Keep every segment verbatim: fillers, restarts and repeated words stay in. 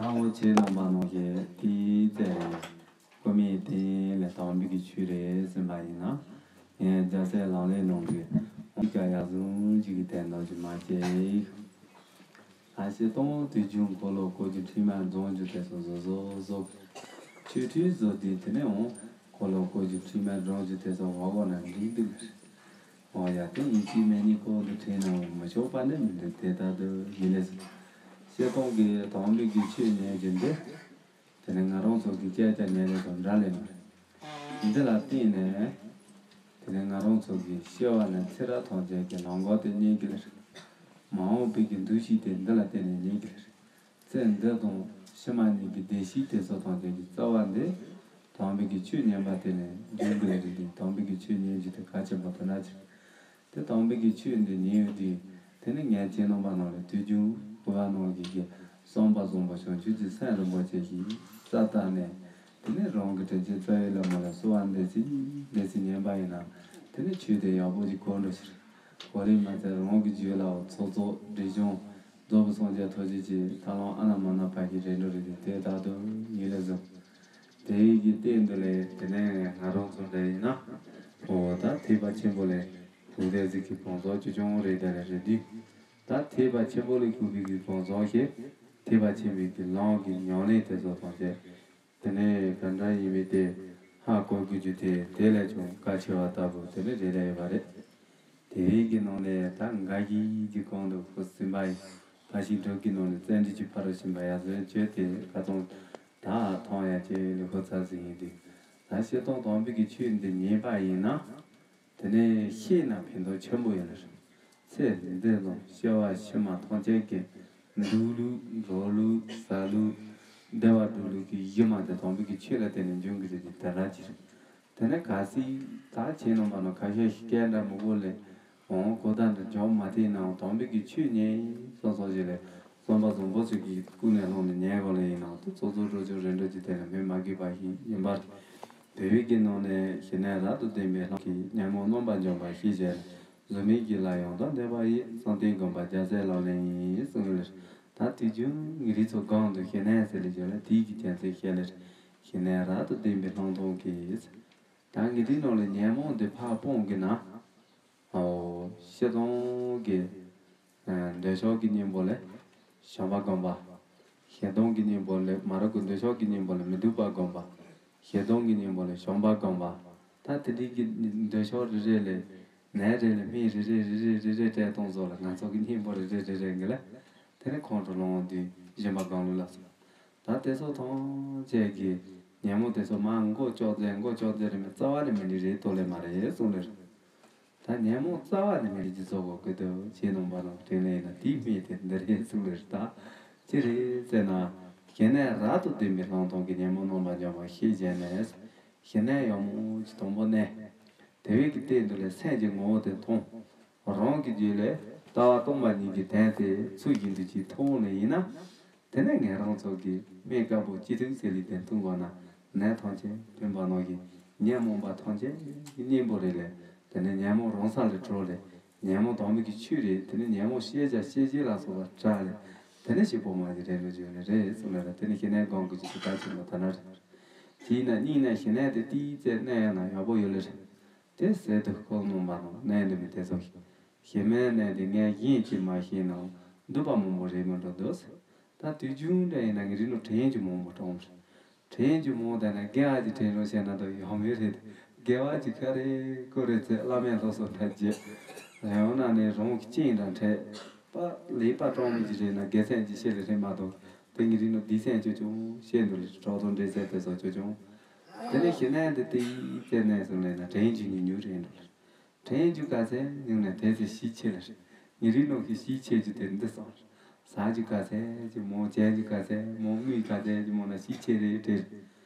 ཨ་འོ་ཆེ་ལམ་པ་ནང་བཞིན་དེའི་རྩེ་རེད། ཀོ་མིའི་སྟེང་ལ་དམ་པའི་གི་ཆོས་རེད་ཟེར་བ་ཡིན་ན། ངས་རྒྱལ་སྲས་ལག་ལེན་ནང་གི་འོང་ཀ་ཡག་ཟུང་ཅིག་གི་དན་རྣམས་ཀྱིས་མ་བཅད། ཨ་ཤེ་སྟོང་དུས་རྒྱུན་འཁོར་ལོ་བསྐོར་རྒྱུ་ཁྲིད་མ་རྫོང་རྒྱུ་དེ་ཚོ་བཟོ་བཟོ་བཟོ། ཆོས་ཁྲིད་བཟོ་དུས་དེ་ནས་འོང་འཁོར་ལོ་བསྐོར་རྒྱུ་ཁྲིད་མ་རྫོང་རྒྱུ་དེ་ཚོ་བ་གོ་ན་འགྲིག་འདུག་འོ་ཡ་དེ་ཡིན་གཅིག་མིན་གཉིས་ཁོ་འདི་ཁྲིད་ན་མི་ཆོག་པ་ནི་མི་འདུག་དེ་ལྟར་དུ་ཡིན་ལས་སོ། ཤེས་སྟོང་གི་དམ་པའི་གི་ཆོས་ཉན་རྒྱུ་འདི། དེ་ནས་ང་རང་ཚོ་གི་སྐད་ཆ་ཉན་ལས་དང་འདྲ་ལས་མ། འདི་ལ་བརྟེན་ནས། དེ་ནས་ང་རང་ཚོ་གི་སྐྱེ་བ་ནས་ཚེ་རབས་ཐམས་ཅད་ཀྱི་ལམ་ཁ་དེ་རྙེད་ཀྱི་ལ་རེད། མ་འོངས་པའི་གི་འདུ་ཤེས་དེ་འདི་ལ་བརྟེན་ནས་རྙེད་ཀྱི་ལ་རེད། ཚེ་འདི་དང་ཕྱི་མ་གཉིས་ཀྱི་བདེ་སྐྱིད་དེ་ཚོ་ཐམས་ཅད་ཀྱི་རྩ་བ་འདི། དམ་པའི་གི་ཆོས་ཉན་པ་དེ་ནས་འབྱུང་གི་ལ་རེད། དེ་དམ་པའི་གི་ཆོས་ཉན་རྒྱུ་དེ་གལ་ཆེན་པོ་དེ་འདྲ་ཅིག་དེ་དམ་པའི་གི་ཆོས་འདི་ཉན་ཡོད་དུས། དེ་ནི་ངས་ཁྱེད་རྣམ་པ་རྣམས་ལ་དུས་རྒྱུན་གོ་བ་གནང་གི་གི་བསམ་པ་བཟང་པོ་བྱང་ཆུབ་ཀྱི་སེམས་རིན་པོ་ཆེ་ཞིག་རྩ་བཏང་ནས། དེ་ནི་རང་གི་དྲིན་ཅན་རྩ་བའི་བླ་མ་ལ་གསོལ་བ་འདེབས་ཚེ་འདེབས་ཚེ་ཉན་པ་ཡིན་ན། དེ་ནི་ཆོས་དེ་ཡག་པོ་ཞིག་གོ་འགྲོ་ཕྱིར། གོ་རིམ་མ་ཚད་རང་གི་རྒྱུད་ལའོ་ཚོགས་རྫོགས་སྒྲིབ་སྦྱོང་རྫོགས་པའི་སངས་རྒྱས་ཐོབ་བྱེད་ཀྱི་ཐབས་ལམ་ཨ་ན་མ་ན་བར་གྱི་རེ་འགྲོ་རེ་དེ་དེ་ལྟར་དུ་ཉིད་ལས་བཟུང་། དེ་ཡི་གི་སྟེང་དུ་ལས་དེ་ནས་ང་རང་ཚོ་འདྲ་ཡིན་ན། འོ་ད་ཐེག་པ་ཆེན་པོ་ལས་ཐུགས་རྗེ་གཟིགས་ཀྱི་བང་སོ་ཅུ་ཆུང་རེ་དེ་ལས་རེ་དུས། ད་ཐེག་པ་ཆེན་པོ་ལས་ཁུག་པའི་གི་བང་སོ་ཞེས་ཐེག་པ་ཆེན་པོའི་གི་ལམ་གྱི་ཉམས་ལེན་དེ་ཚོ་དང་བཅས། དེ་ནས་ག་འདྲ་ཡིན་མིན་དེ་ཧ་གོ་དགོས་རྒྱུ་དེ་དེ་ལས་ཀྱང་གལ་ཆེ་བ་ལྟ་བུ་དེ་ནས་རེ་ལས་ཡོད་པ་རེད། དེ་བས་ཀྱི་ནང་ནས་ད་འགའ་ཞིག་གི་གོང་དུ་ཁུ་སིམ་པ་ཡིན། ཕ་ཤི་འགྲོ་གི་ནང་ནས་བཙན་འདྲི་གྱི་ཕ་རོལ་ཕྱིན་པ་ཡ་བཟོས་བཅོས་ཏེ་ཁ་ཚང་ད་མཐོང་ཡ་ཅེས་ལུ་ཁོ་ཚ་ཟིན་ཡིན་དུས། ད་ཤེས་སྟོང་དམ་པའི་གི་ཆོས་འདི་ཉན་པ་ཡིན་ན། དེ་ནས་ཤེས་ན་ཕན་ཐོགས་ཆེན་པོ་ཡོད་ལ། ཚེ་འདི་ནང་སྐྱེ་བ་ཕྱི་མ་ཐམས་ཅད་ཀྱི་འདུག་ལུགས་འགྲོ་ལུགས་ཟ་ལུགས་བདེ་བ་སྒྲུབ་ལུགས་ཀྱི་གཞི་མ་དེ་དམ་པའི་གི་ཆོས་ལ་བརྟེན་ནས་འབྱུང་གི་རེད་དེ་དེ་ལ་ཅི་རེད། དེ་ནས་གལ་སྲིད་ད་ཁྱེད་རྣམ་པ་ནང་ཁ་ཤས་ཤིག་སྐད་འདྲ་མི་གོ་ལས་འོང་གོ་ད་འདྲ་འཇོག་མ་ཐེ་ནའང་དམ་པའི་གི་ཆོས་ཉན་སོང་སོང་ཞིག་ལས་བསམ་པ་བཟང་པོ་ཚོས་ཀྱི་ཀུན་ནས་ལྷུང་ནས་ཉན་གོ་ལ་ཡིན་ནའང་དུ་ཚོགས་གཙོ་འགྲོ་ཆོག་རེ་འགྲོ་ཅི་དེ་ལ་མི་མ་དགོས་པ་ཞིག་ཡིན་པར། བོད་ཡིག་གི་ནང་ནས་ཞི་གནས་རབ་ཏུ་ལྡན་པའི་ལྷ་ཀྱི་ཉོན་མོངས་རྣམ་པར་འཇོམས་པ་ཞེས་བྱ་ནས་གཟུགས་མེད་ཀྱི་ལྷ་ཡང་དག་འདོད་པ་ཡི་བསམ་གཏན་སྒོམ་པ་རྒྱལ་སྲས་ལག་ལེན་ཡིན་གསུངས་ཡོད། ད་དུས་རྒྱུན་ངེད་རིགས་ཚོ་སྒང་དུ་ཞི་གནས་ཟེར་ལས་བརྗོད་ལ་དེའི་གི་རྒྱལ་མཚན་བཤད་ལེར། ཞི་གནས་རབ་ཏུ་ལྡན་པའི་ལྷག་མཐོང་གིས། ད་ངེད་རིགས་ནང་ལ་ཉོན་མོངས་འདི་ཕར་སྤོང་གི་ན། ཨོ། ཤེས་སྟོང་གི་འདོད་ཆགས་ཀྱི་གཉེན་པོ་ལས་བྱམས་པ་སྒོམ་པ། ཞེ་སྡང་གི་གཉེན་པོ་ལས་མ་རིག་པའི་འདོད་ཆགས་ཀྱི་གཉེན་པོ་ལས་མི་སྡུག་པ་སྒོམ་པ། ཞེ་སྡང་གི་གཉེན་པོ་ལས་བྱམས་པ་སྒོམ་པ། ད་དེ་འདྲའི་གི་འདོད་ཆགས་རེ་རེ་ལས་ནད་རེ་ལས་སྨན་རེ་རེ་རེ་རེ་རེ་རེ་སྤྲད་གཏོང་བཟོ་ལ་ང་ཚོ་གི་གཉེན་པོ་རེ་རེ་རེ་རེ་ངེད་ལ་དེ་ནས་ཁོང་ཁྲོ་ལངས་དུས་སྦྱིན་པ་སྒོམ་ལུགས་ལ་སོགས། ད་དེ་ཚོ་ཐམས་ཅད་ཀྱི་ཉོན་མོངས་དེ་ཚོ་མར་མགོ་ལྕོག་ཙེ་མགོ་ལྕོག་ཙེ་རེ་མི་རྩ་བ་ནས་མི་འདྲི་རེད་དོ་ལེ་མ་རེད་གསུངས་ལེ་རེད། ད་ཉོན་མོངས་རྩ་བ་ནས་མི་འདྲི་ཅི་ཚོགས་གོ་གི་དོ་ཅེས་ནང་པ་ལ་དྲན་ལེ་ཡིན་ན་དེའི་སྨན་དེ་འདི་རེད་གསུངས་ལེ་རེད། ད་ཅི་རེད་ཟེར་ན། ཞི་གནས་རབ་ཏུ་ལྡན་པའི་ལྷག་མཐོང་གི་ཉོན་མོངས་རྣམ་པར་འཇོམས་པ་ཞེས་བྱས་ནས། ཞི་གནས་ཡག་མོ་ཅིག་དང་པོ་གནས། དེ་བས་ཀྱི་སྟེང་དུ་ལས་སེམས་ཀྱི་ངོ་བོ་དེ་མཐོང་། རང་གི་རྒྱུད་ལས་ལྟ་བ་སྟོང་པ་ཉིད་ཀྱི་དོན་དེ་ཚུལ་བཞིན་དུ་ཅིག་མཐོང་ནས་ཡིན་ན། དེ་ནས་ངེད་རང་ཚོ་གི་སྨན་དཀར་པོ་སྤྱི་མཐུན་ཟེར་ལི་དེ་འཐུང་བ་ན་ནད་ཐམས་ཅད་ཕན་པ་ནང་བཞིན་ཉོན་མོངས་པ་ཐམས་ཅད་ཀྱི་གཉེན་པོ་རེད་ལས། དེ་ནས་ཉོན་མོངས་རང་ས་ལས་གྲོལ་ལས། ཉོན་མོངས་དང་པོ་གི་ཆོས་རེད། དེ་ནས་ཉོན་མོངས་ཤེས་བྱ་ཤེས་བྱེད་ལ་སོགས་པ་བྲལ་ལས། དེ་ནས་ཤེས་པོ་མ་གི་རེད་ལོ་བརྗོད་ལས་རེད་གསུངས་ལ་ར། དེ་ནས་ཞི་གནས་སྒོམ་དགོས་ཀྱི་ཚུལ་ད་ཆེན་པོ་ད་ན་རེད། དེས་ན་སྙིང་ནས་ཞི་གནས་དེ་ཏིག་ཙེ་གནས་ཡང་ན་ཡག་པོ་ཡོད་ལེ་རེད། དེ་ཟེར་དུས་ཁོང་རྣམ་པ་རྣམས་གནས་འདི་མི་དེ་ཚོ་ཞི་མའི་གནས་འདི་ངས་གཞན་གྱིས་མ་ཤེས་ནའང་འདུས་པ་མང་པོ་རེད་མི་འགྲོ་འདུག་ཟེར། ད་དུས་རྒྱུན་འདྲ་ཡིན་ན་ངེད་རིགས་ནང་དྲན་རྒྱུ་མང་པོ་གྲོངས་རེད། དྲན་རྒྱུ་མང་དེ་ན་དགེ་བ་ཅིག་དྲན་རོགས་བྱས་ན་ད་ཡོང་མེད་རེད། དགེ་བ་ཅིག་ག་རེ་ཀོ་རེ་ཚེ་བླ་མའི་སློབ་གསོ་འདྲ་བྱེད། ཡང་ན་ནི་རང་གི་སྐྱིན་དང་འཕྲད། པ་ལས་པ་གྲོང་མི་ཅིག་རེད་ན་དགེ་མཚན་ཅིག་ཤེས་ལེ་རེད་མ་གཏོགས་དེ་ངེད་རིགས་ནང་སྡིག་མཚན་ཅོ་ཅུང་ཤེས་འདུག་ལེ་གྲོགས་དང་འབྲེལ་ཚད་དེ་ཚོ་ཅོ་ཅུང་། དེ་ནས་ཞི་གནས་འདི་ཏིག་ཙེ་གནས་སོང་ལེ་ན་དྲན་རྒྱུ་ཉུང་ཉུང་རེད་འདུག་ལེ། དྲན་རྒྱུ་ག་ཚད་ཉུང་ན་དེ་ཚོ་ཤི་ཆེ་ལ་རེད། ཉིན་རེའི་ནང་གི་ཤི་ཆེ་རྒྱུ་དེ་འདི་སོང་། ཟ་རྒྱུ་ག་ཚད་ཀྱི་མང་བྱས་རྒྱུ་ག་ཚད་མང་དངུལ་ག་ཚད་ཀྱི་མང་ན་ཤི་ཆེ་རེད་དྲན།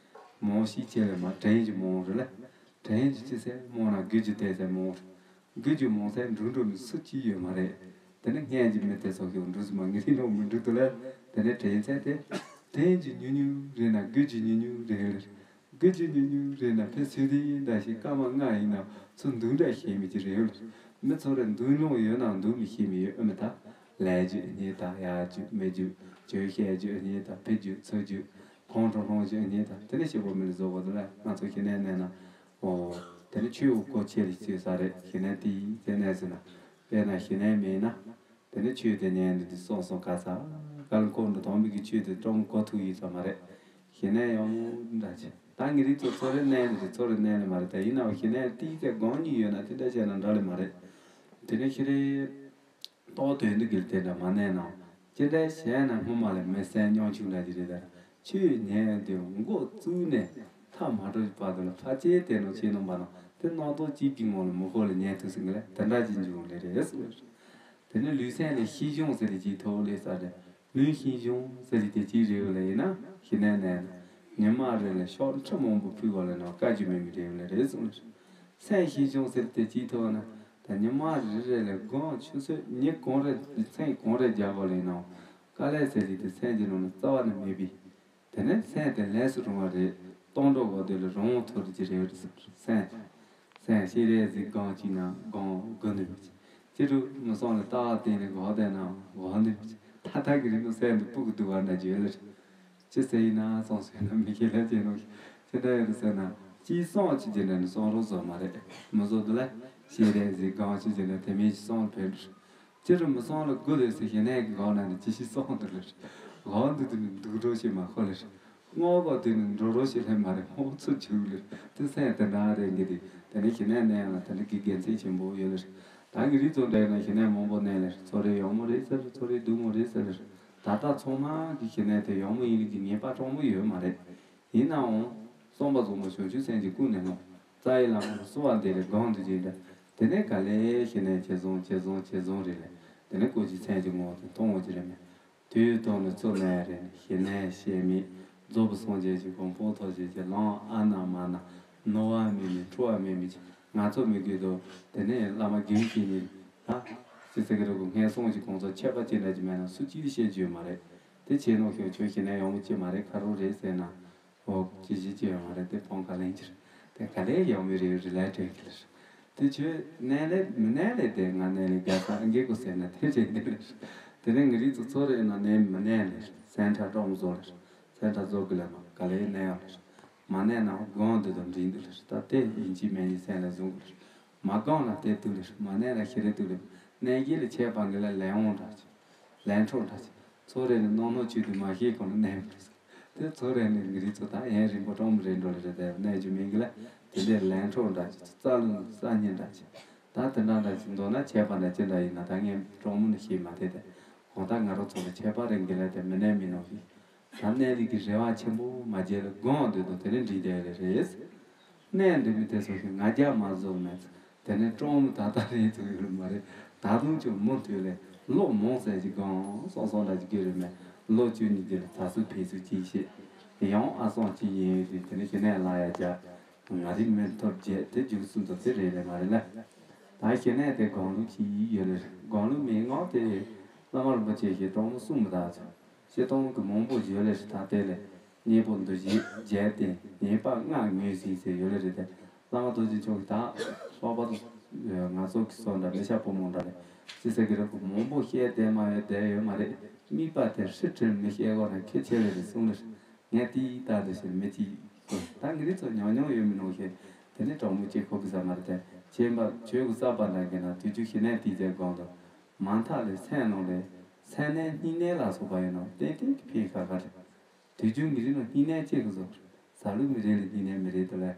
མང་ཤི་ཆེ་ལ་མ་དྲན་རྒྱུ་མང་རེད་ལ། དྲན་རྒྱུ་ཅི་ཚད་མང་ན་དགོས་རྒྱུ་དེ་ཚད་མང་རེད། དགོས་རྒྱུ་མང་ཚད་འགྲོ་འགྲོ་ནི་སུ་གཅིག་ཡོད་མ་རེད། དེ་ནི་སྔན་གྱི་མི་དེ་ཚོ་ཡང་འགྲོ་ཟིན་མ་ངེད་རིགས་ནང་མི་འགྲོ་འདུག་ལ། དེ་ནི་དྲན་ཚད་དེ། དྲན་རྒྱུ་ཉུང་ཉུང་རེད་ན་དགོས་རྒྱུ་ཉུང་ཉུང་རེད་ལ། དགོས་རྒྱུ་ཉུང་ཉུང་རེད་ན་ཕན་ཚུན་དེ་འདྲ་ཞིག་སྐར་མ་ལྔ་ཡིན་ན་ཚུར་འདུག་འདྲ་ཤེས་མི་ཅི་རེད་ཡོད། མི་ཚོ་རེ་འདུག་ལོང་ཡོད་ན་འདུག་མི་ཤེས་མི་ཡོད་ཨ་མི་ད། ལས་རྒྱུ་གཉིས་དང་། ཡར་རྒྱུ་མི་རྒྱུ། རྒྱུ་བཤད་རྒྱུ་གཉིས་དང་། ཕི་རྒྱུ་ཚུར་རྒྱུ། ཁོང་ཁྲོ་སློང་རྒྱུ་གཉིས་དང་། དེ་ནས་ཤི་བོ་མི་ལ་བཟོ་བ་དེ་ལ་ང་ཚོ་ཤི་ནས་ནས་ན། འོ། དེ་ནས་ཆོས་འུ་གོ་ཆེ་རི་ཆེ་ས་རེད། ཤི་ནས་དེ་ཡིན་ཟེར་ནས་ཟེར་ན། དཔེར་ན་ཤི་ནས་མེད་ན། དེ་ནས་ཆོས་དེ་ཉན་འདི་དེ་སོང་སོང་ག་ས་ག་ལ་ཁོང་འདི་དང་མི་གི་ཆོས་དེ་ཀྲོང་གོ་ཐུག་ཡིན་ས་མ་རེད། ཤི་ནས་ཡང་འདྲ་ཆེ། ད་ངེད་རིགས་ཚོ་ཚོ་རེ་གནས་ལ་རེད། ཚོ་རེ་གནས་ལ་མ་རེད། ད་ཡིན་ནའང་ཤི་ནས་དེ་ཡིན་ཚེ་སྒང་གཉིས་ཡོད་ན་དེ་འདྲ་བྱས་ན་འདྲ་ལེ་མ་རེད། དེ་ནས་ཤི་རེ། ཏོག་དོན་འདི་གིལ་དེ་འདྲ་མ་གནས་ན། ཅི་འདྲ་བྱས་ན་སྔོན་མ་ལས་མི་སེམས་སྙོམས་ཆུང་འདྲ་ཅིག་རེད། ད་ཆོས་ཉན་དེ་འགོ་བཙུགས་ནས་མཐའ་མ་གྲོལ་བར་དུ་ལ་ཕལ་ཆེར་དེ་ནང་ཆོས་ནང་པ་ན་དེ་སྣང་སྟོང་གཅིག་གི་ངང་ལ་མི་ཁོ་ལ་ཉན་ཐུབ་ཟིན་གི་ལ་དེ་འདྲ་ཅིག་འབྱུང་ལེ་རེད་གསུངས། དེ་ནས་ལུས་སེམས་ལ་ཤེས་བྱུང་ཟེར་ཏེ་ཅིག་ཐོབ་ལེ་ས་རེད། ལུས་ཤེས་བྱུང་ཟེར་ཏེ་ཅིག་རེད་བ་ལ་ཡིན་ན་ཤི་ནས་ནས་ན། ཉི་མ་རེ་ལ་ཤོག་ཁྲི་མང་པོ་ཕུལ་བ་ལ་ན་དཀའ་རྒྱུ་མེད་མི་རེད་བ་ལ་རེད་གསུངས་ལེ། སེམས་ཤེས་བྱུང་ཟེར་ཏེ་ཅིག་ཐོབ་ན། ད་ཉི་མ་རེ་རེ་ལ་སྒང་ཆུ་ཚོད་ཉི་གང་རེ་མཚན་གང་རེ་རྒྱག་པ་ལ་ཡིན་ནའང་དཀའ་ལས་ཟེར་གྱི་དེ་སེམས་ཀྱི་ནང་ན་རྩ་བ་ནས་མེད་པས། དེ་ནས་སེམས་དེ་ལས་སུ་རུང་བ་རེད། སྟོང་གྲོགས་འོག་དེ་ལ་རང་དབང་ཐོབ་རྒྱུ་རེད་བ་རེད་སེམས། སེམས་ཤེས་རེ་ཟིག་སྒང་གཅིག་ན་སྒང་དགུ་འདུག་ཅི་རུ་མི་སོང་ལ་ལྟ་བ་བསྟན་ནས་འགོག་བསྡད་ན་འགོག་འདུག་ད་ལྟ་གི་རིང་ནི་སེམས་དེ་སྤུ་གུ་སྡུག་བ་འདྲ་བརྗོད་ལ་རེད། ཅི་ཟེར་ཡིན་ན་སོང་ཟེར་ན་མི་ཁྱེད་ལ་བྱས་ནོ། ཅི་འདྲ་ཡོད་ཟེར་ན། ཅིའི་སོང་ཅི་བྱེད་ན་ནི་སོང་རོགས་བཟོ་མ་རེད། མི་བཟོ་འདི་ལ་ཤེས་རེ་ཟིག་སྒང་ཅི་བྱེད་ན་དེ་མིན་ཅི་སོང་ཕན། ཅི་རུ་མི་སོང་ལ་དགུ་ལས་ཟེར་ཤེས་ནས་གི་སྒང་ན་ནི་ཅི་ཞིག་སོང་འདུག་ལ། སྒང་འདི་དུ་ནི་འདུག་འགྲོ་ཞེས་མ་ཁོ་ལ། སྔོ་གོ་དུ་ནི་འགྲོ་རོགས་ཞེས་ལྷན་མ་རེད། སྔོ་ཚུར་བྱུག་ལ། དེ་སེམས་དེ་འདྲ་རེད་འགི་དེ་དེ་ནི་ཤེས་ནས་ནས་ལ་དེ་ནི་གི་དགེ་མཚན་ཆེན་པོ་ཡོད་ལ། ད་གི་རིགས་ཚོ་འདྲ་ཡོད་ན་ཤེས་ནས་མང་པོ་ནས་ལ་ཚོ་རེ་ཡོང་མོ་རེད་ཟེར། ཚོ་རེ་སྡུག་མོ་རེད་ཟེར། ད་ལྟ་ཚང་མ་གི་ཤེས་ནས་དེ་ཡོང་མོ་ཡིན་གི་ངེས་པ་གྲོང་མོ་ཡོད་མ་རེད། ཡིན་ནའང་། བསམ་པ་བཟང་པོ་བྱང་ཆུབ་སེམས་ཀྱི་ཀུན་ནས་སློང་། རྩ་བའི་ལམ་ལ་བསུ་བ་འདི་ལས་སྒང་དུ་བྱེད་འདྲ། དེ་ནས་ག་ལེ་ཤེས་ནས་ཇེ་བཟང་ཇེ་བཟང་ཇེ་བཟང་རེད་ལ། དེ་ནས་ཀོ་ཅི་སེམས་ཀྱི་ངོ་དེ་མཐོང་འོང་གི་རེད་མེད། དུས་དང་ནི་ཚོ་ནས་རེད་ནས་ཤེས་ནས་ཤེས་མེད། རྫོགས་པའི་སངས་རྒྱས་ཀྱི་གོ་འཕང་ཐོབ་བྱེད་ཀྱི་ལམ་ཨ་ན་མ་ན། ནོར་བ་མེད་མེད་འཁྲུལ་བ་མེད་མེད་ཀྱི་ང་ཚོ་མི་དགོས་དོ། དེ་ནས་བླ་མ་དགེ་བའི་བཤེས་གཉེན་ད། ཅི་ཟེར་གི་རེད་གོ། སྔས་སོང་གི་གོང་ཚོ་ཆད་པ་ཅི་འདྲ་ཅི་མེད་ན་སུ་གཅིག་བཤད་རྒྱུ་མ་རེད། དེ་བྱས་ནོ་ཤོད་ཁྱོད་ཤེས་ནས་ཡོང་གི་ཅི་མ་རེད། ཁ་རོག་རེད་ཟེར་ན། འོ་ཅི་ཞིག་ཅི་ཡོང་མ་རེད། དེ་ཕོང་ཁ་ལེན་ཕྱིར། དེ་ག་ལས་ཡོང་མི་རེད་རི་ལ་དྲན་གི་ལ། དེ་ཁྱོད་ནས་ལས་མི་ནས་ལས་དེ་ང་ནས་ལས་རྒྱ་ས་འགེ་གོ་ཟེར་ན་དེ་རེད་འདི་ལ། དེ་ནས་ངི་རིགས་ཚོ་ཚོ་རེད་ན་ནས་མི་ནས་ལས་སེམས་ཁྲ་ཀྲོང་བཟོ་ལ། སེམས་ཁྲ་བཟོ་གི་ལ་མ་ག་ལས་ནས་ཡོང་ལ། མ་ནས་ན་སྒང་འདི་དང་འགྲིག་འདུག་ལ། ད་དེ་ཡིན་གཅིག་མིན་གཉིས་སེམས་ལ་བཟུང་གི་ལ། མ་སྒང་ལ་དེ་འདུག་ལ། མ་ནས་ན་ཤི་རེ་འདུག་ལ། ནས་གི་ལ་ཆད་པ་འགི་ལ་ལན་འོང་འདྲ་ཅིག་ལན་འཕྲོག་འདྲ་ཅིག་ཚོ་རེ་ནི་ནོ་ནོ་ཆུ་དུ་མ་ཤེས་གོང་ནས་ནས་མི་འདུག་དེ་ཚོ་རེ་ནི་ངི་རིགས་ཚོ་ད་ཡན་རིང་པོ་གྲོང་མི་རེ་འགྲོ་ལ་རེ་དེ་ནས་རྒྱུ་མིན་གི་ལ། དེ་འདྲའི་ལན་འཕྲོག་འདྲ་ཅིག་རྩ་རླུང་རྩ་ཉེ་འདྲ་ཅིག་ད་དེ་འདྲ་འདྲ་ཅིག་མདོར་ན་ཆད་པ་འདྲ་ཅི་འདྲ་ཡིན་ན་ད་ངས་གྲོང་མི་ནི་ཤེས་མ་དེ་དེ། གང་ལྟར་ང་རང་ཚོ་ལ་ཆད་པ་རེ་འགི་ལ་དེ་མི་ནས་མི་ནོ་ཞིག་ད་གནས་ལུགས་ཀྱི་རེ་བ་ཆེན་པོ་མ་བརྗེད་ལ་སྒང་འདོད་དང་དེ་ནས་འགྲིག་བསྡད་ལེ་རེད། གནས་འདི་མི་དེ་ཚོ་ཞིག་ང་རྒྱལ་མ་བཟོ་མེད། དེ་ནས་ཀྲོང་མི་ད་ལྟ་རེད་ཐུག་ཡོད་མ་རེད། ད་དུང་ཅུང་མུ་མཐུད་ལས་ལོ་མང་ཟད་ཀྱི་སྒང་སོང་སོང་འདྲ་ཅིག་གི་རེད་མེད། ལོ་བཅུ་གཉིས་རྗེས་ལ་ད་སུ་ཕེ་སུ་ཅིག་བཤད། ཡང་ཨ་སང་ཅིག་ཡིན་ཡོད་དེ་དེ་ནས་ཁྱེད་ནས་ལ་ཡ་རྒྱ། ང་རིག་མེད་ཐོབ་རྗེས་དེ་རྒྱུགས་སུ་འཛོམས་དེ་རེད་ལེ་མ་རེད་ལ། ད་ཁྱེད་ནས་དེ་སྒང་ལུགས་ཅིག་ཡོད་ལེ་རེད། སྒང་ལུགས་མི་ངག་དེ་བླ་མ་རིན་པོ་ཆེ་ཞེས་གྲོང་མི་གསུངས་མི་ད་ཚོད། བཤད་སྟངས་ཀྱི་མང་པོ་ཡོད་ལེ་ཞེས་ད་ལྟའི་ལས་གཉེན་པོ་འདུ་བྱེད་བརྒྱད་དེ་ངེས་པ་ལྔ་ངོས་ཟིན་ཟེར་ཡོད་ལེ་རེད་དེ། བླ་མ་རྡོ་རྗེ་འཆང་གིས་ད་ལྷག་པར་དུ་ང་ཚོ་གི་སོགས་འདྲ་མི་ཤ་ཕོ་མོ་འདྲ་ལས་ཅི་ཟེར་གི་རེད་གོ། མང་པོ་བཤད་བསྡད་མ་ཡོད་བསྡད་ཡོད་མ་རེད། དམིགས་པ་དེ་ཧྲིལ་ཧྲིལ་མི་བཤད་གོ་ན་ཁེ་ཆེ་ལེ་རེད་གསུངས་ལེ། ངས་དེའི་ལྟ་དེ་ཞིག་མི་གཅིག་གོ། ད་ངི་རིགས་ཚོ་ཉོང་ཉོང་ཡོད་མི་ནོ་ཞེས་དེ་ནས་གྲོང་མི་གཅིག་ཁོ་གི་ཟ་མ་རེད་དེ། ཁྱེད་འབབ་ཆོས་གི་རྩ་བ་འདྲ་གི་ན་དུས་རྒྱུ་ཞི་ནས་དེའི་རྗེས་དགོངས་དུ། མ་མཐའ་ལས་སེམས་ནང་ལས་སེམས་ནས་སྙིང་ནད་ལ་སོགས་པ་ཡོད་ནོ་ཏན་ཏན་གྱི་ཕན་ཁ་ཁ་རེད། དུས་རྒྱུན་མི་རིགས་ནང་སྙིང་ནད་ཅེས་ཀྱི་བཟོ། ཟ་ལུགས་མི་རིགས་ལ་སྙིང་ནད་མི་རེད་དོ་ལས།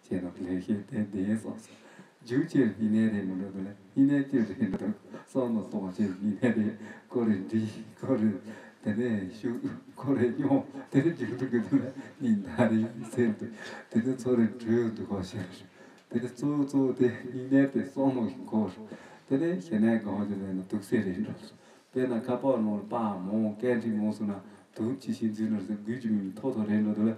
ཅེས་ནོ་ལས་ཤེས་ཏན་ཏན་སོང་སོང་། རྒྱུ་ཅེས་སྙིང་ནད་རེད་མི་འགྲོ་དོ་ལས། སྙིང་ནད་ཅེས་རེད་འགྲོ་དོ། སོང་ནོ་སོང་ཅེས་སྙིང་ནད་རེད། ཁོ་རེ་འདྲི། ཁོ་རེ་དེ་ནས་ཤུ། ཁོ་རེ་སྙོང་། དེ་རེ་རྒྱུ་འགྲོ་གི་དོ་ལས་སྙིང་ད་རེད་ཟེར་དུ། དེ་ནས་ཚོ་རེ་འགྲོ་འདུག་གོ་ཤེས། དེ་ནས་གཙོ་བོ་གཙོ་བོ་དེ་སྙིང་ནད་དེ་སོང་ནོ་ཞིག་གོ། དེ་ནས་ཞེ་ནད་གང་ཅི་ལས་ན་དུག་སེ་རེད་འགྲོ། དཔེར་ན་ཁ་པར་ནང་ལ་པར་མང་སྐད་འཕྲིན་མང་སོང་ན་དུག་ཅི་ཞིག་འཛུལ་ནོར་ཟེར་དགོས་ཀྱི་མིན་ཐོག་ཐོག་རེད་འགྲོ་འདུག་ལ།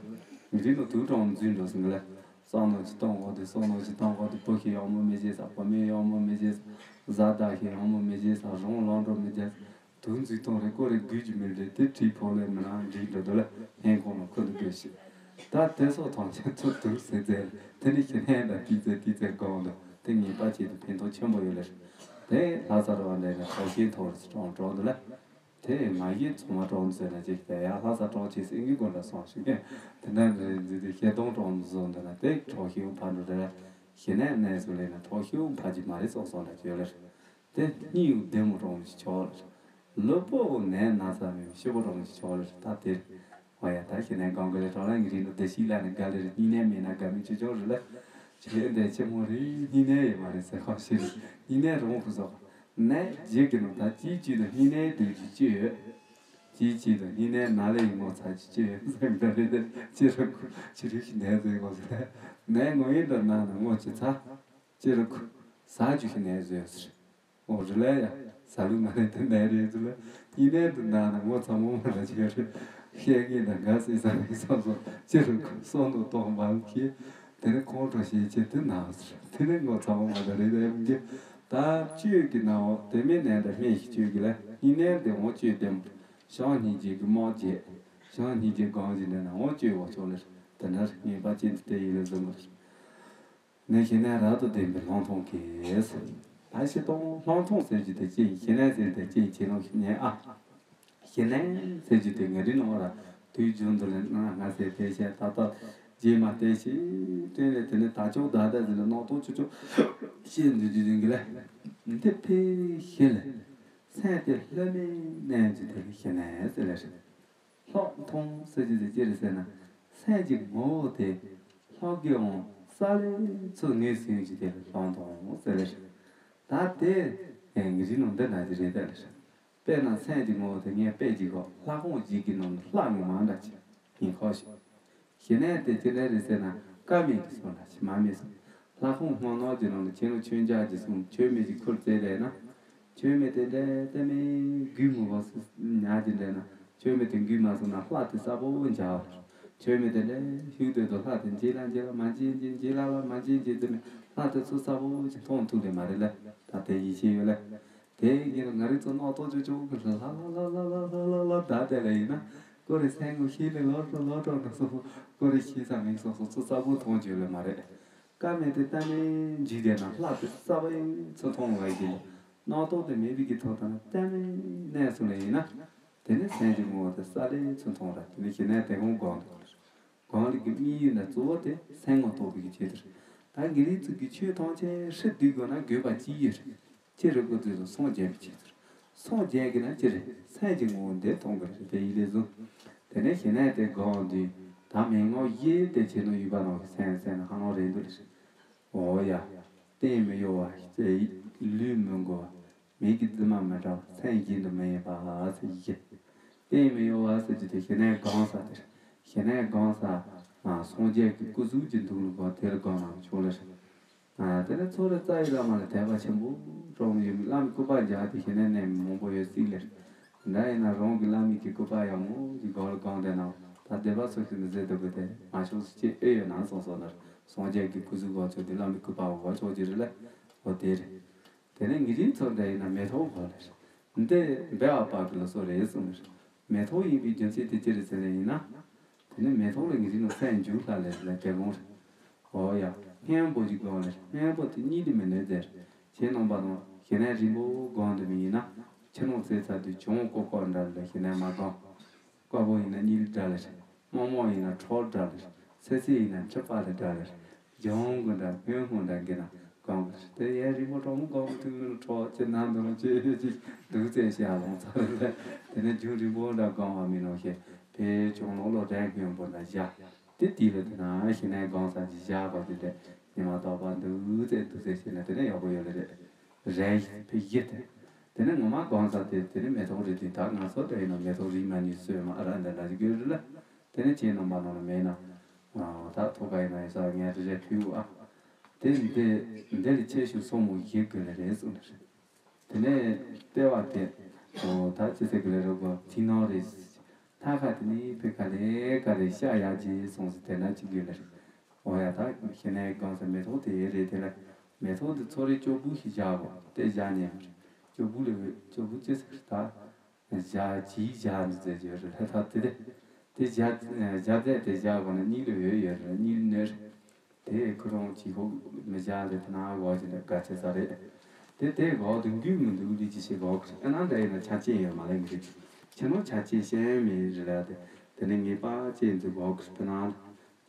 མི་རིགས་ནང་དུག་གྲང་འཛུལ་འགྲོ་སོང་གི་ལ། བསམ་ནོར་གྱི་སྟོང་གོ་དེ་བསམ་ནོར་གྱི་སྟོང་གོ་དེ་བུ་ཞིག་ཡག་མོ་མི་བྱེད་ས། བུ་མོ་ཡག་མོ་མི་བྱེད་ས། བཟའ་ཟླ་ཞིག་ཡག་མོ་མི་བྱེད་ས། རང་ལང་འགྲོ་མི་བྱེད་ས། དུག་འཛུལ་སྟངས་རེད། ཀོ་རེ་དགོས་ཀྱི་མིན་རེད། དེ་བྲིས་ཕོག་ལས་མི་ནང་འགྲིག་འགྲོ་འདུག་ལ། ཧན་གོང་ལ་ཁུ་འདུག་དགོས་ཤིག་ད་དེ་སོགས་ཐམས་ཅད་ཚུར་དུག་ཟེར་ཚེ་དེ་ནི་ཞེ་ནད་ལ་ཏི་ཙེ་ཏི་ཙེ་གང་འདུག་དེ་ངེས་པ་ཆེད་དུ་ཕན་ཐོགས་ཆེན་པོ་ཡོད་ལ། དེ་ལྷ་ས་རུ་བ་འདྲ་ནས་ཐོག་ཤིང་ཐོག་རེ་གྲོང་གྲོང་འདི་ལ། དེ་ང་ཡིས་ཚོང་མ་གྲོང་ཟེར་ན་ཅིག་དེ་ཡང་ལྷ་ས་གྲོང་ཆེ་སེང་གེ་དགོན་ལ་སོང་ཞིག་དེ་འདྲ་འདྲ་འདི་དེ་ཤེལ་དོང་གྲོང་བཟོ་འདི་ན་དེ་ཐོག་ཤིང་ཕ་འགྲོ་དེ་ལ་ཤི་ནས་གནས་སུ་ལེན་ན་ཐོག་ཤིང་ཕ་ཅི་མ་རེད་སོང་སོང་ལ་བཅོལ་ལ། དེ་སྙིང་བདེ་མོ་གྲོང་ཞིག་ཆོག་ལ། ལུས་པོ་ནད་ན་ཚ་མེད་ཤི་བོ་གྲོང་ཞིག་ཆོག་ལ་ད་དེ། ཨོ་ཡ། ད་ཤི་ནས་གང་གི་རེད་གྲོང་ལ་ངི་རིང་དུ་བདེ་སྐྱིད་ལ་ནི་དགའ་ལེ་རེད། སྙིང་ནད་མེད་ན་དགའ་མི་ཆོ་ཆོ་རེད་ལ། ཆི་ལེ་འདས་ཆེ་མོ་རེད། སྙིང་ནད་ཡོད་མ་རེད་ཟེར་ཁ་ཤི་རེད། སྙིང་ནད་རོང་ཁུ་སོགས་ནད་རྗེས་ཀྱི་ནང་ད་ཅིའི་ཕྱིར་དུ་སྙིང་ནད་འདུག་ཅི་ཅི་ཡོད། ཅིའི་ཕྱིར་དུ་སྙིང་ནད་ན་ལེ་ཡི་ངོ་ཚ་ཅི་ཅི་ཡོད་ཟེར་འདྲ་རེད་དེ་ཅི་རུ་ཁུ་ཆི་རུ་ཤི་ནད་ཟེར་ངོ་ཟེར། ནད་ངོ་ཡིན་དུ་ན་ན་ངོ་ཅི་ཚ། ཅི་རུ་ཁུ་ཟ་རྒྱུ་ཤི་ནད་ཟོས་ཟེར། ཨོ་རི་ལ་ཡ། ཟ་ལུགས་མ་རེད་དེ་ནས་རེད་ཟེར་ལ། ཡིན་ནའི་འདི་ན་ན་ངོ་ཚ་མོ་མ་ན་ཅི་ཡ་རེད། བཤད་ངེས་ན་དགའ་སྲིད་ས་མིག་སོགས་སོགས་ཅི་རུ་སོང་དུ་གཏོང་མ་ལུགས་ཀྱིས། དེ་ནི་ཁོང་ཁྲོ་ཞེས་བྱེད་དུ་ན་ཟེར། དེ་ནི་ངོ་ཚ་མོ་མ་ན་རེད་དེ་ཡོང་གི། ད་བཅོས་ཀྱི་ནའོ་དེ་མིན་ནས་འདྲ་སྨན་ཞིག་བཅོས་ཀྱི་ལ་ཡིན་ནའི་འདི་འོང་བཅོས་དེ་མོ། ཞང་སྙིང་རྗེ་གི་དམག་རྒྱས། ཞང་སྙིང་རྗེ་གང་ཞིག་འདྲ་ན་འོང་བཅོས་བ་ཆོག་ལེར། དེ་འདྲ་ངེས་པ་ཅན་དུ་དེ་ཡིན་ལ་བཟུང་བ་རེད། ནས་ཤི་ནས་རབ་ཏུ་ལྡན་པའི་ལྷག་མཐོང་གིས། ད་ཤི་སྟོང་ལྷག་མཐོང་ཟེར་རྒྱུ་དེ་ཅི་ཡིན། ཤི་ནས་ཟེར་དེ་ཅི་ཡིན་ཁྱེད་རང་ཤི་ནས་ཨ། ཤི་ནས་ཟེར་རྒྱུ་དེ་ང་རི་ནང་ར་དུས་རྒྱུན་དུ་ལས་ང་ང་ཟེར་དེ་བཤད་ད་ལྟ་རྗེས་མ་བལྟས་ཤིག་དྲན་ལས་དེ་ནས་ད་ཅོག་ད་ད་ཟེར་ལ་རྣོ་ཏོ་ཆུ་ཆུ་ཤེས་འདུག་རྒྱུ་ཡིན་གི་ལས། འདི་ཕི་ཤི་ལས་སེམས་དེ་ལྷོད་མེད་གནས་རྒྱུ་དེ་ལ་ཤི་ནས་ཟེར་ལས་རེད། ལྷག་མཐོང་ཟེར་རྒྱུ་དེ་ཅི་རེད་ཟེར་ན། སེམས་ཀྱི་ངོ་བོ་དེ་ལྷག་གི་འོང་ས་ལེ་ཚུར་ངོས་ཟིན་རྒྱུ་དེ་ལ་ལྷག་མཐོང་ཟེར་ལེ་རེད། ད་དེ་ངའི་རིགས་ནང་འདི་ན་གི་རེད་ད་ལེ་རེད། དཔེར་ན་སེམས་ཀྱི་ངོ་བོ་དེ་ངས་དཔེ་ཅིག་གོ་ལྷག་ཁོང་ཞིག་གི་ནང་ལ་ལྷག་ངོ་མ་འདྲ་ཅིག་ཡིན་ཁོག་ཞིག་ཤི་ནས་དེ་ཅི་ལེ་རེད་ཟེར་ན་ཀ་མེད་ཀྱི་སོང་ལ་ཤི་མ་མེད་སོང་། ལྷག་ཁོང་སྔོ་ནག་གི་ནང་ལ་ཁྱེད་རང་ཆོས་འཇགས་ཀྱི་སོང་ཆོས་མེད་ཀྱི་ཁུར་རྩེ་ལས་ན། ཆོས་མེད་དེ་འདྲའི་ལྟད་མོའི་རྒྱུད་མི་བ་སུ་ཉག་ཅིག་འདྲ་ན་ཆོས་མེད་དེ་རྒྱུད་མ་སོང་ན་ལྷ་དེ་ས་པོ་འཇགས་བ། ཆོས་མེད་དེ་འདྲའི་ཤུགས་འདོད་དུ་ལྷ་དེ་འཇིག་ལ་འཇིག་ལ་མ་འཇིག་འཇིག་འཇིག་ལ་ལ་མ་འཇིག་འཇིག་ཙེ་མེད་ལྷ་དེ་ཚོ་ས་པོ་ཅིག་མཐོང་ཐུབ་ལེ་མ་རེད་ལ། ད་དེ་ཡིད་ཆེས་ཡོད་ལ། དེ་ཡིན་ན་ང་རིགས་ཚོ་རྣོ་ཏོ་ཅོ་ཅོ་གི་ལ་ལ་ལ་ལ་ད་དེ་ལ་ཡིན་ན་ཀོ་རེ་སེང་གོ་ཤི་ལེ་ལོ་ཏོ་ལོ་ཏོ་ན་སོ་ཀོ་རེ་ཤི་ས་མིག་སོ་སོ་ཚོ་ས་པོ་མཐོང་བཅུག་ལེ་མ་རེད། ཀ་མེད་དེ་ལྟད་མོའི་འཇིག་རྟེན་ན་ལྷ་དེ་ས་པའི་ཚུར་མཐོང་བའི་གི་རྣམ་རྟོག་དེ་མེད་པའི་གི་ཐོག་ཐང་ལྟད་མོའི་གནས་སུ་ལ་ཡིན་ན། དེ་ནི་སེམས་ཀྱི་ངོ་བོ་དེ་ས་ལེ་ཚུར་མཐོང་ར་དེ་ནི་ཤི་ནས་དེ་ཁོང་གོང་དུ་གོང་ལ་གི་དམིགས་ཡུལ་ན་གཙོ་བོ་དེ་སེམས་ངོ་རྟོགས་པའི་གི་ཆེད་དུ་རེད། ད་གི་རིགས་ཚོ་གི་ཆོས་ཐམས་ཅད་ཧྲི་བསྡུས་དགོས་ན་དགོས་པ་ཅི་ཡོད་རེད། ཅི་རེད་གོ་དུས་སུ་སངས་རྒྱས་པའི་ཆེད་དུ་རེད། སངས་རྒྱས་ཀྱི་ན་ཅི་རེད་སེམས་ཀྱི་ངོ་བོ་འདི་མཐོང་གི་རེད་དེ་ཡི་ལས་བཟུང་། དེ་ནས་ཤི་ནས་དེ་གོང་དུ་ད་མི་ངོ་ཡེ་དེ་ཆེ་ནོ་ཡུལ་པ་ནང་གི་སེམས་སེམས་ན་ཧ་ལམ་རེད་འདུག་ལ། འོ་ཡ། རྟེན་མི་གཡོ་བ། ལུས་མི་འགུལ་བ། མིག་གི་རྫི་མ་མི་འདྲ་བ། སེམས་གཞན་དུ་མི་གཡེང་བ་ཟེར་གྱི། རྟེན་མི་གཡོ་བ་ཟེར་གྱི་དེ་ཤི་ནས་གང་ཟག་དེར། ཤི་ནས་གང་ཟག་སངས་རྒྱས་ཀྱི་སྐུ་གཟུགས་ཀྱི་མདུན་ལ་གང་དེར་གང་ན་ཆོག་ལེར། དེ་ནས་ཚོ་རེ་རྩ་ཡི་བླ་མ་ལ་དད་པ་ཆེན་པོ་གྲོང་ཡོད་མི་བླ་མའི་སྐུ་པར་རྒྱག་དེ་ཤི་ནས་གནས་མི་མང་པོ་ཡོད་སྲིད་ལེར། འདྲ་ཡིན་ན་རང་གི་བླ་མའི་གི་སྐུ་པར་ཡག་མོ་ཞིག་སྒང་ལ་གང་དེ་ན་ད་སྡེ་པ་སོ་སོའི་མི་ཟེར་དུ་གི་དེ་མ་ཤོག་སུ་ཅེས་ཨེ་ཡོད་ན་སོང་སོང་ནར་སངས་རྒྱས་ཀྱི་སྐུ་གཟུགས་གང་ཚོད་དེ་བླ་མའི་སྐུ་པར་འོ་ཆོག་ཅི་རེད་ལ། འོ་དེ་རེད། དེ་ནས་ངེད་ཅག་ཚོ་འདྲ་ཡིན་ན་མེ་ཏོག་གོ་ལེར། འདི་འབེ་བ་པ་གི་ལ་སོ་རེད་གསུངས་ནས། མེ་ཏོག་ཡིན་པའི་རྒྱུ་མཚན་དེ་ཅི་རེད་ཟེར་ནས་ཡིན་ན། དེ་ནས་མེ་ཏོག་ལ་ངེད་ཅག་ནང་སེམས་འཇུག་ལྷ་ལས་ལ་དགེ་སློང་རེད། འོ་ཡ། སྔོན་པོ་ཅིག་སྒང་ལེར་སྔོན་པོ་དེ་གཉིད་དུ་མི་ནུས་ཟེར། ཁྱེད་རྣམ་པ་དང་ཞི་གནས་རིང་པོ་སྒང་དུ་མི་ཡིན་ན། ཕྱི་ནང་བསྲེས་ཚར་དུས་གྱོང་ཀོ་ཀོ་འདྲ་ལ་ཞི་གནས་མ་སྒང་། དཀར་པོ་ཡིན་ན་གཉིད་འདྲ་ལེར། དམར་མོ་ཡིན་ན་ཁྲོ་འདྲ་ལེར། སེར་སེར་ཡིན་ན་མཁྲིས་པ་ལ་འདྲ་ལེར། ལྗང་གུ་འདྲ་སྔོན་མོ་འདྲ་འགི་ན་གང་གི་དེ་ཡན་རིང་པོ་གྲོགས་མོ་གང་གི་ཐུག་ནི་གྲོགས་ཅི་ན་འདུག་ཅི་ཅི་འདུག་ཚེ་ཤ་ལོང་ཚར་ལ་དེ་ནས་རྒྱུན་རིང་པོ་འདྲ་གང་བ་མི་ནོ་ཤེ་བེ་ཅོང་ལོ་ལོ་འདྲ་སྔོན་པོ་འདྲ་བཞག་དེ་དེ་ལ་དེ་ན་ཤི་ནས་གང་ས་ཅི་བཞག་གོ་དེ་དེ་ཉི་མ་རྟག་པར་འདུག་ཚེ་འདུག་ཚེ་ཤེ་ན་དེ་ནས་ཡག་པོ་ཡོད་ལ་རེད། རེད་ཕི་ཡི་དེ། དེ་ནས་ངོ་མ་གང་ཟག་དེ་དེ་ནས་མེ་ཏོག་རེད་དེ་ད་ང་ཚོ་དེ་ཡིན་ན་མེ་ཏོག་རིགས་མ་ནི་སོས་མ་ཨ་ར་འདི་འདྲ་ཞིག་ཡོད་རེད་ལ། དེ་ནས་ཁྱེད་རྣམ་པ་ནང་ལ་མེད་ན། ད་ཐོ་ག་ཡིན་ན་ཡིན་ས་ངས་རེ་རེ་ཕུལ་བ། དེ་འདི་འདི་ལ་ཆེ་ཤོས་སོ་མོ་ཡི་གི་ལ་རེད་གསུངས་ནས་རེད། དེ་ནས་ལྟེ་བ་དེ། ད་ཅི་ཟེར་གི་ལ་རེད་གོ་ཐིག་ནོར་རེད། ད་ཁ་དེ་ནི་ཕི་ག་ལེ་ག་ལེ་ཤ་ཡ་ཅི་སོང་ཟེར་དེ་འདྲ་ཅིག་ཡོད་ལ་རེད། འོ་ཡ་ད་ཤི་ནས་གང་ཟེར་མེ་ཏོག་དེ་རེད་དེ་ལ། མེ་ཏོག་དེ་ཚོ་རེ་ཅོག་བུ་ཞིག་བཞག་གོ་དེ་བཞག་ཉན་མ་རེད། ཅོག་བུ་ལ་ཅོག་བུ་ཅི་ཟེར་ད། བཞག་ཅིའི་བཞག་འདི་ཟེར་ཡོད་རེད་ལྷ་ཐག་དེ་དེ། དེ་བཞག་བཞག་རྫས་དེ་བཞག་གོ་ན་གཉིད་ལ་འོད་ཡོད་རེད་གཉིད་ནོར། དེ་ཁོ་རང་གཅིག་ཧོབ་མི་བཞག་རེད་དེ་ན་འོ་ཅི་འདྲ་དགའ་ཚད་ས་རེད། དེ་དེ་གོ་དེ་འགུལ་མི་འདུག་ལུས་ཀྱི་ཞིག་གོ་ཨ་ན་འདྲ་ཡིན་ན་ཆ་ཅན་ཡོད་མ་ལེན་གི་རེད། ཆ་ནོ་ཆ་ཅན་ཤེས་མེད་རེད་ལ་དེ་དེ་ནི་ངེས་པ་ཅན་འདུག་གོ་གི་རེད།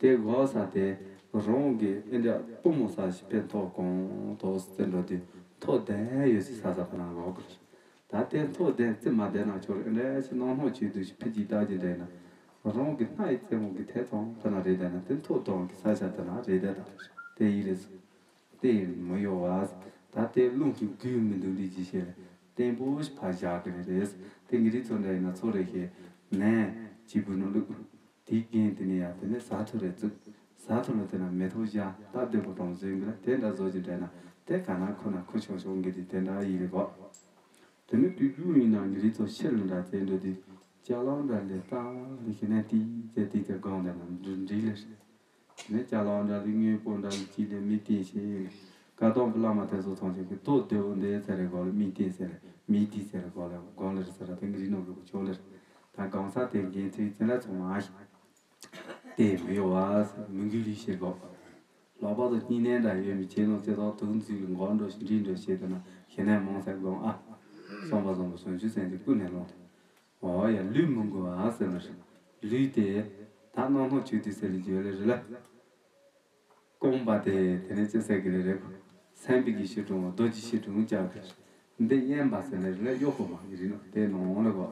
དེ་ན་དེ་གོ་ས་དེ་རང་གི་ཨེ་འདྲ་སྤུ་མོ་ས་ཞིག་ཕན་ཐོགས་གོང་ཐོག་སི་ཙེ་འགྲོ་དུས་ཐོག་དན་ཡོད་སི་ས་ས་པ་ན་གོ་གི་རེད། ད་དེ་ཐོག་དན་རྩི་མ་དན་ན་ཆོར་ཨེ་འདྲ་ཞིག་ནང་ནོ་ཆོས་དུ་ཞིག་ཕི་ཅི་ལྟ་ཅི་འདྲ་ཡིན་ན་རང་གི་སྣ་ཡི་རྩེ་མོ་གི་ཐད་ཚང་པ་ན་རེད་དན་ན་དེ་ཐོག་དང་གི་ས་ཆ་དེ་ན་རེད་དན་ད་དེ་ཡིན་རེད། དེ་ཡིན་མི་ཡོང་བ། ད་དེ་རླུང་གི་འགུལ་མི་འདུག་འདི་ཅི་བྱེད་ལ་བརྟན་པོ་ཞིག་ཕར་བཞག་གི་རེད། དེ་ངེད་རིགས་ཚོ་འདྲ་ཡིན་ན་ཚོ་རེ་ཞིག་ནས་གཅིག་པུ་ནང་བླུགས། དེའི་རྐྱེན་དེ་ནས་ཡང་དེ་ནས་ཟ་ཐུབ་རེ་བཙུགས། ཟ་ཐུབ་ལ་དེ་ན་མེ་ཐོག་བཞག་སྟབས་བདེ་པོ་དང་བཟོས་འགི་ལ་དེ་འདྲ་བཟོ་ཅི་འདྲ་ན་དེ་ག་ན་ཁོ་ན་ཁུ་ཆོག་ཆོག་འགི་དེ་དེ་འདྲ་ཡིན་རེད་གོ། དེ་ནས་དུས་རྒྱུན་ཡིན་ན་ངེད་རིགས་ཚོ་ཕྱིར་ལ་འདྲ་བཙལ་འགྲོ་དུས་ཅ་ལག་འདྲ་ལས་སྟངས་ལས་ཤི་ན་ཏི་ཙེ་ཏི་ཙེ་སྒང་འདྲ་ན་འགྲིག་ལེ། དེ་ནས་ཅ་ལག་འདྲ་ལས་དངོས་པོ་འདྲ་ལས་ཅི་ལས་མི་བསྟན་ཞེས། བཀའ་གདམས་བླ་མ་དེ་ཚོ་ཚང་ཆེན་གྱི་ཏོ་དེའུ་འདི་ཚེ་རེ་གོ་ལ་མི་བསྟན་ཟེར་ལ་མི་བསྟན་ཟེར་ལ་གོ་ལ་གོ་ལ་རེ་ཟེར་ལ་དེ་ངེད་རིགས་ནང་གི་ཆོག་ལེ། ད་གང་ས་དེ་འགན་ཚུལ་ཅན་ལ་ཚང་མ་ཨ་ཞིག་དེ་མི་ཡོང་བ་མི་འགུལ་ལི་ཞེས་གོ། ལག་པ་དང་སྙིང་ནད་འདྲ་ཡོད་མི་ཁྱེད་ནང་རྩེ་ཐོག་དུག་འཛུལ་ལ་འགོག་འགྲོ་ཞིག་འདྲི་འགྲོ་ཞེས་དེ་ན་ཞེ་ནས་མང་ཚད་དགོངས་ཨ། བསམ་པ་བཟང་པོ་བྱང་ཆུབ་སེམས་ཀྱི་ཀུན་ནས་ལོངས་ཏེ། འོ་ཡ་ལུས་མི་འགུལ་བ་ཟེར་ལ་རེད། ལུས་དེ་ད་སྣང་སྣང་ཆོས་དེ་ཟེར་ལ་བརྗོད་ལ་རེད་ལ། རྐང་པ་དེ་དེ་ནས་ཅི་ཟེར་གི་རེད་རེད། སེམས་པའི་གི་ཤི་གྲོང་རྡོ་རྗེ་ཤི་གྲོང་ཅག་གི་འདི་གཡན་པ་ཟེར་ལ་རེད་ལ་གཡོག་པོ་མ་གི་རེད་ནོ་དེ་ནང་ལ་གོ།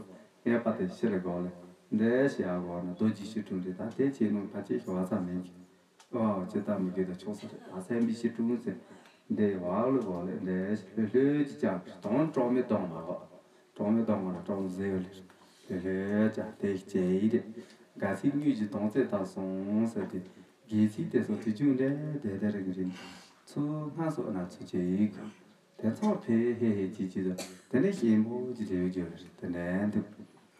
གཡན་པ་དེ་ཤི་ལ་གོ་ལ་འདི་ཤི་ཡ་གོ་ན་རྡོ་རྗེ་ཤི་གྲོང་རེད། ད་དེ་ཁྱེད་ནང་ཕ་ཆེ་ཤི་བ་ས་མེད་གི། ཨོ་ཅི་ལྟ་མི་དགོས་དང་ཆོག་ས་རེད། ད་སེམས་པའི་ཤི་གྲོང་ཟེར་འདི་བག་ལ་གོ་ལ་འདི་ཤི་ལྷོད་ལྷོད་ཀྱི་ཅག་གི་དོང་གྲོག་མི་གཏོང་མ་གོ། གྲོག་མི་གཏོང་བ་ན་གྲོག་ཟེར་བ་ལེ། ལེ་ལེ་ཅག་དེ་ཅེ་ཡི་རེད། དགའ་སའི་དངུལ་གྱི་དོང་ཙེ་ལྟ་སོང་ཟེར་ཏེ། དགེ་ཚིག་དེ་ཚོ་དུས་རྒྱུན་འདྲ་བདེ་བདེ་རིང་རིང་། ཚུར་སྔ་སོ་ན་ཚུར་ཅེ་ཡི་གི། དེ་ཚོ་ཕེ་ཧེ་ཧེ་ཅི་ཅི་དང་དེ་ནས་ཞིམ་པོ་ཅི་རེ་བརྗོད་རེད་དེ་འདྲ་འདུག་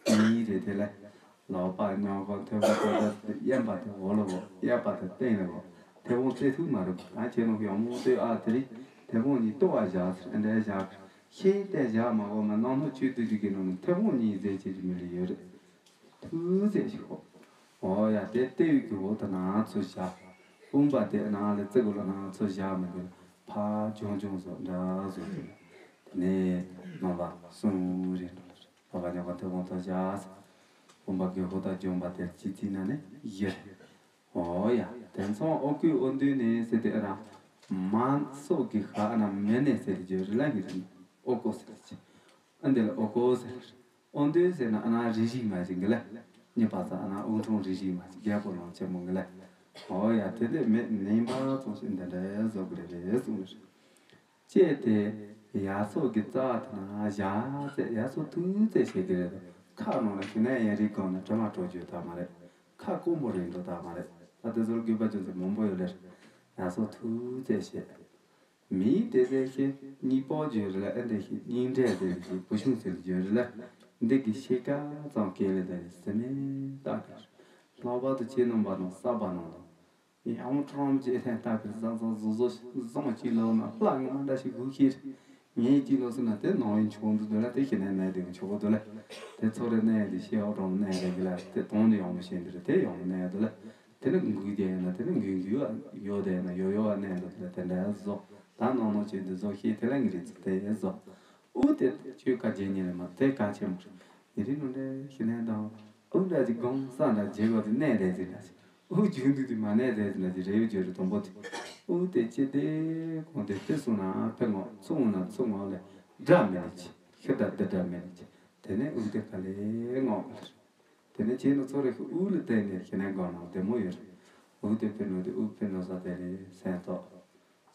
ཨི་རེད་དེ་ལ། ལག་པ་ཉོག་གོ་ཐོད་པ་ཐོད་པ་གཡན་པ་དེ་འོག་ལ་གོ་གཡས་པ་དེ་སྟེང་ལ་གོ། མཐེ་བོང་རྩེ་ཐུབ་མ་རེད། ད་ཁྱེད་རང་གི་ཡང་མོ་ལྟོས་ཨ་དེ་རིང་མཐེ་བོང་གཉིས་ལྟོ་བ་བཞག་ཟེར་ཨ་འདྲ་བཞག་ཤེས་ལྟས་བཞག་མ་གོ་མ་ནང་ནོ་ཆོས་དུ་ཅིག་གི་ནང་ནས་མཐེ་བོང་གཉིས་ཟེར་བྱེད་ཀྱི་མི་རེད་ཡོད་རེད། ཐུགས་ཟེར་ཞིག་གོ། འོ་ཡ་དེ་ལྟེ་བའི་གི་འོག་ཏུ་ན་ཚུར་བཞག་དཔུང་པ་དེ་ནང་ལ་བརྩི་དགོས་ལ་ན་ཚུར་བཞག་མི་དགོས་ཕ་ཆུང་ཆུང་བཟོ་འདྲ་བཟོ་དེ་ནས་ནང་པ་གསུམ་རེད་འགྲོ་ལ་རེད། ལག་པ་ཉོག་གོ་མཐེ་བོང་ཐོག་བཞག་དཔུང་པ་གི་འོག་ཏུ་འཇོམས་པ་དེ་སྤྱི་ཚིག་ན་ནི་ཡེ་རེད། འོ་ཡ། དེ་མཚུངས་ཨོ་ཀུན་ཨོ་འདུན་ནས་ཟེར་དེ་ཨ་ར། མ་སོགས་ཀྱི་ཤ་ཨ་ན་མེ་ནས་ཟེར་དེ་བརྗོད་རེ་ལ་ཡིན་རེད། ཨོ་ཀོ་ཟེར་ཅི། ཨ་འདི་ལ་ཨོ་ཀོ་ཟེར། ཨོ་འདུན་ཟེར་ན་ཨ་ན་རིག་རིག་མ་ཅིག་གི་ལ། རྙེད་པ་ས་ཨ་ན་ཨུ་ཚང་རིག་རིག་མ་ཅིག་རྒྱལ་པོ་ལོང་ཆེན་མོ་གི་ལ། འོ་ཡ་དེ་དེ་མེ་ནིང་པ་ཚོང་ཞིག་འདི་འདྲའི་བཟོ་གི་རེད་རེད་གསུངས་རེད། ཅེས་ཏེ་ཡ་སོགས་ཀྱི་རྩ་བ་དེ་ན་བཞག་ཚེ་ཡ་སོགས་ཐུགས་རྩེ་བྱེད་ཀྱི་རེད། ཁ་ནང་ལ་ཞུ་ན་ཡན་རིག་གང་ན་དྲི་མ་གྲོགས་བརྗོད་དག་མ་རེད། ཁ་དཀོན་པོ་རེད་འགྲོ་དག་མ་རེད། ད་དེ་ཚོར་དགོས་པ་ཅུང་ཟད་མང་པོ་ཡོད་ལེར། ཡ་སོགས་ཐུགས་རྩེ་བྱེད། མིའི་དེ་ཟེར་ཞེས་གཉིས་པོ་བརྗོད་རེད་ལ་ཨེ་འདྲ་ཞིག་སྙིང་འདྲེས་ཟེར་ཞིག་བུ་ཆུང་ཟེར་བརྗོད་རེད་ལ། འདི་གི་ཤེས་ཀ་ཙམ་སྐད་ལས་དེ་ཟེར་མེད་ལྟ་གི། ལྷག་པར་དུ་ཁྱེད་རྣམ་པ་དང་གསར་པ་རྣམས་དང་། ཡང་ཁྲོམ་ཅེས་ཐན་ལྟ་བུར་བཟང་བཟང་བཟོ་བཟོ་བཟང་གཅིག་ལོག་ན་ལྷ་ངོ་མ་འདྲ་ཞིག་སྒུག་ཤེས། ངས་གཅིག་ལོག་སོང་ན་དེ་ནང་ཡིན་ཆོག་འདུག་འདུག་ལ་དེ་ཤི་ནས་ནས་དེ་ཆོག་འདུག་ལ། དེ་ཚོ་རེ་ནས་དེ་ཤེས་ཨོ་གྲོང་ནས་རེ་གི་ལ་དེ་དོང་ནས་ཡོང་མི་ཤེས་འདི་རེ་དེ་ཡོང་ནས་འདུག་ལ། དེ་ནི་འགུག་རྒྱུ་ཡིན་ན་དེ་ནི་འགུག་རྒྱུ་ཡོད་དེ་ཡིན་ན་ཡོད་ཡོད་ནས་འདུག་ལ་དེ་འདྲ་བཟོ། ད་ནང་ནང་ཆོས་འདི་བཟོ་ཤེས་དེ་ལ་ངི་རེ་ཚོ་དེ་བཟོ། ཨུ་དེ་ཆོས་ཀ་རྗེ་ཉིད་ལ་མ་དེ་ཀ་ཆེན་མོ་རེད། ཡི་རི་ནང་འདྲ་ཤི་ནས་དང་། ཨུ་འདྲ་ཅིག་དགོང་ས་འདྲ་རྗེ་གོ་དེ་གནས་དེ་ཅིག་འདྲ་ཅིག་ཨུ་རྒྱུན་དུ་དེ་མ་གནས་དེ་ཅིག་འདྲ་ཅིག་རེ་ཡོད་རྒྱུ་རེ་དང་པོ་དེ། ཨུ་དེ་ཅི་དེ་གོང་དེ་དེ་སོང་ན་ཕེ་ངོ་ཚུགས་འོང་ན་ཚུགས་འོང་ལས་འདྲ་མེད་ནི་ཅི་ཤི་ད་དེ་འདྲ་མེད་ནི་ཅི་དེ་ནས་ཨུ་དེ་ག་ལེ་ངོ་། དེ་ནས་ཁྱེད་ནི་ཚོ་རེ་ཤི་ཨུ་ལ་བལྟས་ནས་ཤི་ནས་དགོང་ན་བདེ་མོ་ཡོད་རེད། ཨུ་དེ་ཕེ་ནོ་དེ་ཨུ་ཕེ་ནོ་ས་དེ་རེ་སེམས་ཐོག་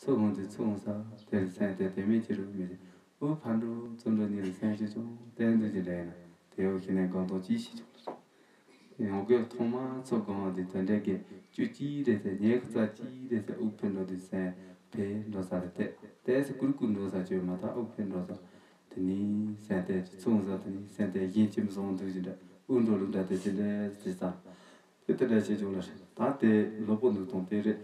ཚུགས་འོང་དུས་ཚུགས་འོང་ས་དེར་སེམས་དེ་དེ་མེད་ཅི་རུ་མི་ཅི། ཨུ་ཕ་འགྲོ་བཙོན་འགྲོ་གཉིས་ལ་སེམས་ཤི་ཆུང་བསྟན་འདུག་ཅི་འདྲ་ཡིན་ན་དེ་འོ་ཤི་ནས་གང་དོ་ཅི་ཤི་ཆུང་། ཡོང་དགོས་ཐོག་མ་ཚོ་གང་བ་དེ་དོན་འདྲ་གི་བཅུ་གཅིག་རེད་ཟེར་ཉེ་གི་རྩ་གཅིག་རེད་ཟེར་ཨུ་ཕེ་འགྲོ་དུས་སེམས་ཕེ་འགྲོ་ས་རེད་དེ་དེ་སི་ཀུར་ཀུར་འགྲོ་ས་བཅོས་མ་ཐག་ཨུ་ཕེ་འགྲོ་ས་དེ་ནི་སེམས་དེ་ཚུགས་འོང་ས་དེ་ནི་སེམས་དེ་གཞན་ཅི་མི་སོང་འདུག་ཅི་འདྲ་ཨུ་འགྲོ་ལུགས་འདྲ་དེ་ཅི་འདྲ་ཟེར་ས། དེ་ལྟར་བྱས་བྱུང་ལ་ད་དེ་ལོ་པོ་ནུས་སྟོང་དེ་རེད།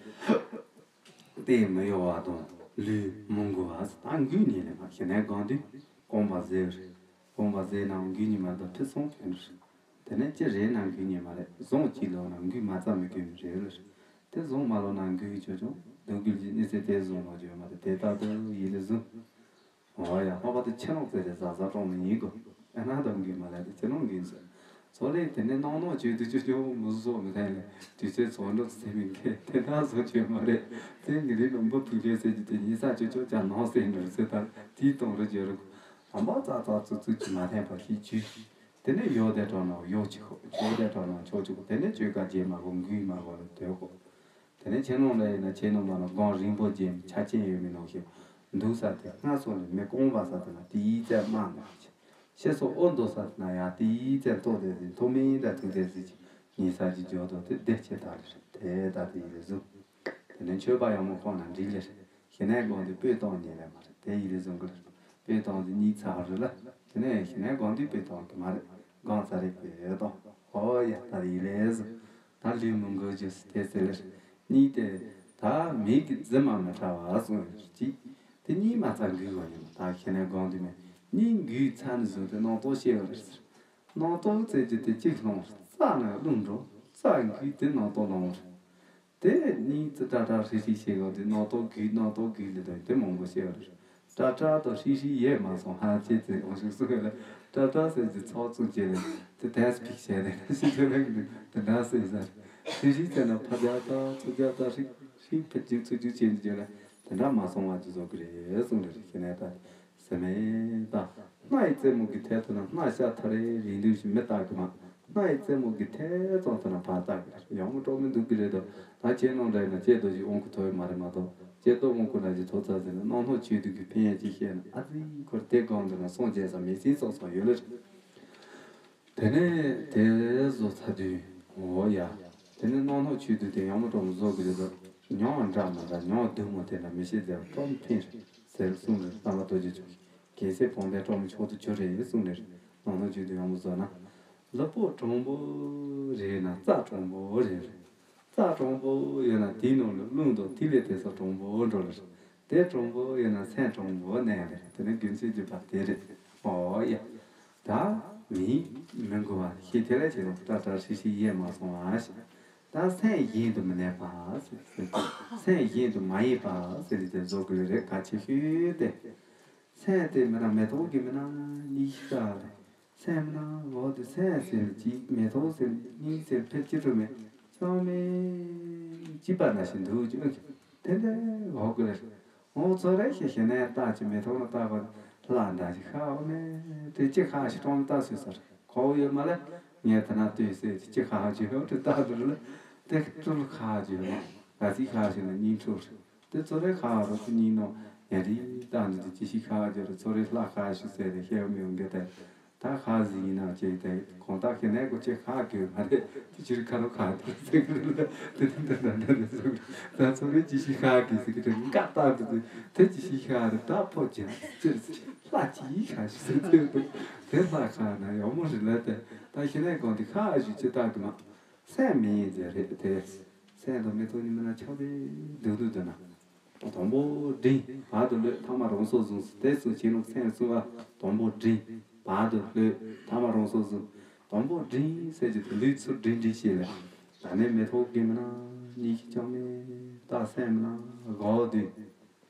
དེ་མི་གཡོ་བ་དང་ལུས་མི་འགུལ་བ་ད་འགུལ་ཉིད་ལས་མ་ཤེས་ནས་གང་དུས་རྐང་པ་ཟེར་རེད། རྐང་པ་ཟེར་ནའང་འགུལ་ཉིད་མ་གཏོགས་ཁྲི་སྲོང་ཕན་རེད། དེ་ནས་ཅི་རེད་ན་འགུལ་ཉིད་མ་རེད་བཟུང་གཅིག་ལོག་ན་འགུལ་མ་རྩ་མི་འགུལ་མི་རེད་ལ་རེད། དེ་བཟུང་མ་ལོག་ན་འགུལ་གྱི་ཆོག་ཆོག་སྡུག་འགུལ་གྱི་གནས་ཚད་དེ་བཟུང་ལོག་བརྗོད་མ་རེད་དེ་ལྟར་དུ་ཡིད་ལ་བཟུང་། འོ་ཡ། ལྷག་པར་དུ་ཁྱི་ནོར་ཟེར་ཏེ་གཟབ་གཟབ་གཏོང་ནི་ཡིན་དགོས། ཨ་ན་དང་གི་མ་ལ་དེ་ཁྱི་ནོར་གི་ཟེར། ཚོ་ལས་དེ་ནས་སྣང་སྣང་བྱེད་དུས་ཅོ་ཅོ་མི་བཟོ་མི་ཐན་ལས་དུས་ཚོད་ཚོགས་འགྲོ་ཟེར་མི་མཁན་དེ་འདྲ་བཟོ་བྱེད་མ་རེད། དེ་ངི་རིགས་ནང་འབུ་ཕུག་ལས་ཟེར་གྱི་དེ་ཉིན་ས་ཅོ་ཅོ་ཅག་ནང་ཟེར་འགྲོ་ཟེར། ད་དེའི་སྟོང་རུ་བརྗོད་རུ་ཨམ་པ་ཙག་ཙག་ཙུག་ཙུག་ཅིག་མ་ཐན་པ་ཤིག་བྱུས། དེ་ནས་ཡོག་དེ་གྲོགས་ནང་ཡོག་ཅིག་ཁོ་ཆོག་དེ་གྲོགས་ནང་ཆོག་ཅིག་ཁོ། དེ་ནས་བཅོས་ཀ་རྗེས་མ་གོ་འགུལ་མ་གོ་ལ་དོད་གོ། དེ་ནས་ཁྱེད་རྣམས་ལ་ཡིན་ན་ཁྱེད་རྣམས་ལ་སྒང་རིང་པོ་རྗེས་ཆ་རྐྱེན་ཡོད་མི་ནང་བཞིན་འདུག་ས་དེ་སྔ་སོ་ནས་མི་རྐང་པ་ས་དེ་ན་དེའི་རྩེ་དམག་འདུག་ཅེས། ཤེས་སོ་ཨོ་འདུག་ས་དེ་ན་ཡང་དེའི་རྩེ་ལྟོ་དེ་ཟིན་ཐོག་མིན་དང་ཐུག་དེ་ཟིན་ཅིག་ཉིན་ས་ཅིག་འཇོག་དོ་དེ་བདེ་ཆེ་དག་ལེ་རེད། དེ་ད་དེ་ཡིན་རེ་ཟུང་། དེ་ནས་མཆོད་པ་ཡག་མོ་ཁོང་ན་འགྲིག་ལེ་རེད། ཞི་གནས་སྒང་དེ་སྤོས་བཏང་ཉེ་ལེ་མ་རེད། དེ་ཡིན་རེ་ཟུང་གི་ལེ་རེད། སྤོས་བཏང་དེ་གཉིས་ཚར་རེད་ལ། དེ་ནས་ཞི་གནས་སྒང་དེ་སྤོས་བཏང་གི་མ་རེད། སྒང་ཚ་རེ་སྤོས་བཏང་། ཨོ་ཡ་ད་ཡིན་རེ་ཟུང་། ད་ལུས་མི་འགུལ་རྒྱུ་ཟེར་དེ་ཟེར་ལེ་རེད། གཉིས་དེ་ད་མིག་གི་རྫི་མ་མི་ཕྲ་བ་གསུངས་ཡོད་རེད། གཅིག་དེ་གཉིས་མ་ཚ་འགུལ་བ་ཉིན་མོ་ད་ཞི་གནས་སྒང་དེ་མེད། གཉིས་འགུལ་ཚར་ནས་བཟུང་སྟེ་རྣམ་རྟོག་སྐྱེ་བ་རེད་ཟེར། རྣམ་རྟོག་ཟེར་རྒྱུ་དེ་གཅིག་སློང་རྩ་ནས་རླུང་འགྲོ། རྩ་འགུལ་དེ་རྣམ་རྟོག་སློང་རེད། དེ་གཉིས་ཙི་ཏྲ་ཏྲ་ཧྲི་ཧྲི་བྱེད་དགོས་དེ་རྣམ་རྟོག་འགུལ་རྣམ་རྟོག་འགུལ་ལེ་དང་དེ་མང་པོ་བཤད་པ་རེད། ཏྲ་ཏྲ་དང་ཧྲི་ཧྲི་ཡས་མ་སོང་ཧ་ཅེ་ཙི་འོང་ཞིག་གསུང་ཡོད་ལ། ཏྲ་ཏྲ་ཟེར་རྒྱུ་ཚོགས་བཙུགས་བྱས་ལེ་དེ་ཏེས་ཕིག་བྱས་ཏེ་ཤི་ཆོས་ལེགས་འདུག་དེ་འདྲ་ཟེར་ས་རེད། ཧྲི་ཧྲི་ཟེར་ན་ཕ་རྒྱ་ཏ་ཚུ་རྒྱ་ཏ་ཧྲི་ཧྲི་ཕི་རྒྱུ་ཚུ་རྒྱུ་བྱེད་འདི་བྱས་ལ་དེ་འདྲ་མ་སོང་བ་ཅི་བཟོ་གི་རེད་གསུང་རེ་རེ་ཞེ་ནས་ད། སེམས་མེད་ད། སྣ་ཡི་རྩེ་མོ་གི་ཐད་དུ་ན་སྣ་ཤ་ཐ་རེ་རིང་དུས་ཤིག་མི་ལྟ་གི་མ། སྣ་ཡི་རྩེ་མོ་གི་ཐད་ཙམ་དུ་ན་བར་ལྟ་གི་རེད། ཡང་མོ་སྤྲོ་མི་འདུག་གི་རེད་དོ། ད་ཁྱེད་རྣམས་འདྲ་ཡིན་ན་ཁྱེད་དོ་ཞིག་འོང་གི་ཐོག་ཡོད་མ་རེད་མ་གཏོགས། ཁྱེད་དོ་འོང་གི་ན་ཞིག་ཐོག་ཚ་ཟེར་ན་རྣམ་སྣང་ཆོས་སྡུད་ཀྱི་ཕན་ཡོན་ཅིག་བཤད་ན་ཨ་ཙི་ཁོར་དེ་སྒང་དུ་ན་སངས་རྒྱས་ས་མེད་སྲིད་ཙོག་ཙོག་ཡོད་ལེ། དེ་ནས་དེ་བཟོ་ཚར་དུས་འོ་ཡ། དེ་ནས་རྣམ་སྣང་ཆོས་སྡུད་དེ་ཡང་མོ་སྤྲོ་མི་བཟོ་གི་རེད་དོ། མྱོང་འདྲ་མི་འདྲ་མྱོང་བདུད་མོ་དེ་འདྲ་མི་ཤེས་ཟེར་སྤྲོ་མི་ཕན་རེད་ཟེར་གསུངས་རེད། བསམ་པ་རྡོ་རྗེ་མཆོག་གིས། རྒྱལ་སྲས་བོང་བུའི་སྤྲང་མོ་མཆོག་ཏུ་གྱུར་རེད་གསུངས་ནས་རྣམ་སྣང་བརྗོད་དུ་ཡང་མོ་བཟོ་ན། ལུས་པོ་དྲང་པོ་རེད་ན་རྩ་དྲང་པོ་རེད་རེད། རྩ་དྲང་པོ་ཡོད་ན་དེའི་ནང་ལ་རླུང་དང་དེ་ལས་དེ་ས་དྲང་པོ་འགྲོ་ལ་རེད། དེ་དྲང་པོ་ཡོད་ན་སེམས་དྲང་པོ་གནས་རེད། དེ་ནི་རྒྱུ་མཚན་བརྗོད་པ་དེ་རེད། ཨོ་ཡ། ད་མི་མི་འགུལ་བ་ཤེས་དེ་ལས་བྱས་ན་ཏྲ་ཏྲ་ཧྲི་ཧྲི་ཡས་མ་སོང་བ་ཞིག་ད་སེམས་གཞན་དུ་མི་གནས་པ་ཟེར། སེམས་གཞན་དུ་མ་ཡེངས་པ་ཟེར་ཏེ་བཟོ་དགོས་རེད། གལ་ཆེ་ཤོས་དེ། སེམས་དེ་མིན་ན་མི་ཐོག་གི་མིན་ན་གཉིས་ཤིག་ལ། སེམས་མིན་ན་འོག་ཏུ་སེམས་ཟེར་གཅིག་མི་ཐོག་ཟེར་གཉིས་ཟེར་ཕལ་ཆེར་དུ་མེད། ཅང་མེད་གཅིག་པ་ན་ཞིག་འདུག་ཅིག་ཨ་ཅིག་དེ་འདྲ་འོག་གི་རེད། འོག་ཚོ་རེ་ཞིག་ཞེ་ནས་བཏགས་ཀྱི་མི་ཐོག་ལ་བཏགས་པ་ལྷ་འདྲ་ཞིག་ཤ་འོ་མེད་དེ་གཅིག་ཤ་ཞིག་སྟོང་བཏགས་སུས་ཟེར་གོ་ཡོད་མ་ལེ། ངས་དེ་ན་ལྟོས་ཟེར་གཅིག་ཤ་ཞིག་ཡོད་དེ་བཏགས་འདུག་ལ། དེ་ཀྲུལ་ཤ་ཞིག་ཡོད་མ་ང་ཚིག་ཤ་ཞིག་ལ་གཉིས་འཕྲོ་རེད། དེ་ཚོ་རེ་ཁ་རོ་ཚོ་གཉིས་ནོ་ཡ་རི་ཏང་འདི་ཅི་ཞིག་ཁ་རྒྱ་རོ་ཚོ་རེ་ལྷ་ཁ་ཞིག་ཟེར་ཏེ་ཤེས་མི་ཡོང་གི་དེ། ད་ཁ་ཟིག་ཡིན་ན་ཅིག་དེ་གོང་ཐག་ཁེ་ནས་གོ་ཅེ་ཁ་གི་མ་རེད། དེ་ཕྱིར་ཁ་རོ་ཁ་དུ་ཟེར་གི་རེད། དེ་དེ་འདྲ་འདྲ་འདྲ་ནས་ཟེར་གི་རེད། ད་ཚོ་རེ་ཅི་ཞིག་ཁ་གི་ཟེར་གི་རེད། འགའ་ལྟ་འདི་དེ་དེ་ཅི་ཞིག་ཁ་རེད། ད་ཕོ་ཅན་ཅེར་ལྷ་ཅི་ཁ་ཞིག་ཟེར་གི་རེད། དེ་ལྷ་ཁ་ན་ཡོང་མོ་རེད་ལ། དེ་ད་ཁེ་ནས་གོང་དེ་ཁ་ཞིག་ཅི་ལྟ་གི་མ། སེམས་མི་ཡེངས་རྒྱུ་རེད་དེ། སེམས་དང་མི་ཐོག་གཉིས་མི་ན་ཆགས་པའི་སྡུག་སྡུག་དུ་ན། དང་པོ་འབྲིང་བར་དུ་གློད་ཐ་མ་རང་སོར་བཟུང་ཟེར་དེ་གསུངས་བྱས་ནས་སེམས་གསུམ་པ་དང་པོ་འབྲིང་བར་དུ་གློད་ཐ་མ་རང་སོར་བཟུང་། དང་པོ་འབྲིང་ཟེར་གྱི་དེ་ལུས་ཚུར་འབྲིང་འབྲིང་བྱས་ལ། ད་ནི་མི་ཐོག་གི་མི་ན་གཉིས་ཀྱི་ཅང་མེད་ད་སེམས་མི་ན་དགའ་བ་དུས།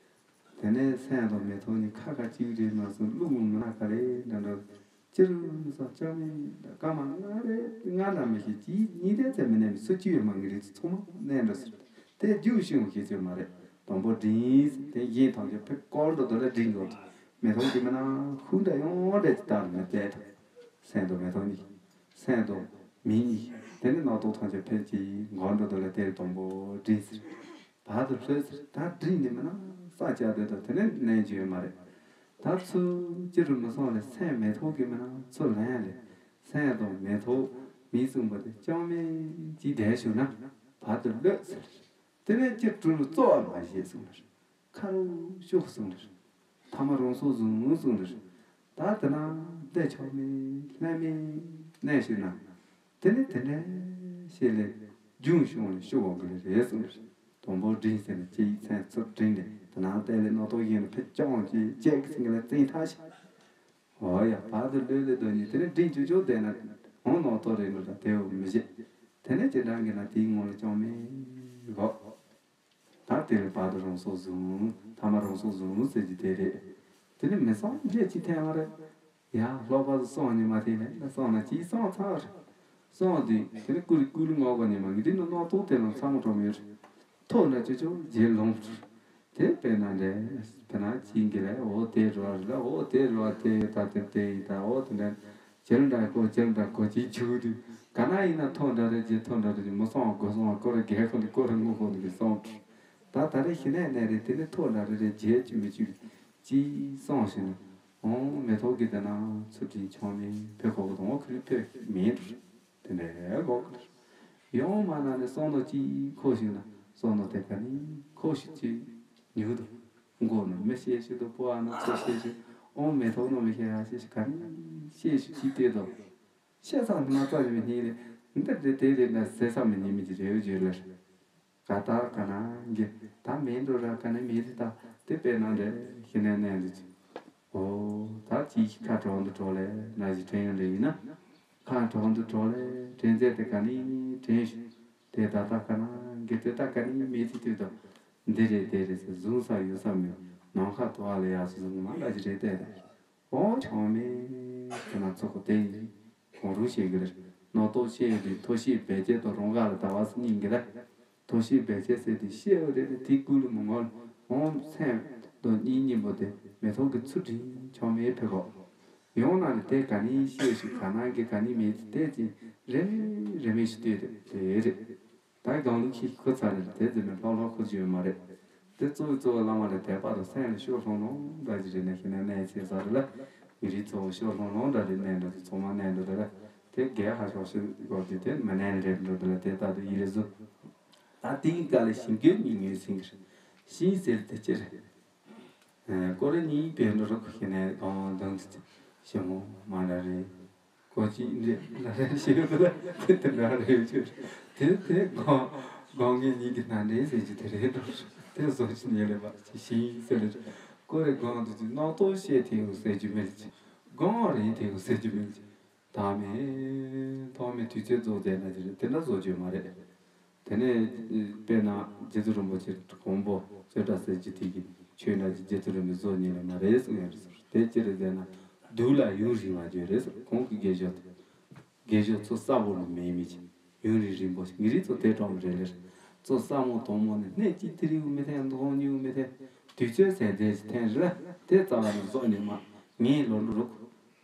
དེ་ནས་སེམས་དང་མི་ཐོག་གཉིས་ཁ་ཁ་གཅིག་རེད་མ་སོང་རླུང་མི་ན་ག་རེ་འདྲ་འདྲ། སྤྱིར་མི་སོགས་ཅང་མེད། སྐར་མ་ལྔ་རེ་ལྔ་འདྲ་མི་ཤེས་གཅིག་གཉིས་དེ་ཚད་མི་གནས་མི་སུ་གཅིག་ཡོད་མ་ངེས་རེད། ཚང་མ་གནས་འགྲོ་ཟེར། དེ་རྒྱུགས་ཤིང་ཤེས་ཚོད་མ་རེད། དང་པོ་འབྲིང་ཟེར་དེ་གཞན་ཐམས་ཅད་ཕེབས་སྐོར་འགྲོ་དོ་ལ་འབྲིང་དགོས། མི་ཐོག་གི་མི་ན་ཤུགས་འདྲ་ཡོང་འདྲ་ཅི་ལྟར་མི་བཙལ་ཐུབ། སེམས་དང་མི་ཐོག་གཉིས། སེམས་དང་མི་གཉིས། དེ་ནི་རྣམ་རྟོག་ཐམས་ཅད་ཕེབས་ཀྱིས་འགོར་འགྲོ་དོ་ལ་དེར་དང་པོ་འབྲིང་ཟེར། བར་དུ་གློད་ཟེར། ད་འབྲིང་ནི་མི་ན་ས་བཅད་དོད་དང་དེ་ནས་གནས་རྒྱུ་ཡོད་མ་རེད། ད་ཚུར་སྤྱི་རུ་མི་སོང་ལས་སེམས་མི་ཐོག་གི་མི་ན་ཚུར་ལེན་ལས་སེམས་དང་མི་ཐོག་མི་གསུམ་པོ་དེ་ཅང་མེད་ཅིག་བསྡད་བཞུགས་ན་བར་དུ་གློད་ཟེར། དེ་ནས་སྤྱི་དྲུག་ལ་རྩོལ་བ་མ་བྱེད་གསུངས་ལ། ཁ་རུ་ཤོག་གསུངས་ལ། ཐ་མ་རང་སོར་བཟུང་གསུངས་ལ། ད་དེ་ན་བསྡད་ཆོག་མེད་ལྷད་མེད་གནས་བཞུགས་ན། དེ་ནི་དེ་འདྲ་ཞིག་ལས་རྒྱུན་བྱུང་ལ་ཤོག་འོང་གི་རེད་གསུངས་ལ། དང་པོ་འབྲིང་ཟེར་ན་སྤྱི་ཡི་མཚན་ཚུར་འབྲིང་ནས་དེ་ནང་བལྟས་ལས་རྣམ་རྟོག་གཞན་ལ་ཕེབས་ཀྱང་ཅེས་བཅས་ཀྱི་སེང་གེ་ལ་བཙན་ཐག་ཞིག་འོ་ཡ། བར་དུ་གློད་ལས་དོན་གཉིས་དེ་ནི་འབྲིང་ཅུང་ཅུང་བསྡད་ན་འོང་རྣམ་རྟོག་རེད་འགྲོ་ད་དེའོ་མི་བྱེད། དེ་ནི་ཅི་འདྲ་གི་ན་དེའི་ངོ་ལ་ཅང་མེད་གོ། ད་དེ་ལས་བར་དུ་རང་སོར་བཟུང་། ཐ་མ་རང་སོར་བཟུང་ཟེར་གྱི་དེ་རེད། དེ་ནི་མི་སོང་རྒྱལ་ཅི་ཐེངས་མ་རེད། ཡ་ལྷོག་པ་སོང་ཉི་མ་དེ་ནས་ན་སོང་ན་ཅི་སོང་ཚར། སོང་དུས་དེ་ནི་ཀུ་རི་ཀུ་རི་ངོ་ག་ཉི་མ་གི་དེ་ནི་རྣོ་ཏོག་དེ་ལ་ཚ་མོ་གྲོང་ཡོད་རེད། ཐོག་ན་ཅོ་ཅོ་རྗེས་ལོངས་རེད། དེ་དཔེར་ན་འདྲ་དཔེར་ན་ཅི་གི་ལས་འོ་དེ་རོ་རེད་ལ་འོ་དེ་རོ་དེ་ཡོད་ད་དེ་དེ་ཡིན་ད་འོ་དེ་འདྲ་ཇེལ་འདྲ་ཀོ་ཇེལ་འདྲ་ཀོ་ཅི་ཆུ་དུས་ག་ན་ཡིན་ན་ཐོག་འདྲ་རེད་རྗེས་ཐོག་འདྲ་རེད་མི་སོང་བ་གོ་སོང་བ་ཀོ་རེ་རྒྱལ་ཁོ་ནི་ཀོ་རེ་ངུ་ཁོ་ནི་གི་སོང་རེད། ད་ད་རེས་ཤི་ནས་ནས་རེད་དེ་ནི་ཐོག་འདྲ་རེ་རེ་རྗེས་ཀྱི་མི་བཅུག་ཅི་སོང་ཞིག་ན་འོང་མེ་ཏོག་གི་དེ་ན་ཚུར་དྲིན་ཆོག་མེད་བོད་ཁོག་གི་དང་ཁུ་རི་ཐོད་མེད་དེ་འདྲའི་གོག་གི་ཡོང་མ་ན་ནི་སོང་ནོ་ཅི་ཁོ་ཞིག་ན་སོང་ནོ་དེ་ག་ནི་ཁོ་ཞིག་ཅི་ཉུག་དུ་མགོ་ན་མི་ཤེས་ཞིག་ཏུ་པོ་ཨ་ན་ཚོ་ཤེས་ཞིག་འོང་མེ་ཏོག་ནོ་མི་ཤེས་ཡ་ཤེས་ཞིག་ག་ནི་ཤེས་ཞིག་ཅི་ལྟོས་དོ། ཤེས་ཚང་ནི་མ་ཚང་ཡོད་ཉིད་ལས་འདི་འདི་དེ་རེད་ན་ཟེར་ས་མི་ཉིད་མི་གྱི་རེ་བ་བརྗོད་ལེར། ག་ད་ག་ན་འགྱེ་ད་མེད་འགྲོ་ར་ག་ནི་མེད་དེ་ད་དེ་དཔེར་ན་འདྲ་ཤི་ནས་ནས་འདི་ཅི། ཨོ་ད་ཅི་ཞིག་ཁ་གྲོགས་འདི་གྲོགས་ལས་ན་ཞིག་དྲན་ཡོང་འདྲ་ཡིན་ན། ཁ་གྲོགས་འདི་གྲོགས་ལས་དྲན་ཚད་དེ་ག་ནི་དྲན་ཞིག་དེ་ད་ད་ག་ན་འགྱེ་དེ་ད་ག་ནི་མེད་དེ་དུས་ད་འདི་རེད་དེ་རེད་ཟེར་བཟུང་ས་ཡོད་ས་མེད་ནམ་མཁའ་དུ་བ་ལ་ཡག་སོ་བཟུང་མ་ལ་ཞིག་རེད་དེ་ད། འོ་ཆོག་མེད། དེ་ན་ཚོགས་པ་དེ་ཡིན། གང་རུང་ཤེས་ཀྱི་རེད། ནོར་ཐོག་ཤེས་ཡོད་དུས་ཐོག་ཤེས་བེད་སྤྱད་དང་རང་དགའ་ལ་ཟླ་བ་སུ་གཉིས་ཀྱི་རེད། ཐོག་ཤེས་བེད་སྤྱད་ཟེར་དུས་ཤེས་ཡོད་རེད་དེ་ཀུན་ལ་མི་ངོ་ལ་འོང་སེམས་དང་གཉིས་གཉིས་པོ་དེ་མེ་ཏོག་གི་ཚུལ་དྲིན་ཆོག་མེད་ཕེབས་གོ། ཡང་ན་ནི་དེ་ག་ནས་ཤེས་ཤིག་ག་ན་གི་ག་ནས་མེད་དེ་དེ་ཅི་རེ་མེད་རེ་མེད་ཞིག་ལྟོས་དེ་དེ་རེད། ད་གང་ལུགས་ཤིག་ཁོ་ཚ་ལ་དེ་ཙི་མེད་ལྷོག་ལྷོག་ཁོ་བརྗོད་མ་རེད། དེ་གཙོ་བོའི་གཙོ་བོ་བླ་མ་ལ་དད་པ་དང་སེམས་ལ་ཤོར་ལྷུང་ལྷུང་འདྲ་ཞིག་རེད་ན་ཤི་ན་གནས་ཚེ་ས་རེད་ལ། མི་རིགས་གཙོ་བོ་ཤོར་ལྷུང་ལྷུང་འདྲ་རེད་གནས་འདྲ་དེ་ཚང་མ་གནས་འདྲ་རེད་ལ། དེ་རྒྱལ་ཧ་ཤོག་ཤི་གོ་དེ་དེ་མི་གནས་རེད་འགྲོ་དེ་ལ་དེ་ལྟ་དུ་ཡིད་ལ་བཟུང་། ད་དེའི་སྐབས་ལ་ཞིང་སྐྱོན་གཉིས་ངོས་ཟིན་གི་རེད། ཞིང་ཟེར་དེ་ཅི་རེད། ཀོ་རེ་གཉིས་པའི་འགྲོ་རུ་ཁུ་ཤི་ནས་གང་དང་ཞི་མོ་མ་འདྲ་རེད། ཀོ་ཅི་འདྲེ་ལ་རེ་ཞིག་ཡོད་ལ་དེ་དེ་འདྲ་རེ་ཡོད་ཅིག་དེ་དེ་སྒང་སྒང་གི་ཉིད་ཀྱི་ན་འདྲེ་ཟེར་གྱི་དེ་རེད་འགྲོ། དེ་བཟོ་ཅི་ཉེ་ལེ་བ་ཅི་ཤིང་ཟེར་ལེ་ཀོ་རེ་སྒང་དུ་ཅི་རྣོ་ཏོ་ཤེས་དེ་ཡོད་ཟེར་གྱི་མེད་ཅི་སྒང་རེད་དེ་ཡོད་ཟེར་གྱི་མེད་ཅི་ད་མེད་ཐོག་མེད་དུས་ཚོད་རྫོགས་ཟེར་ན་ཅི་རེད་དེ་འདྲ་བཟོ་རྒྱུ་མ་རེད། དེ་ནས་དཔེར་ན་རྗེ་བཙུན་རིན་པོ་ཆེ་གོང་པོ་ཙོ་ཏྲ་ཟེར་གྱི་དེ་གི་ཆོས་འདྲ་གྱི་རྗེ་བཙུན་རིན་པོ་བཟོ་ཉེ་ལེ་མ་རེད་གསུང་ཡ་རེད་ཟེར། དེ་ཅི་རེད་ཟེར་ན་སྡུག་ལ་ཡུན་རིང་བ་བརྗོད་རེད་ཟེར། གོང་གི་དགེ་སྦྱོར་དེ་དགེ་སྦྱོར་ཚོ་ས་བོ་ལ་མེད་མི་ཅི་ཡུན་རིང་རིང་པོ་ཞིག་ངེད་རིགས་ཚོ་དེ་གྲོགས་རེད་ལེར་ཚོ་ས་མོ་དོང་མོ་ནས་གནས་གཅིག་དེ་རིགས་མི་འཐེན་མདོག་ཉུང་མི་འཐེན་དུས་ཚོད་ཟད་ཟད་ཅིག་འཐེན་རེད་ལ་དེ་རྩ་བ་ནས་བཟོ་ཉེ་མ་ངའི་ལོ་ལོ་རུག་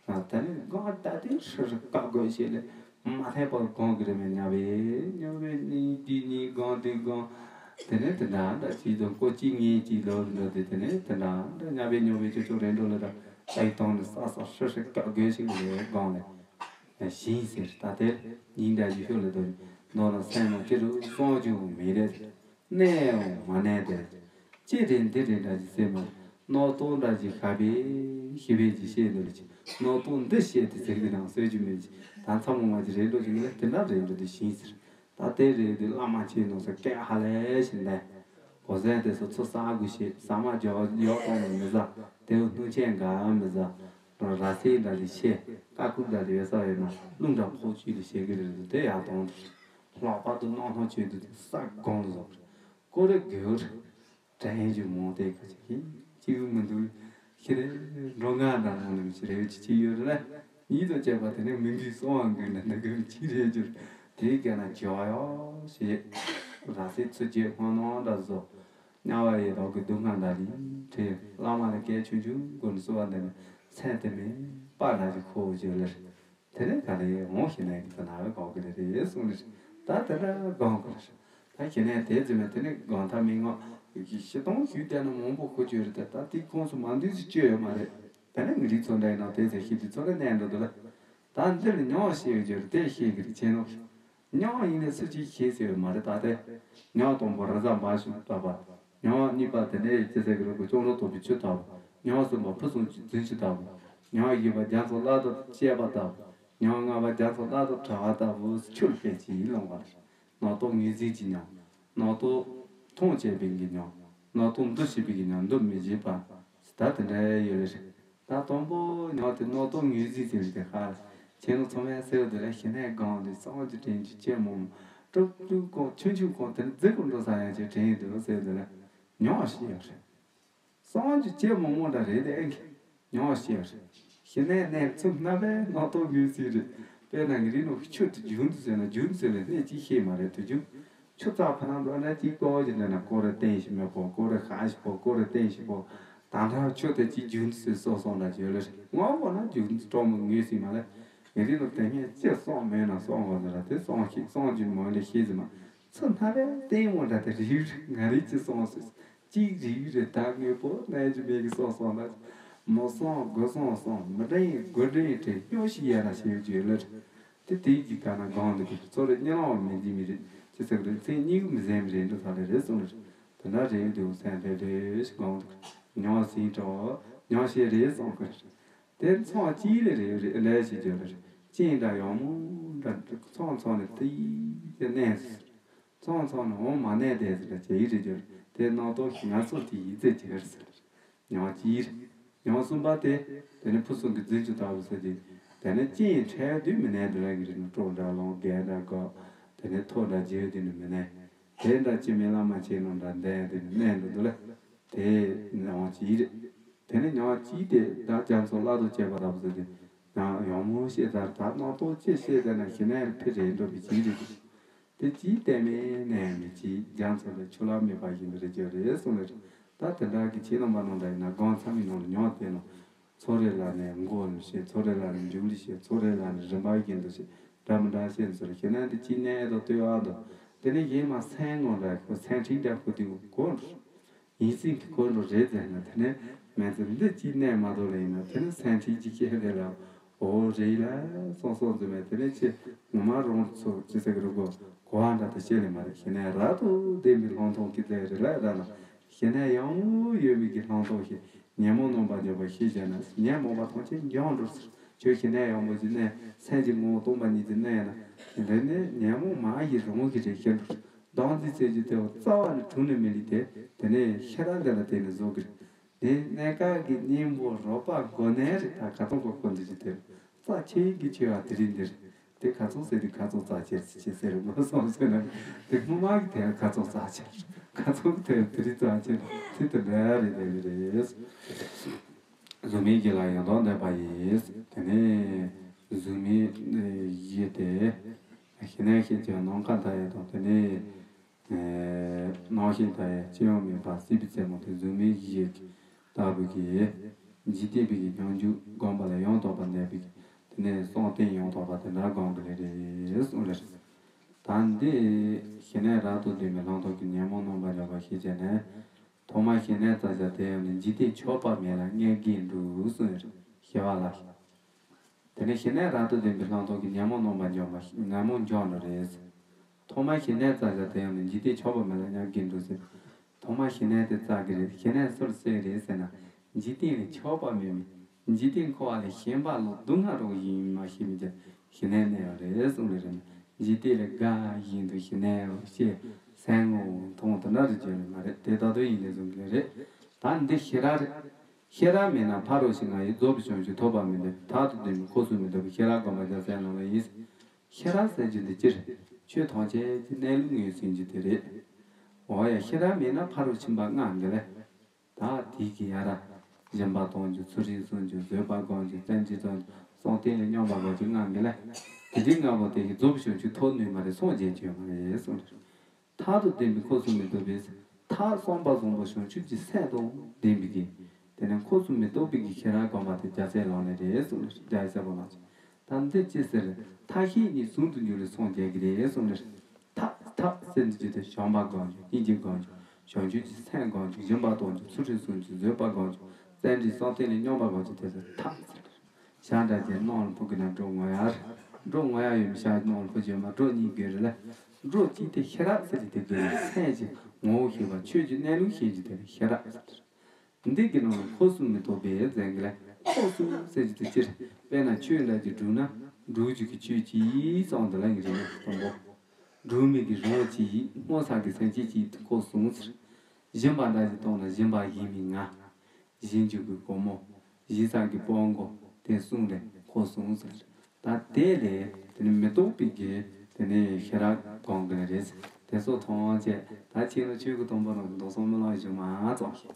ད་ནི་སྒང་ད་དེ་ཧྲི་ཧྲི་བཀག་དགོས་ཞེས་ལས་མ་ཐེན་པར་སྒང་གི་རེ་མེད་ཉ་བའི་ཉ་བའི་ནི་དེ་ནི་སྒང་དེ་སྒང་དེ་ནས་དེ་འདྲ་འདྲ་ཅིག་དང་ཀོ་གཅིག་ངེད་ཅིག་ལོ་འགྲོ་དེ་དེ་ནས་དེ་འདྲ་འདྲ་ཉ་བའི་ཉ་བའི་ཅོ་ཅོ་རེ་འགྲོ་ལ་ད་ཨའི་དང་ནི་ས་ས་ཧྲི་ཧྲི་བཀག་དགོས་ཞིག་ལས་སྒང་ལས་ཞིང་ཟེར་ད་དེ་ཉིན་འདྲ་ཞིག་ཤོད་ལ་དོ་ནི་ནོ་ལ་སེམས་ལ་དེ་རུ་སོང་རྒྱུ་མི་རེད། གནས་འོང་མ་གནས་དེ། ཅི་རེད་འདི་རེད་འདྲ་ཞིག་ཟེར་མ། རྣོ་རྟུང་འདྲ་ཞིག་ཤ་བའི་ཤི་བའི་ཅིག་བཤད་འདུག་ཅིག་རྣོ་རྟུང་འདི་བཤད་དེ་ཟེར་གི་ནང་གསོད་རྒྱུ་མེད་ཅིག་ད་ཚ་མོ་མ་ཅིག་རེད་འགྲོ་ཅིག་ནི་དེ་འདྲ་རེད་འགྲོ་དེ་ཞིང་ཟེར། ད་དེ་རེད་དེ་བླ་མ་ཆེ་ནོ་ས་སྐད་ཧ་ལས་ཞིག་འདས། གོ་ཟན་དེ་སོ་ཚོ་ས་དགུ་བཤད་ཟ་མ་ཇོ་ཡོག་གཏོང་ནས་མི་ཟ། དེ་བོ་སྣུམ་ཆེན་འགའ་མི་ཟ། ར་སེ་འདྲ་ལས་བཤད་ཀ་ཁུག་འདྲ་ལས་ཡོད་ས་ཡོད་ན་རླུང་འདྲ་ཕོག་བཅུག་ལས་བཤད་གི་རེད་དེ་ཡག་གཏོང་དེ། ལྷག་པར་དུ་རྣོ་རྟུང་ཆེ་དུས་དེ་ས་སྒང་ལ་ཟོག་ཀོ་རེ་གེའུ་དྲན་རྒྱུ་མང་དེ་ག་ཅིག་གིས་གཅིག་མི་འདུག་ཤི་རེ་འགྲོ་ང་འདྲ་རང་ལ་མི་ཤི་རེ་ཅི་ཅི་ཡོད་རེད་ལ་ཉིད་དུ་བཅད་པ་དེ་ནི་མི་འདུག་སོང་བ་འགུལ་ན་འདི་གི་ཅི་རེད་འགྱུར་དེའི་སྐད་ན་བྱེ་བ་ཡོ་ཞེས་ར་སེ་ཚུ་རྗེས་སྔོན་ནང་འདྲ་བཟོ་དམྱལ་བ་ཡི་དྭགས་ཀྱི་སྡུག་བསྔལ་འདྲ་ལི་ཁྲེ་བླ་མ་ལ་སྐད་ཆུང་ཆུང་གོ་ནས་གསོལ་བ་འདེབས་ནས་མཚན་དེ་མིན་པ་འདྲ་ཞིག་ཁོ་བོ་བརྗོད་ལེར། དེ་ནས་ག་ལེ་འོང་ཞེ་ན་གི་ཚ་ན་གོ་གི་རེད་གསུངས་ནས་ད་དེ་འདྲ་སྒང་གི་རེད། ད་ཞེ་ན་དེ་ཙི་མེད་དེ་ནས་སྒང་ཐ་མི་ངོ་ཞེ་སྟོང་ཞུས་བལྟས་ན་མང་པོ་ཁོ་བཅོས་རེད། ད་ད་དེ་ཁོངས་སུ་མ་འདུས་སུ་བཅོས་ཡོད་མ་རེད། དེ་ནས་ངི་རིགས་ཚོ་འདྲ་ཡིན་ན་དེ་ཚེ་ཤི་དུས་ཚོ་ལ་གནས་འགྲོ་འདུག་ལ། ད་འདི་ལ་མྱོང་ཞེས་བརྗོད་རེད་དེ་ཤེས་གི་རེད་ཆེ་ནོ། མྱོང་ཡིན་ནས་སུ་གཅིག་ཤེས་ཟེར་ཡོད་མ་རེད་ད་དེ། མྱོང་དང་པོ་རི་གཟར་འབར་ཞིག་ལྟ་བ། མྱོང་གཉིས་པ་དེ་ནས་ཅི་ཟེར་གི་རེད་གོ་ཅོང་རོ་དོག་པའི་ཆུ་ལྟ་བུ། མྱོང་གསུམ་པ་ཕུན་སུམ་ཚོགས་རྫུན་ཞིག་ལྟ་བུ། མྱོང་བཞི་པ་རྒྱ་མཚོ་སླར་དུ་བཅད་པ་ལྟ་བུ། མྱོང་ལྔ་པ་རྒྱ་མཚོ་སླར་དུ་བྲི་བ་ལྟ་བུ་ཆུ་ལ་ཕན་ཅིང་ལོང་བ་རེད། ནོར་དོག་ངོས་འཛིན་གྱི་མྱོང་། ནོར་དོག་མཐོང་བྱེད་པའི་གི་མྱོང་། ནོར་དོག་འདུ་བྱེད་པའི་གི་མྱོང་འདུ་མི་བྱེད་པ། ད་དེ་འདྲ་ཡོད་རེད། ད་དང་པོ་ཉོ་དེ་ནོར་དོག་ངོས་འཛིན་ཟེར་བའི་དེ་ཧ། ཁྱེད་རང་ཚང་མས་ཟེར་བ་དེ་ལ་ཞི་གནས་སྒང་དེ་གསང་སྤྱོད་དྲན་གྱི་ཆེ་མོ་མོ། གྲུབ་གྲུབ་ཀོང་ཆུང་ཆུང་ཀོང་དེ་ནི་རྫི་ཀོང་འགྲོ་ས་ཡང་ཅིག་དྲན་ཡོད་དེ་ཟེར་བ་དེ་ལ་ཉོ་ཞིག་ཡོད་རེད། གསང་སྤྱོད་ཆེ་མོ་མོ་འདྲ་རེད་དེ་ཨེ་ཁྱེད། མྱོང་ཤེས་རེད། ཞི་གནས་གནས་ཚུལ་སྣ་བའི་རྣམ་རྟོག་ངོས་ཟིན་རེད། དཔེར་ན་ངེད་རིགས་ནང་གི་ཆུ་དེ་རྒྱུན་དུ་ཟེར་ན་རྒྱུན་དུ་ཟེར་ནས་གནས་གཅིག་ཤེས་མ་རེད་དུ་རྒྱུན། ཆུ་རྩ་ཕ་ན་འགྲོ་ན་གཅིག་སྐོར་གྱི་འདྲ་ན་སྐོར་རེ་བསྟན་ཞིག་མེད་པོ་སྐོར་རེ་ཧ་ཞིག་པོ་སྐོར་རེ་བསྟན་ཞིག་པོ། ད་ལྟ་ཆུ་དེ་གཅིག་རྒྱུན་དུ་ཟེར་སོགས་སོང་ལ་བརྗོད་ལེ་རེད། ངོ་བོ་ན་རྒྱུན་དུ་སྤྲོ་མོ་ངོས་ཟིན་མ་རེད། ངེད་རིགས་ནང་དེ་སྔས་ཅི་སོང་མེད་ན་སོང་གོ་ཟེར་ར་དེ་སོང་ཞིག་སོང་རྒྱུན་མོ་ལས་ཤེས་ཟིན་མ། ཚུར་སྣ་བའི་ལྟད་མོ་འདྲ་དེ་རིག་རིག་ང་རིག་ཅི་སོང་ཟེར། གཅིག་རིག་རེ་ད་དངོས་པོ་རྣལ་འབྱོར་མའི་གི་སོགས་སོང་ན། མོ་སོང་དགུ་སོང་སོང་མི་འདྲ་ཡིན་དགུ་འདྲ་ཡིན་དྲན་སྨྱོ་ཞིག་ཡ་ར་ཞེས་བརྗོད་ལེར། དེ་དེའི་གི་ག་ན་གང་འདུག་གི་ཚོ་རེ་གཉིད་ལམ་མི་འཛིན་མི་རེད་ཅི་ཟེར་གི་རེད། མཚན་གཉིས་ཀྱི་མི་ཟན་མི་རེད་འདུག་ས་ལེ་རེད་གསུངས་ལེར། དེ་འདྲ་རེད་འདུག་སེམས་ལྷོད་ལྷོད་ཞིག་གང་འདུག་མྱོང་ཟིན་འགྲོ། མྱོང་ཤེས་རེད་གསུངས་གི་རེད། དེ་མཚོན་གཅིག་ལས་རེད་རེད་ལས་ཞེས་བརྗོད་ལེར། སྤྱན་འདྲ་ཡང་མོ་འདྲ་མཚོན་མཚོན་ནས་དེ་ཡིས་དེ་གནས་སུ། ཚང་ཚང་ནི་འོང་མ་གནས་དེ་ཟེར་ལ་བྱེད་ཡིག་རེ་བསྒྱུར། དེ་རྣམ་རྟོག་ཞིག་ང་ཚོ་དེ་ཡིག་རྩེ་བྱེད་ཟེར། མྱོང་བ་གཅིག་རེད། མྱོང་གསུམ་པ་དེ། དེ་ནི་ཕུན་སུམ་གྱི་རྫུན་གྱི་ལྟ་བུ་ཟེར་གྱི། དེ་ནི་ཅི་ཡིན་འཕྲལ་དུས་མི་གནས་འདི་ལ་གི་རིགས་ནི་སྤྲོ་འདྲ་ལོང་རྒས་འདྲ་དགོས། དེ་ནི་མཐོ་འདྲ་རྒྱས་དེ་ནི་མི་གནས། དེ་འདྲ་ཅི་མི་བླ་མ་ཆེ་ནོ་འདྲ་འདས་དེ་ནི་གནས་འདུག་འདི་ལ། དེ་མྱོང་བ་གཅིག་རེད། དེ་ནི་མྱོང་བ་གཅིག་དེ་བདག་རྒྱ་མཚོ་བླ་རྡོ་བཅས་པ་ལྟ་བུ་ཟེར་གྱི། ཡང་ཡང་མོ་ཤེས་ལྟར་ད་རྣམ་རྟོག་ཅི་ཤེས་ལྟར་ན་ཞི་གནས་ལ་ཕེབས་རེད་འགྲོ་བའི་ཇི་རིགས། དེ་ཇི་གཏན་མེད་གནས་མི་ཇི་རྒྱ་མཚོ་ལས་ཆུ་ལ་མེད་པ་བཞིན་དུ་རེ་བཅོལ་རེད་གསུངས་ལེར། ད་དེ་འདྲ་གི་ཆེས་རྣམ་པ་རྣམ་འདྲ་ཡིན་ན་སྒོམ་མཚམས་མི་ནང་ལ་མྱོང་དེ་ནོ། ཚོ་རེ་ལ་ནས་མགོ་ནས་བཤད་ཚོ་རེ་ལ་ནས་མཇུག་ལ་བཤད་ཚོ་རེ་ལ་ནས་རིམ་པ་བཞིན་དུ་བཤད་འདྲ་མི་འདྲ་བཤད་ཚོ་རེ་ཞི་གནས་དེ་ཅི་གནས་དང་ལྟོས་ཨ་དང་། དེ་ནས་ཡེ་མ་སེང་ངོ་འདྲ་ཁོ་སེང་ཁྲིག་འདྲ་ཁོ་དེ་གོ་འགྲོ། ཡིན་སྲིད་ཀྱི་འཁོར་འགྲོ་རེད་ཟེར་ན་དེ་ནས་མེད་ཚེ་འདི་གཅིག་གནས་མ་གཏོགས་ལ་ཡིན་ན་དེ་ནས་སེམས་ཁྲིད་ཀྱི་ཁྱེད་དེ་ལ་འོ་རེད་ལ་སོང་སོང་ཟེར་མེད་དེ་ནས་ཆེ་ངོ་མ་རང་ཚོ་ཅི་ཟེར་གི་རུ་གོ་གོ་བ་འདྲ་དེ་བཤད་ལེ་མ་རེད། ཞི་གནས་རབ་ཏུ་ལྡན་པའི་ལྷག་མཐོང་གི་རྫས་རེད་ལ་ར་ན་ཞི་གནས་ཡང་ཡོད་མི་གི་ལྷག་མཐོང་ཞིག་ཉོན་མོངས་རྣམ་པར་འཇོམས་པ་ཞེས་བྱ་ན་ཉོན་མོངས་པ་ཐམས་ཅད་འཇོམས་འགྲོ་ཟེར། ཁྱོད་ཞི་གནས་ཡང་མོ་ཞི་གནས་སེམས་ཀྱི་ངོ་བོ་སྟོང་པ་ཉིད་དུ་གནས་ན་འདི་ནི་ཉོན་མོངས་མ་ཡི་རང་གི་རེད་ཤེས་འགྲོ། བདག་འཛིན་བྱེད་རྒྱུ་དེ་རྩ་བ་ནས་གྲུང་ནས་མི་ལུས་ཏེ། དེ་ནས་ཤེས་རབ་འདི་ལ་བརྟེན་ནས་བཟོ་གི་རེད། དེ་གནས་སྐབས་ཀྱི་གཉེན་པོ་རོགས་པ་མགོ་ནས་རེད་ད་ག་ཚོད་གོ་གོ་འདི་ཅི་དེ་རྩ་ཆེ་གི་ཆེ་བ་དེ་རིང་འདིར་དེ་ག་ཚོད་ཟེར་དེ་ག་ཚོད་རྩ་ཆེ་ཆེ་ཟེར་མ་སོང་ཟེར་ན་དེ་སྔོན་མ་གི་དེ་ག་ཚོད་རྩ་ཆེ་ག་ཚོད་གི་དེ་དེ་རིང་རྩ་ཆེ་དེ་དེ་འདྲ་རེད་དེ་རེད། གཟུགས་མེད་བཞི་ལ་ཡང་དག་གནས་པ་ཡིས། དེ་ནས་གཟུགས་མེད་བཞི་སྟེ། ཞི་གནས་ཞེས་བྱ་ནམ་མཁའ་ལྟ་ཡི་དང་དེ་ནས་རྣམ་ཤེས་ལྟ་ཡི་སྤྱི་ཡོངས་མེད་པ་སྲིད་པའི་རྩེ་མོ་དེ་གཟུགས་མེད་བཞི་ལྟ་བུ་གི་འཇིག་རྟེན་པའི་གི་སྙོམས་འཇུག་སྒོམ་པ་ལ་ཡང་དག་པར་གནས་པའི་དེ་ནས་བསམ་གཏན་ཡང་དག་པ་དེ་འདྲ་སྒོམ་གི་ལས་རེད་གསུངས་ལེར། ད་འདི་ཞི་གནས་རབ་ཏུ་ལྡན་པའི་ལྷག་མཐོང་གི་ཉོན་མོངས་རྣམ་པར་འཇོམས་པ་ཞེས་བྱ་ནས། ཐོག་མར་ཞི་གནས་བཙལ་བྱ་དེ་ཡང་ནི་འཇིག་རྟེན་ཆགས་པ་མེད་ལ་མངོན་དགྱེས་འགྲུབ་གསུངས་ཡོད་རེད། ཞི་བ་ལྷ། དེ་ནས་ཞི་གནས་རབ་ཏུ་ལྡན་པའི་ལྷག་མཐོང་གི་ཉོན་མོངས་རྣམ་པར་འཇོམས་པ་ཉོན་མོངས་འཇོམས་འགྲོ་རེད། ཐོག་མར་ཞི་གནས་བཙལ་བྱ་དེ་ཡང་ནི་འཇིག་རྟེན་ཆགས་པ་མེད་ལ་མངོན་དགྱེས་འགྲུབ་ཟེར། ཐོག་མར་ཞི་གནས་དེ་བཙལ་གི་རེད། ཞི་གནས་སུར་གསོས་རེད་ཟེར་ན། འཇིག་རྟེན་ལས་ཆགས་པ་མེད་མི། འཇིག་རྟེན་འཁོར་བ་ལས་ཞེན་པ་ལོག་སྡུག་བསྔལ་རང་ཡིན་མ་ཤེས་མི་ཀྱང་ཞི་གནས་གནས་པ་རེད་གསུངས་ལེ་རེད། འཇིག་རྟེན་ལས་དགའ་བཞིན་དུ་ཞི་གནས་ཤེས་སེང་ངོ་མཐོང་དེ་འདྲ་རེ་བྱས་ནས་མ་རེད་དེ་ད་དུང་ཡིན་ནས་བཟུང་གི་རེད། ད་འདི་ཤེས་རབ་རེད། ཤེས་རབ་མེད་ན་ཕ་རོལ་ཕྱིན་ང་ཡི་རྫོགས་པའི་བྱང་ཆུབ་ཐོབ་པ་མི་འདོད་མཐར་ཐུག་ལྡན་མིན་འཁོར་གསུམ་མི་ལྡོག་པའི་ཤེས་རབ་སྒོམ་པ་རྒྱལ་སྲས་ལག་ལེན་ཡིན། ཤེས་རབ་ཟེར་རྒྱུ་འདི་སྤྱིར་ཆོས་ཐམས་ཅད་ཀྱི་གནས་ལུགས་ངོས་ཟིན་རྒྱུ་དེ་རེད། འོ་ཡ་ཤེས་རབ་མེད་ན་ཕ་རོལ་ཕྱིན་པ་ལྔ་འདི་ལས། ད་དེའི་གི་ཡ་ར། སྦྱིན་པ་གཏོང་རྒྱུ་ཚུལ་ཁྲིམས་སྲུང་རྒྱུ་བཟོད་པ་སྒོམ་རྒྱུ་བརྩོན་འགྲུས་གཏོང་རྒྱུ་བསམ་གཏན་ལས་སྙོམས་པར་འགྲོ་རྒྱུ་ལྔ་འདི་ལས། དེ་འདྲའི་ལྔ་པོ་དེ་ཡི་རྫོགས་པའི་བྱང་ཆུབ་ཐོབ་ནུས་མ་རེད་སངས་རྒྱས་ཀྱི་ཡོད་མ་རེད་གསུངས་རེད། མཐར་ཐུག་ལྡན་པའི་འཁོར་གསུམ་མི་ལྡོག་པའི། མཐར་བསམ་པ་བཟང་པོ་བྱང་ཆུབ་ཀྱི་སེམས་དང་ལྡན་པའི་གི། དེ་ནས་འཁོར་གསུམ་མི་ལྡོག་པའི་གི་ཤེས་རབ་སྒོམ་པ་དེ་རྒྱལ་སྲས་ལག་ལེན་རེད་གསུངས་རེད་རྒྱལ་སྲས་པོ་ལགས་ཀྱིས། ད་འདི་ཅི་ཟེར། ཐབས་ཤེས་གཉིས་ཟུང་དུ་འཇུག་ལས་སངས་རྒྱས་ཀྱི་རེད་གསུངས་ནས། ཐབས་ཐབས་ཟེར་འདི་ཅི་སྟེ་བྱམས་པ་སྒོམ་རྒྱུ་སྙིང་རྗེ་སྒོམ་རྒྱུ་བྱང་ཆུབ་ཀྱི་སེམས་སྒོམ་རྒྱུ་སྦྱིན་པ་གཏོང་རྒྱུ་ཚུལ་ཁྲིམས་སྲུང་རྒྱུ་བཟོད་པ་སྒོམ་རྒྱུ་བརྩོན་འགྲུས་བསམ་གཏན་ལས་སྙོམས་པར་འགྲོ་རྒྱུ་དེ་ཚོ་ཐབས་ཟེར། ཞག་འདྲ་ཅན་སྣང་ལ་འཕུར་གྱི་ན་འགྲོ་ངོ་ཡ་རེད། འགྲོ་ངོ་ཡ་ཡོད་མི་ཞག་སྣང་ལ་འཕུར་བྱོས་མ་འགྲོ་གཉིས་དགོས་རེད་ལ། འགྲོ་གཅིག་དེ་ཤེས་རབ་ཟེར་གྱི་དེ་དགོས་རེད། སེམས་ཀྱི་ངོ་བོ་ཤེས་པ་ཆོས་ཀྱི་གནས་ལུགས་ཤེས་རྒྱུ་དེ་ཤེས་རབ་ཟེར། འདི་གི་ནང་ལ་འཁོར་གསུམ་མི་ལྡོག་པའི་ཟེར་གི་ལ། འཁོར་གསུམ་ཟེར་གྱི་དེ་སྤྱིར་དཔེར་ན་ཆོས་འདྲ་གྱི་སྒྲུབ་ན་སྒྲུབ་རྒྱུ་གི་ཆོས་གཅིག་ཙམ་དུ་ལ་ངེས་རེད་དང་པོ། སྒྲུབ་མི་གི་རང་གཅིག་སྔོ་ས་གི་སེམས་ཅན་གཅིག་ཏུ་འཁོར་གསུམ་ཟེར། སྦྱིན་པ་འདྲ་གྱི་སྟོང་ན་སྦྱིན་པ་ཡིན་མིན་ང་། སྦྱིན་རྒྱུ་གི་སྒོ་མོ། སྦྱིན་ས་གི་སྤོང་སྒོ་དེ་གསུམ་ལས་འཁོར་གསུམ་ཟེར། ད་དེ་ལས་དེ་ནི་མི་ལྡོག་པའི་གི་དེ་ནི་ཤེས་རབ་སྒོམ་གི་ལ་རེད། དེ་སོགས་མཐོང་བྱས་ད་ཁྱེད་ནི་ཆོས་ཀྱི་དང་པོ་ནང་གི་མདོ་གསུམ་རྨི་ལམ་བཞུགས་མ་ཙམ་ཞིག་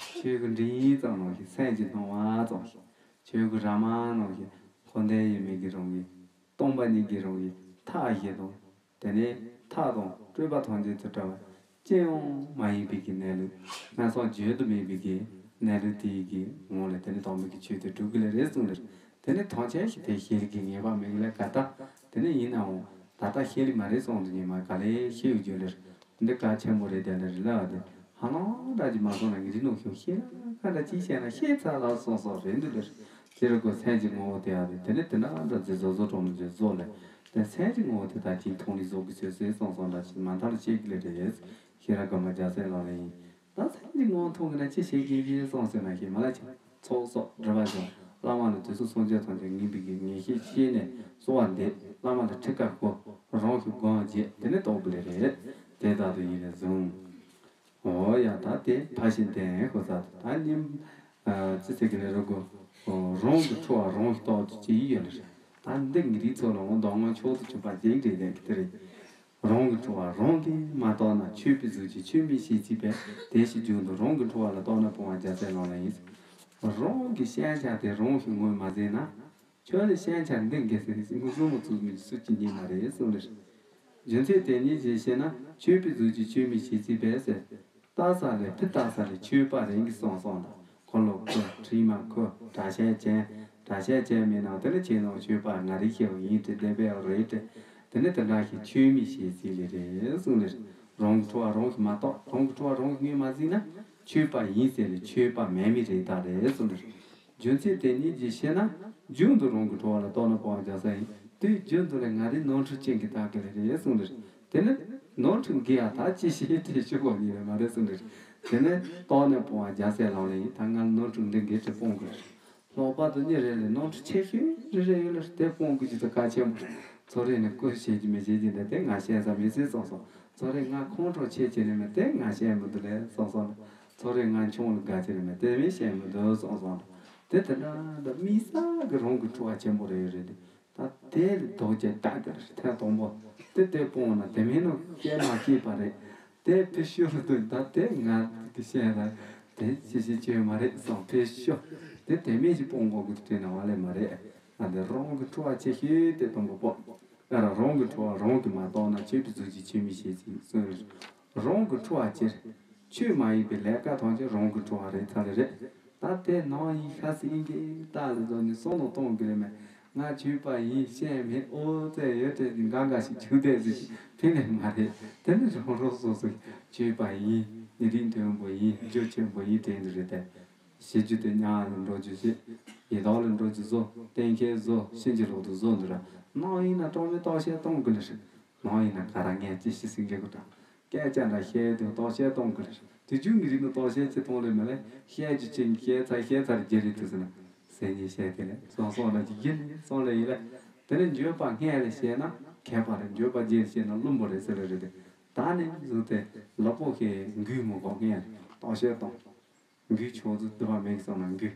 ཆོས་ཀྱི་འབྲིང་ཙམ་ནང་བཞིན་སེམས་ཀྱི་སྣང་བ་ཙམ་ཞིག་ཆོས་ཀྱི་ར་མ་ནང་བཞིན་འཁོར་འདས་ཡིན་མིན་གྱི་རང་བཞིན། སྟོང་པ་ཉིད་ཀྱི་རང་བཞིན་མཐའ་བཞི་དང་། དེ་ནས་མཐའ་དང་སྤྲོས་པ་ཐམས་ཅད་དུ་བྲལ་བ་ཅི་ཡང་མ་ཡིན་པའི་གི་གནས་ལུགས། སྔར་སོང་བརྗོད་དུ་མེད་པའི་གི་གནས་ལུགས་དེའི་གི་ངང་ལས་དེ་ནི་དམ་པའི་གི་ཆོས་དེ་སྒྲུབ་དགོས་ལེ་རེད་གསུངས་ལེ། དེ་ནི་ཐམས་ཅད་ཞིག་དེ་ཤེས་ལེ་གི་ངེས་པ་མེད་ལེ་ག་ད། དེ་ནི་ཡིན་ནའང་ད་ལྟ་ཤེས་ལེ་མ་རེད་གསུངས་དུ་ཉི་མ་ག་ལེ་ཤེས་ཡོད་རྒྱུ་ལེ། འདི་གལ་ཆེན་པོ་རེད་དེ་ལེ་རེད་ལ་དེ་ཧ་ལམ་ད་ཅི་མ་སོང་ན་ངེས་ཅི་ནོ་ཤོག་ཤེས་ན་ག་འདྲ་ཅི་བཤད་ན་ཤེས་ཚར་ལ་སོང་སོང་རེད་འདུག་ལེ། དེ་རུ་གོ་སེམས་ཀྱི་ངོ་བོ་དེ་ཡང་དེ་དེ་ནི་དེ་འདྲ་འདྲ་ཟེ་བཟོ་བཟོ་གྲོང་ནི་ཟེ་བཟོ་ལེ། དེ་སེམས་ཀྱི་ངོ་བོ་དེ་དག་ཅིག་མཐོང་ནི་བཟོ་གི་ཟེར་ཟེར་སོང་སོང་འདྲ་ཅིག་མ་མཐར་ཤེས་ཀྱི་ལེ་རེད། ཤེས་ར་ག་མ་རྒྱ་སེ་ལ་ལེ་ཡིན། ད་སེམས་ཀྱི་ངོ་བོ་མཐོང་གི་ན་ཅི་ཤེས་ཀྱི་ཡིན་སོང་ཟེར་ན་ཤེས་མ་ལ་ཅི། ཚོགས་གསོག་སྒྲིབ་པ་ཅན་བླ་མ་ལ་དུས་སུ་སངས་རྒྱས་ཐམས་ཅད་ངེས་པའི་གི་ངེས་ཤེས་ཤེས་ནས་གསོལ་བ་འདེབས། བླ་མ་ལ་ཁྲི་ཀ་བསྐོར། རང་གི་སྒོམ་བྱེད། དེ་ནི་རྟོགས་པ་ལེ་རེད། དེ་ལྟར་དུ་ཡིན་ནས་བཟུང་། འོ་ཡ་ད་དེ་ཕ་ཤིན་ཏན་ཁོ་ཚ་ད་ཉིན་ཅི་ཟེར་གི་ལེ་རོ་གོ། རང་གི་འཁྲུལ་བ་རང་གི་རྟོགས་ཀྱི་ཅི་ཡི་ཡོད་ལེ་རེད། ད་འདི་ངི་རིག་ཚོ་ལ་འོང་མདོ་སྔོན་ཕྱོགས་སུ་གྱུར་པ་རྒྱན་འགྲེལ་ལྡན་གི་དེ་རེད། རང་གི་འཁྲུལ་བ་རང་གིས་མ་རྟོགས་ན། ཆོས་པའི་གཟུགས་ཀྱིས་ཆོས་མིན་ཞེས་བྱས་པས། དེ་ཕྱིར་རྒྱུན་དུ་རང་གི་འཁྲུལ་བ་ལ་རྟོག་ན་སྤོང་བ་རྒྱལ་སྲས་ལག་ལེན་ཡིན། རང་གི་ཤེས་བྱ་དེ་རང་གིས་ངོས་མ་ཟིན་ན། ཁྱོད་ལ་ཤེས་བྱ་འདི་འགའ་ཟེར་ངོ་སོ་ངོ་ཚུགས་མི་སུ་གཅིག་ཉན་མ་རེད་གསུངས་ལེ། རྒྱུ་མཚན་དེ་ཉིད་ཅེས་བཤད་ན། ཆོས་པའི་གཟུགས་ཀྱིས་ཆོས་མིན་ཞེས་བྱས་པས་ཟེར། བལྟ་ས་ལས་ཕི་བལྟ་ས་ལས་ཆོས་པ་རང་གིས་སོང་སོང་ལ། འཁོར་ལོ་ཁོ་དྲི་མ་ཁོ་གྲྭ་ཤག་ཅན། གྲྭ་ཤག་ཅན་མིན་ན་དེ་ནི་ཁྱེད་རང་ཆོས་པ་ང་རིག་ཤེས་པ་ཡིན་ཏེ་བདེན་པའི་རེད་དེ། དེ་ནི་དེ་འདྲ་ཞིག་ཆོས་མིན་ཞེས་ཟེར་ལེ་རེད་གསུངས་ལེ། རང་གི་འཁྲུལ་བ་རང་གིས་མ་རྟོགས། རང་གི་འཁྲུལ་བ་རང་གིས་ངོས་མ་ཟིན་ན། ཆོས་པ་ཡིན་ཟེར་ལེ་ཆོས་པ་མེད་མི་རེད་ད་རེད་གསུངས་ལེ། རྒྱུ་མཚན་དེ་ཉིད་ཀྱིས་བཤད་ན། རྒྱུན་དུ་རང་གི་འཁྲུལ་བ་ལ་རྟོག་ན་སྤོང་བ་རྒྱལ་སྲས་ཡིན། དུས་རྒྱུན་དུ་ལས་ང་རའི་ནོར་འཁྲུལ་ཅན་གྱི་རྟགས་ཀྱི་ལས་རེད་གསུངས་ལེ། དེ་ནི་ནོར་འཁྲུལ་འགའ་ཡང་ད་ཅི་ཞིག་དེ་ཤོད་དགོས་ནི་རེད་མ་རེད་གསུངས་ལེ། དེ་ནི་རྟོག་ནས་སྤོང་བ་རྒྱལ་སྲས་ལག་ལེན་ཡིན། ད་ང་ནོར་འཁྲུལ་འདི་འགའ་དེ་སྤོང་དགོས་རེད། ལྷག་པར་དུ་གཉིས་རེ་ལས་ནོར་འཁྲུལ་ཆེ་ཤོས་རེ་རེ་ཡོད་ལ་དེ་སྤོང་དགོས་ཀྱི་དུ་གལ་ཆེན་པོ་རེད། ཚོ་རེ་ནས་བཀོལ་བྱེད་ཀྱི་མི་བྱེད་ཀྱི་འདྲ་དེ་ང་ཤེས་ས་མི་སྲིད་སོང་སོང་། ཚོ་རེ་ང་ཁོང་ཁྲོ་ཆེ་ཆེ་ནས་མི་དེ་ང་ཤེས་མི་འདུག་ལས་སོང་སོང་། ཚོ་རེ་ང་ཆུང་ལ་དགའ་ཆེ་ནས་མི་དེ་མི་ཤེས་མི་འདུག་སོང་སོང་། དེ་དེ་འདྲ་འདྲ་དམིགས་བསལ་གྱི་རང་གི་འཁྲུལ་བ་ཆེན་པོ་རེ་ཡོད་རེད་དེ། ད་དེ་ལ་དོགས་ཅན་ལྟ་དེ་ལ་ཐེངས་དང་པོ་དེ་དེ་སྤོང་ན་དེ་མིན་ནོ་སྐྱེ་མ་སྐྱེས་པ་རེད། དེ་ཕི་ཤུ་རུ་དུ་ད་དེ་ང་གི་ཤེས་ལ་དེ་ཅི་ཞིག་བྱས་མ་རེད་སོང་ཕི་ཤུ་དེ་དེ་མིན་ཞིག་སྤོང་དགོས་ཀྱི་དྲན་ན་བ་ལས་མ་རེད། ད་དེ་རང་གི་འཁྲུལ་བ་ཆེ་ཤོས་དེ་དང་པོ་སྤོང་། ཨ་ར་རང་གི་འཁྲུལ་བ་རང་གིས་མ་རྟོགས་ན་ཆོས་པའི་གཟུགས་ཀྱིས་ཆོས་མིན་ཞེས་ཅིག་གསུངས། རང་གི་འཁྲུལ་བ་སྤྱིར་ཆོས་མ་ཡིན་པའི་ལས་ཀ་ཐམས་ཅད་རང་གི་འཁྲུལ་བ་རེད་ཚར་ལེ་རེད། ད་དེ་ནང་ཡིན་ཤ་སི་ཡིན་གྱི་ད་ལ་ཟོ་ནི་སོ་ནོ་གཏོང་གི་རེད་མེད། ང་ཆོས་པ་ཡིན་ཤེས་མེད་ཨོ་ཙེ་ཡོད་དེ་འགའ་འགའ་ཞིག་ཆུ་དེ་ཟིག་ཕི་ནས་མ་རེད། དེ་ནི་རང་རང་སོ་སོ་ཆོས་པ་ཡིན་ནི་རིགས་མཐོན་པོ་ཡིན་རྒྱུ་ཆེན་པོ་ཡིན་དྲན་གྱི་རེད་དེ། བྱེད་རྒྱུ་དེ་ཉག་ལ་འགྲོ་རྒྱུ་བྱེད། ཡི་དྭགས་ལ་འགྲོ་རྒྱུ་བཟོ། གཏན་འཁེལ་བཟོ། ཕྱིན་ཅི་ལོག་ཏུ་བཟོ་འདི་ར། ནང་ཡིན་ན་གྲོགས་མེད་རྟོག་བཤད་གཏོང་དགོས་ལེ་རེད། ནང་ཡིན་ན་ག་ར་ངས་ཅི་ཞིག་ཟིན་གེ་གོ་དྲ། སྐད་ཆ་འདྲ་བཤད་དུས་རྟོག་བཤད་གཏོང་དགོས་ལེ་རེད། དུས་རྒྱུན་གྱི་རིགས་ནི་རྟོག་བཤད་ཅི་གཏོང་ལེ་མེད་ལེ། བཤད་རྒྱུ་ཅི་བཤད་ཚར་བཤད་ཚར་རྒྱ་རེད་དུས་ཟིན་ན། ཟེར་ཉིན་བཤད་དེ་ལེ་སོང་སོང་ལ་ཅི་ཡིན་སོང་ལེ་ཡིན་ལེ། དེ་ནི་འགྱོད་པ་སྔས་ལེ་བཤད་ན་མཁས་པ་རེད། འགྱོད་པ་རྗེས་བཤད་ན་བླུན་པོ་རེད་ཟེར་ལེ་རེད་དེ། ད་ནི་བཟོ་དེ་ལག་པོ་ཁེ་འགུལ་མི་གོ་སྔས་རྟོག་བཤད་གཏོང་། འགུལ་ཆོག་ཚུལ་སྡུག་པ་མེད་སོང་ན་འགུལ།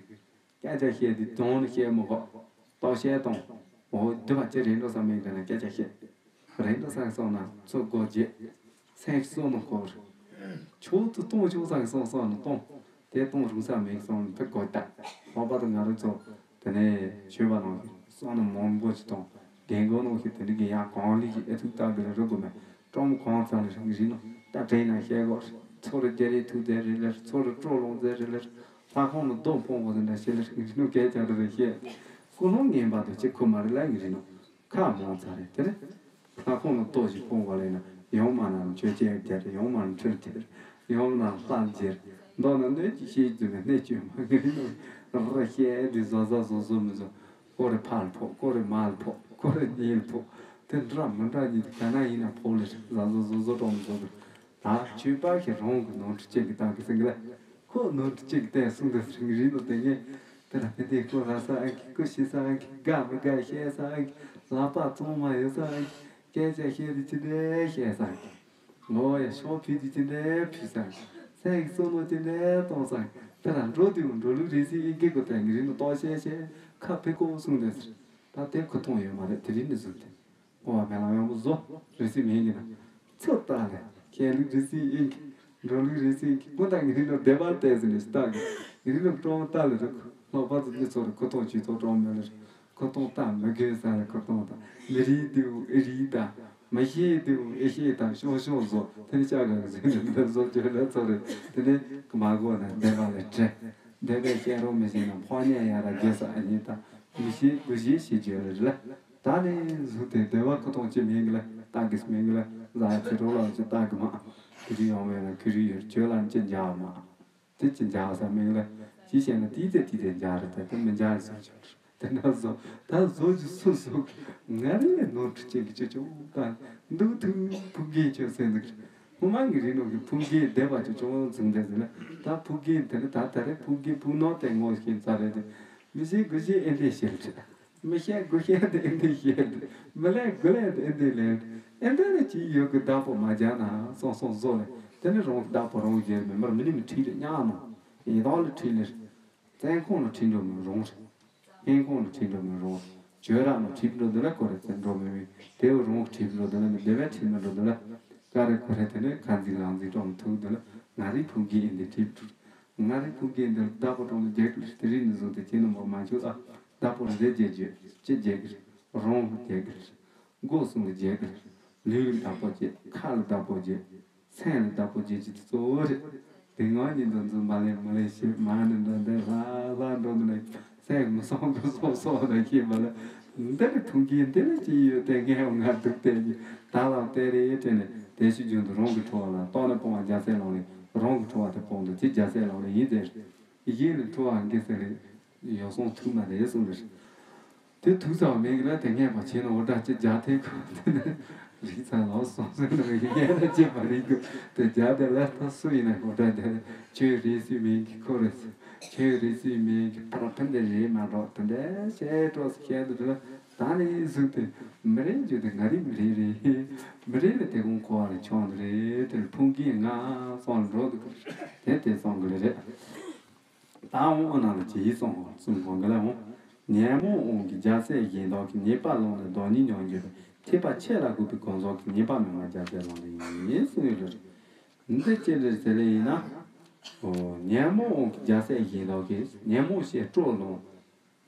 སྐད་ཆ་བཤད་དུས་གདོང་ནས་བཤད་མི་དགོས། རྟོག་བཤད་གཏོང་། འོ་སྡུག་པ་ཅི་རེད་འགྲོ་ས་མེད་དེ་ན་སྐད་ཆ་བཤད། རེད་འགྲོ་ས་སོང་ན་ཚུར་སྒོ་འབྱེད། སེམས་གསོ་མི་དགོས། ཆོག་ཚུལ་གཏོང་ཆོག་ས་སོང་སོང་ན་གཏོང་། དེ་གཏོང་རུང་ས་མེད་སོང་ན་ཕི་སྒོ་བལྟ། ལྷག་པར་དུ་ང་རང་ཚོ་དེ་ནས་ཆོས་པ་ནང་གི་བསམ་ན་མང་པོ་ཅིག་གཏོང་། རྒན་རྒོན་ནང་གི་དེ་འདྲ་གི་ཡང་གང་ལེགས་ཀྱི་ཨེ་ཐུག་ལྟ་དགོས་ལ་རུ་དགོས་མེད། ཀྲོང་གང་ཚང་ལ་རིང་རིང་ནོ་ད་དྲན་ན་ཤེས་གོ། ཚོ་རུ་རྒྱ་རེ་ཐུག་དེ་རེ་ལེར་ཚོ་རུ་སྤྲོ་ལོང་དེ་རེ་ལེར་ལྷ་ཁང་ལ་རྡོ་འཕོང་གོ་དེ་འདྲ་ཤེས་ལ་རིང་རིང་ནོ་སྐད་ཆ་རེ་རེ་བཤད། ཀུན་སློང་ངན་པ་དང་གཅིག་ཁུ་མ་རེ་ལ་ཡིན་རིང་ནོ་ཁ་མང་ཚ་རེ་དེ་རེ། ལྷ་ཁང་ལ་རྡོ་ཞིག་འཕོང་གོ་ལེ་ན་ཡང་མ་ན་ཆོས་ཅན་དེ་རེ་ཡང་མ་ན་ཁྲིར་དེ་རེ་ཡང་ན་ལྷ་མཇལ། མདོར་ན་གནོད་ཀྱི་ཤེས་རྒྱུ་ནི་གནད་གཅོད་མ་ངེས་ནོ་རེ་བཤད་དེ་བཟོ་བཟོ་བཟོ་བཟོ་མི་བཟོ། ཀོ་རེ་ཕར་ལ་ཕོག་ཀོ་རེ་མར་ལ་ཕོག་ཀོ་རེ་གཉིས་ལ་ཕོག་དེ་འདྲ་མི་འདྲ་གཉིས་དེ་ག་ན་ཡིན་ན་ཕོག་ལེ་རེད། བཟའ་བཟོ་བཟོ་བཟོ་གྲོང་བཟོ་གི་ད་ཆོས་པ་ཞིག་རང་གི་ནོར་འཁྲུལ་ཅན་གྱི་སྟངས་ཀྱི་སེང་གེ་ལ་ཁོ་ནོར་འཁྲུལ་ཅན་གྱི་སྟངས་གསུངས་དུས་སེང་གེ་རིག་ནོ་དེ་ངས་དེ་ལ་ཕན་བདེ་ཁོ་ར་ས་ཨང་གི་ཁོ་ཤི་ས་ཨང་གི་དགའ་མི་དགའ་བཤད་ས་ཨང་གི་ལག་པ་གཙང་མ་ཡོད་ས་ཨང་གི་སྐད་ཆ་བཤད་དུས་ཅི་འདྲའི་བཤད་ས་ཨང་གི་ངོ་ཡ་ཤོག་ཕུད་དེ་ཅི་འདྲའི་ཕུད་ས། སེམས་ཀྱི་བསམ་བློ་ཅི་འདྲའི་གཏོང་ས། དེ་ལ་འགྲོ་དུས་འགྲོ་ལུགས་རེ་སྲིད་ཨིན་སྐད་གོ་ཏེ་ངེ་རིང་ནས་རྟོག་ཤེས་ཤེས་ཁ་ཕེ་ཀོ་གསུངས་ཏེ་ཟེར། ད་དེ་ཁོ་མཐོང་ཡོད་མ་རེད། དེ་རིང་ནས་བཟུང་སྟེ་ཨོ་བ་མེ་ལ་ཡོང་གི་བཟོ་རེ་སྲིད་མེད་ཀྱི་ན་ཚོད་ལྟ་ལས་ཁྱེད་ལུགས་རེ་སྲིད་ཨིན་གི་འགྲོ་ལུགས་རེད་ཟེར་གི་ཁོ་ད་ངའི་རིགས་ལ་བདེ་བར་བལྟས་ཟིན་ནས་ལྟ་གི། ངའི་རིགས་ལ་སྤྲང་ལྟ་ལ་རེད། ལྷག་པར་དུ་འདི་ཚོ་རེད། ཁོ་ཐོང་ཆུ་ཐོག་སྤྲང་མེད་ལ་རེད། ཁོ་ཐོང་ལྟ་མི་དགོས་ས་ལ་ཁོ་ཐོང་ལྟ། མི་རིགས་འདུག་ཨེ་རིགས་དང་། མི་ཤེས་འདུག་ཨེ་ཤེས་དང་། ཤོག་ཤོག་བཟོ་དེ་ནི་ལྕགས་གང་ཟེར་ནས་འདི་བཟོ་བཅོས་ལ་ཚོ་རེད། དེ་ནི་མ་གོ་ན་བདེ་བ་ལ་བྲེལ། བདེ་བའི་བཤད་རོགས་མི་བྱེད་ན་ཕོ་ཉ་ཡ་ར་རྒྱལ་ས་ཨ་ཉེ་ད། མི་ཤེས་དགུ་ཤེས་ཤེས་བརྗོད་ལ་རེད་ལ། ད་ནས་བཟུང་སྟེ་བདེ་བ་ཁོ་ཐོང་ཅི་མིན་གི་ལ། ལྟ་གིས་མིན་གི་ལ། ཟ་ཚེ་རོགས་ལ་ཅི་ལྟ་གི་མ། ཁི་རི་ཡོང་བས་ན་ཁི་རི་ཡོད་ཁྱོད་ལ་ཅི་འཇགས་མ། དེ་ཅི་འཇགས་ས་མིན་གི་ལ། ཅི་བྱས་ན་དེའི་ཚེ་དེའི་ཚེ་འཇགས་རེད། ད་དེ་མི་འཇགས་ཟེར་ཆོག་རེད། དེ་འདྲ་བཟོ་ད་བཟོ་རྒྱུ་སུ་སུ་ང་རེ་ནོར་འཁྲུལ་ཅན་གི་ཅི་ཅུང་ད་འདུག་ཐུག་ཕུགས་རྒྱན་ཆོད་ཟེར་འདུག་ཧུ་མ་གི་རིགས་ནོར་གི་ཕུགས་རྒྱན་བདེ་བ་ཅི་ཅུང་འཛིན་བསྡད་ཟེར་ན། ད་ཕུགས་རྒྱན་དེ་ནི་ད་ད་རེ་ཕུགས་རྒྱན་ཕུགས་ནོར་དེ་ངོ་ཤེས་ཚར་རེད་དེ། མི་ཤེས་དགུ་ཤེས་ཨེ་འདྲས་ཤེས་རེད། མི་ཤེས་དགུ་ཤེས་དེ་ཨེ་འདྲས་ཤེས་རེད། མི་ལས་དགུ་ལས་དེ་ཨེ་འདྲས་ལས་རེད། ཨེ་འདྲས་ལས་ཅི་ཡོད་གི་བདག་པོ་མ་རྒྱག་ན་སོང་སོང་བཟོ་ལས་དེ་ནི་རང་བདག་པོ་རང་རྒྱལ་མེད་མར་མི་ནི་མི་ཁྲིད་ལས་ཉག་ནོ། ཡི་དྭགས་ལ་ཁྲིད་ལས་རེད། བཙན་ཁོང་ལ་ཁྲིད་འགྲོ་མི་རུང་རེད། ཧན་ཁོང་ལ་ཁྲིད་འགྲོ་མི་རུང་རེད། བྱོས་ར་ལ་ཁྲིད་འགྲོ་འདི་ལ་ཁོ་རེ་བཙན་འགྲོ་མི་མི་དེའུ་རུང་ཁྲིད་འགྲོ་འདི་ལ་མི་བདེ་བས་ཁྲིད་མི་འགྲོ་འདི་ལ། ཀ་རེ་ཁོ་རེ་དེ་ནས་ཁ་འཛིན་ལག་འཛིན་གྲོང་ཐུག་འདི་ལ་ང་རིག་ཕུགས་རྒྱན་ཨིན་དེ་ཁྲིད་འགྲོ། ང་རིག་ཕུགས་རྒྱན་འདི་ལ་བདག་པོ་གྲོང་ལ་རྒྱག་གི་རེད། དེ་རིགས་ནི་བཟུང་སྟེ་ཁྱེད་རྣམ་པ་མ་བྱུང་ཨ། བདག་པོ་རེ་རེ་རྒྱག་རྒྱུ་ཅི་རྒྱག་གི་རེད། རོང་རྒྱག་གི་རེད། སྒོ་གསུམ་ལ་རྒྱག་གི་རེད། ལུས་ལ་བདག་པོ་བྱེད། ཁ་ལ་བདག་པོ་བྱེད། སེམས་ལ་བདག་པོ་བྱེད་ཀྱི་གཙོ་བོ་རེད། དེ་ངང་ཉིད་དུ་འཛིན་པ་ལས་མི་ལས་ཤེས་མ་ནི་འདྲ་འདི་ལྷ་ལྷ་འགྲོ་འདི་ནས་སེམས་མི་སོང་གི་སོང་སོང་ན་ཤེས་པ་ལ། འདི་ནི་ཐུགས་རྒྱུད་འདི་ལ་ཅི་ཡོད་དེ་ངས་ང་སྡུག་བསྟན་གྱི་ད་ལ་བལྟས་རེ་དྲན་ནས་དེ་ཤི་རྒྱུན་དུ་རང་གི་འཁྲུལ་བ་ལ་རྟོག་ནས་སྤོང་བ་རྒྱལ་སྲས་ལག་ལེན། རང་གི་འཁྲུལ་བ་དེ་སྤོང་དུ་ཅི་རྒྱལ་སྲས་ལག་ལེན་ཡིན་ཟེར། གཞན་ལ་འཁྲུལ་བ་འགེལ་ཟེར་རེད། ཡོ་སོང་ཐུག་མ་རེད་གསུངས་རེད། དེ་ཐུག་ཚར་བ་མེད་གི་ལ་དེ་ངས་པ་བྱས་ན་འོ་འདྲ་ཅི་རྒྱག་ཐེ་ཁོ་དེ་ནས་རིག་ཚར་ལོ་སོང་ཟེར་ན་ངས་ན་ཅི་མ་རིག་གི་དེ་རྒྱག་དེ་ལ་ད་སུ་ཡིན་ན་འོ་འདྲ་དེ་ཁྱོད་རེད་སུས་མིན་གི་ཁོ་རེད། ཁྱོད་རེད་སུས་མིན་གི་ཕར་ཕན་དེ་རེད་མ་འགྲོ་དེ་འདྲ་བཤད་འགྲོ་སུ་བཤད་འདུག་དེ་ལ་ད་ནས་གཟུགས་དེ་མི་རེད་རྒྱུ་དེ་ང་རིག་མི་རེད་རེད། མི་རེད་ལ་དེ་ཀུན་གོ་བ་ལ་ཆོག་འདུག་རེད། དེ་ལ་ཕུང་གི་ང་སོང་ལ་འགྲོ་འདུག་དེ་དེ་སོང་གི་ལ་རེད། ད་འོང་ཨ་ན་ལ་ཇི་ཡིས་གསུངས་གསུངས་གོང་གི་ལ་འོང་། ཉོན་མོངས་དབང་གིས་རྒྱལ་སྲས་གཞན་དག་གི་ཉེས་པ་སློང་ནས་བདག་ཉིད་མྱོང་འགྱུར་བའི་ཐེག་པ་ཆོས་ལ་གུས་པའི་གང་ཟག་གིས་ཉེས་པ་མི་སྨྲ་རྒྱལ་སྲས་ལག་ལེན་ཡིན་གསུངས་ཡོད་རེད། འདི་ཅི་རེད་ཟེར་ལེ་ཡིན་ན། ཉོན་མོངས་དབང་གིས་རྒྱལ་སྲས་གཞན་དག་གིས་ཉོན་མོངས་ཞེས་སྤྲོ་ལོང་།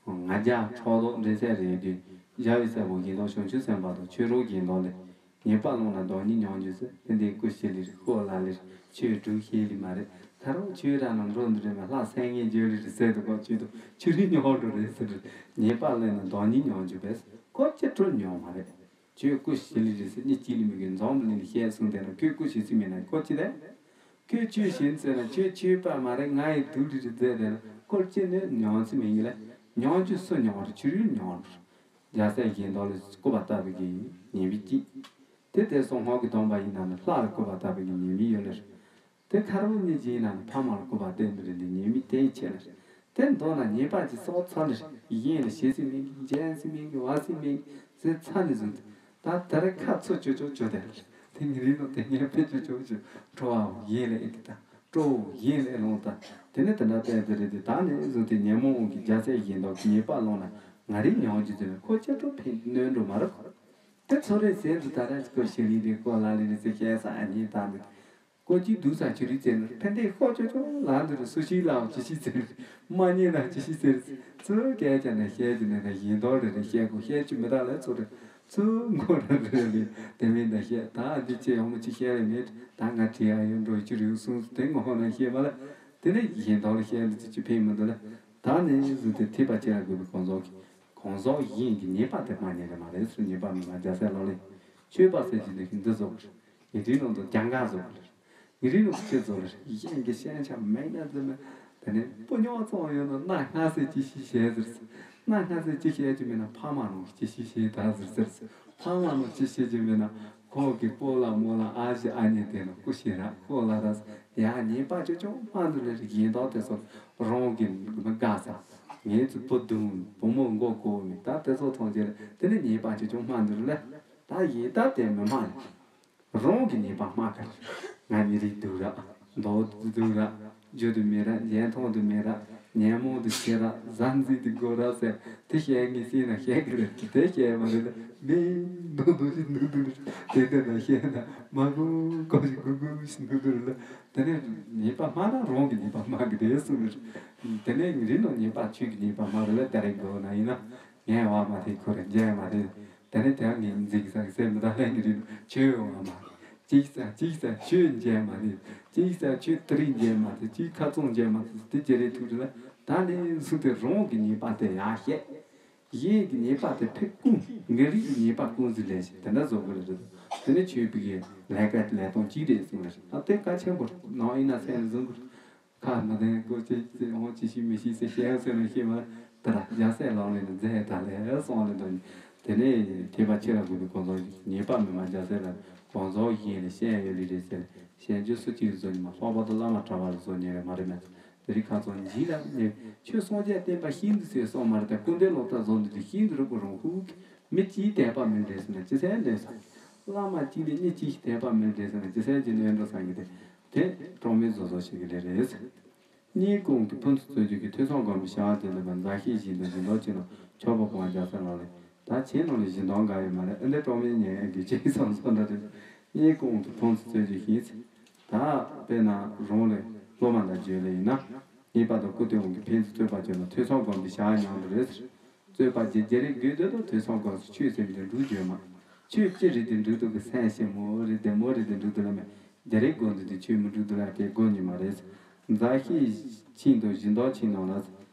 ང་རྒྱལ་ཕྲག་དོག་འགྲན་སེམས་རེ་ཡོད་དུས་བྱ་བའི་སྲས་པོ་གཞན་དག་བྱང་ཆུབ་སེམས་དཔའ་དང་ཆོས་གྲོགས་གཞན་དག་ལས། ཉེས་པ་སློང་ན་བདག་ཉིད་མྱོང་འགྱུར་ཟེར། དེ་འདྲའི་སྐུ་ཞི་ལི་རེད། ཤོ་ལ་ལི་རེད། ཆོས་སྒྲུབ་ཤེས་ལི་མ་རེད། ད་རུང་ཆོས་ར་ནང་འགྲོ་འདི་རེད་མ་ལྷ་སེང་ངེ་འཇོལ་ལི་རེད་ཟེར་དུ་གོ་ཆོས་དུ་ཆོས་རིག་ཉོག་འགྲོ་རེད་ཟེར་རེད། ཉེས་པ་སློང་ན་བདག་ཉིད་མྱོང་འགྱུར་བས་ཁོ་ཅི་སྤྲོ་མྱོང་མ་རེད། ཆོས་སྐུ་ཞི་ལི་རེད་ཟེར་གཉིས་གཅིག་ལི་མི་གི་འཛོམས་ལི་ནི་བཤད་གསུངས་དེ་ན་ཁོས་སྐུ་ཞི་སི་མེད་ན་ཁོ་ཅི་རེད། ཁྱོད་ཆོས་ཞན་ཟེར་ན་ཁྱོད་ཆོས་པ་མ་རེད། ང་ཡི་དུག་རི་རི་རྫས་དེ་ལ་སྐོར་ཅི་ནས་མྱོང་ཚུལ་མིན་གི་ལ། མྱོང་རྒྱུ་སུ་མྱོང་རུ་ཆུ་རུལ་མྱོང་རུ། རྒྱལ་སྲས་གཞན་དག་ལ་སྐུར་བ་བཏབ་པའི་གི་ཉེས་པའི་གཅིག་དེ་དེ་སོང་སྔོན་གྱི་སྡོམ་པ་ཡིན་ན་ནི་ལྷ་ལ་སྐུར་བ་བཏབ་པའི་གི་ཉེས་པའི་ཡོད་ལ། དེ་ཁར་བོ་གཉིས་ཀྱི་ཡིན་ན་ནི་ཕ་མ་ལ་སྐུར་བ་བཏབ་པའི་རི་ལི་ཉེས་པའི་དེའི་ཆེད་ལ། དེ་མདོ་ན་ཉེས་པ་ཅི་སོགས་ཚར་ལ་གཞན་ལ་ཞེ་སི་མིན་གི་འཇན་སི་མིན་གི་བ་སི་མིན་གི་ཟེར་ཚར་ནས་བཟུང་སྟེ། ད་དེ་རིང་ཁ་ཚུར་ཅོ་ཅོ་ཅོ་དེ་ལ་དེ་ངའི་རིགས་ནང་དེ་ངས་ཕེབས་ཅོ་ཅོ་ཅོ་ཁྲོ་བའོ་ཡིན་ལ་ཨེ་དེ་དང་སྤྲོ་བོ་ཡིན་ལ་ཨེ་ལོང་དང་། དེ་ནས་དེ་འདྲ་བསྟན་དེ་རེད་དེ། ད་ནས་བཟུང་སྟེ་ཉོན་མོངས་དབང་གིས་རྒྱལ་སྲས་གཞན་དག་གི་ཉེས་པ་སློང་ན་ང་རིགས་མྱོང་རྒྱུ་དེ་ནི་ཁོ་ཅི་སྤྲོ་ཕན་གནོད་འགྲོ་མ་རེད་ཁོ། དེ་ཚོ་རེད་ཟེར་དུ་ད་ར་ཁོ་ཞི་ལི་རེད་ཁོ་ལ་ལི་རེད་ཟེར་བཤད་ས་ཨ་ཉེས་དང་དེ། ཀོ་ཅི་སྡུག་ས་ཆུ་རི་ཙེ་ནི་ཕན་བདེ་ཤོག་ཅོ་ཅོ་ལ་འདི་རུ་སུ་ཞིག་ལའོ་ཅི་ཞིག་ཟེར། མ་ཉེས་ན་ཅི་ཞིག་ཟེར། ཚུར་སྐད་ཆ་ནས་བཤད་ཀྱི་ནས་ན་གཞན་དོན་རེ་རེ་བཤད་དགོས་བཤད་ཀྱི་མི་དག་ལས་ཚུར་རེ་ཚུར་མགོ་རེ་རེ་ལས་དེ་མིན་ད་བཤད་ད་འདི་ཅི་ཡོང་མི་ཅི་བཤད་ལས་མེད་ད་ང་བྲིས་ཡ་ཡོད་འགྲོ་ཅི་རེད་གསུངས་དེ་ངོ་ཧོ་ན་བཤད་མ་ལ་དེ་ནས་གཞན་དོན་ལ་བཤད་འདི་ཅི་ཅི་ཕན་མི་འདུག་ལ་ད་ནས་བཟུང་སྟེ་ཐེག་པ་ཆེ་ལ་དགོས་པའི་གང་ཟག་གི་གང་ཟག་གཞན་གྱི་ཉེས་པ་དེ་མ་ཉེས་རེ་མ་རེད་སུ་ཉེས་པ་མི་མ་རྒྱལ་སྲས་ལག་ལེན་ཆོས་པ་ཟེར་གྱི་འདི་ཤིང་འདི་བཟོ་དགོས། ངའི་རིགས་ནང་དུ་རྒྱང་ག་བཟོ་དགོས། ངའི་རིགས་ནང་དུ་ཅི་བཟོ་ལ་གཞན་གྱི་ཤན་ཆ་མེད་ན་ཟེར་ན། དེ་ནས་སྤུ་རྙོག་ཙམ་ཡོད་ན་སྣ་ལྔ་ཟེར་ཅི་ཞིག་བཤད་ཟེར། སྣ་ལྔ་ཟེར་ཅི་བཤད་ཀྱི་མེད་ན་ཕ་མ་རང་ཅི་ཞིག་བཤད་ད་ཟེར་ཟེར། ཕ་མ་རང་ཅི་བཤད་ཀྱི་མེད་ན་ཁོ་གི་སྤོ་ལ་རྨོ་ལ་ཨ་ཞེ་ཨ་ཉེ་དེ་ནང་སྐུ་ཞེ་ར་ཁོ་ལ་ར་ཡ་ཉེས་པ་ཅོ་ཅོ་མ་འདུག་ལ་གཞན་དག་དེ་ཚོ་རང་གི་མི་དགའ་ས་ངའི་ཚོ་བུ་དུང་བུ་མོ་མགོ་གོ་མི་ད་དེ་ཚོ་མཐོང་རྗེས་ལ་དེ་ནས་ཉེས་པ་ཅོ་ཅོ་མ་འདུག་ལ་ད་ཡིན་ད་དེ་མི་མ་ལ། རང་གི་ཉེས་པ་སྨྲ་གར། ང་མི་རིགས་སྡུག་ར། མདོག་སྡུག་ར། རྒྱུ་དུ་མེད་ར། འཇོན་ཐང་དུ་མེད་ར། ཉོན་མོངས་དེ་ཁྱེར་ར་བཟའ་འཛིན་དེ་དགོས་ར་ཟེར། དེ་བཤད་ངས་ཤེས་ན་བཤད་གི་རེད། དེ་བཤད་མ་རེད་ལ། མི་འདུག་འདུག་ཞིག་འདུག་འདུག་རེད། དེ་འདྲ་ན་བཤད་ན་མ་གོ་གོ་ཞིག་གོ་གོ་ཞིག་འདུག་འདུག་རེད་ལ། དེ་ནས་ཉེས་པ་སྨྲ་ན་རང་གི་ཉེས་པ་སྨྲ་གི་རེད་གསུངས་རེད། དེ་ནས་རིགས་ནང་ཉེས་པ་ཆོས་ཀྱི་ཉེས་པ་སྨྲ་རེད་ལ། ད་རེས་དགོས་ན་ཡིན་ན། ངས་བ་མ་དེ་ཁོ་རེ་མཇལ་མ་དེ། དེ་ནས་དེ་ངས་འཛིན་ས་སེམས་མི་ད་ལན་གྱི་རིགས་ཆོས་བ་མ། ཅིག་ས་ཅིག་ས་ཆོས་མཇལ་མ་དེ། ཅིག་ས་ཆོས་དེ་རིགས་མཇལ་མ་དེ། ཅིག་ཁ་ཚོང་མཇལ་མ་དེ། དེ་ཅི་རེད་ཐུག་རེད་ལ། ད་ནས་བཟུང་སྟེ་རང་གི་ཉེས་པ་དེ་ཡང་བཤད། གཞན་གྱི་ཉེས་པ་དེ་ཕེབས་ཀུན་ངའི་རིགས་ཀྱི་ཉེས་པ་ཀུན་ཟིན་ལས་ཤིག་དེ་འདྲ་བཟོ་དགོས་རེད། དེ་ནས་ཆོས་པའི་ལས་ཀ་ལས་སྟངས་ཅིག་རེད་གསུངས་རེད། ད་དེ་གལ་ཆེན་པོ་ནང་ཡིན་ན་སེམས་ལ་བཟུང་དགོས། ཁ་མི་ལྡན་སྐོར་ཅིག་ཅིག་འོང་ཅི་ཤེས་མི་ཤེས་ཟེར་བཤད་ཟེར་ན་ཤེས་མ་ད་ར་རྒྱ་སྲས་ལག་ལེན་ལ་མཛད་ད་ལས་སོང་ལས་དོན། དེ་ནས་ཐེག་པ་ཆེ་ལ་འགོད་པའི་གོ་འཛོལ་ཉེས་པ་མི་མ་རྒྱ་སྲས་ལ་གོ་འཛོལ་གཞན་ལས་ཤེས་ཡོད་ལི་རེད་ཟེར། ཞན་ཆོས་སུ་གཅིག་བཟོ་ཉི་མ་ལྷག་པར་དུ་བླ་མ་གྲྭ་བ་ལ་བཟོ་ཉེ་བའི་མ་རེད་མེད། དེ་རིགས་ཁ་ཚོན་འཇིག་ལ་ནས་ཆོས་སངས་རྒྱས་བསྟན་པ་ཤིན་ཏུ་ཟེར་སོང་མ་རེད། ད་ཀུན་ལྡན་སློབ་གྲྭ་བཟོ་འདི་དུས་ཤིན་ཏུ་རིག་པ་རང་ཧུག་མི་གཅིག་དད་པ་མི་འདྲེས་ཟེར་ན་ཅི་ཟེར་འདྲེས་ས། བླ་མ་གཅིག་ལས་མི་གཅིག་དད་པ་མི་འདྲེས་ཟེར་ན་ཅི་ཟེར་གྱི་ནོན་འགྲོ་ས་གི་དེ། དེ་གྲོགས་མེད་བཟོ་བཟོ་ཞིག་གི་ལས་རེད། གཉིས་ཀུན་གྱི་ཕུན་སུམ་ཚོགས་རྒྱུ་གི་ཐོས་བསམ་སྒོམ་པའི་བྱ་བ་དེ་ལས་པ་མཛའ་བཤེས་བཞིན་དུ་སྦྱིན་བདག་ཅན་ནོ་ཆོག་པ་སྤོང་བ་རྒྱག་ས་ལ་ལས། ད་ཁྱེད་རྣམས་ལ་སྦྱིན་བདག་འགའ་ཡོད་མ་རེད། ཨ་འདི་གྲོགས་མེད་ཉན་ཨ་གི་ཅིག་བསམ་བསམ་འདྲ་རེད། གཉིས་ཀུན་གྱི་ཕུན་སུམ་ཚོགས་རྒྱུ་ཞིག་ད་དཔེར་ན་རང་ལས་སློབ་མ་དང་བརྗོད་ལས་ཡིན་ན། གཉིས་པ་དང་སྐུ་དེ་འོང་གི་ཕན་ཚུན་རྩོད་པ་བརྗོད་ན་ཐོས་བསམ་སྒོམ་པའི་བྱ་བ་མཉམ་དུ་རེད། རྩོད་པ་བརྗེད་བརྗེད་རེ་དགོས་འདོད་དང་ཐོས་བསམ་སྒོམ་སུ་ཆོས་སེམས་ཀྱི་འགྲུལ་བརྗོད་མ། ཆོས་ཅི་རེད་དེ་འགྲུལ་འདུག་གི་སེམས་ཤེས་མོ་རེད་དེ་མོ་རེད་དེ་འགྲུལ་འདུག་ལ་མེད། བརྗེད་རེ་དགོས་འདོད་དེ་ཆོས་མི་འགྲུལ་འདུག་ལ་དེ་དགོས་ཉིད་མ་རེད། མཛའ་བཤེས་ཆིང་དང་སྦྱིན་བདག་ཆིང་ནང་ལ།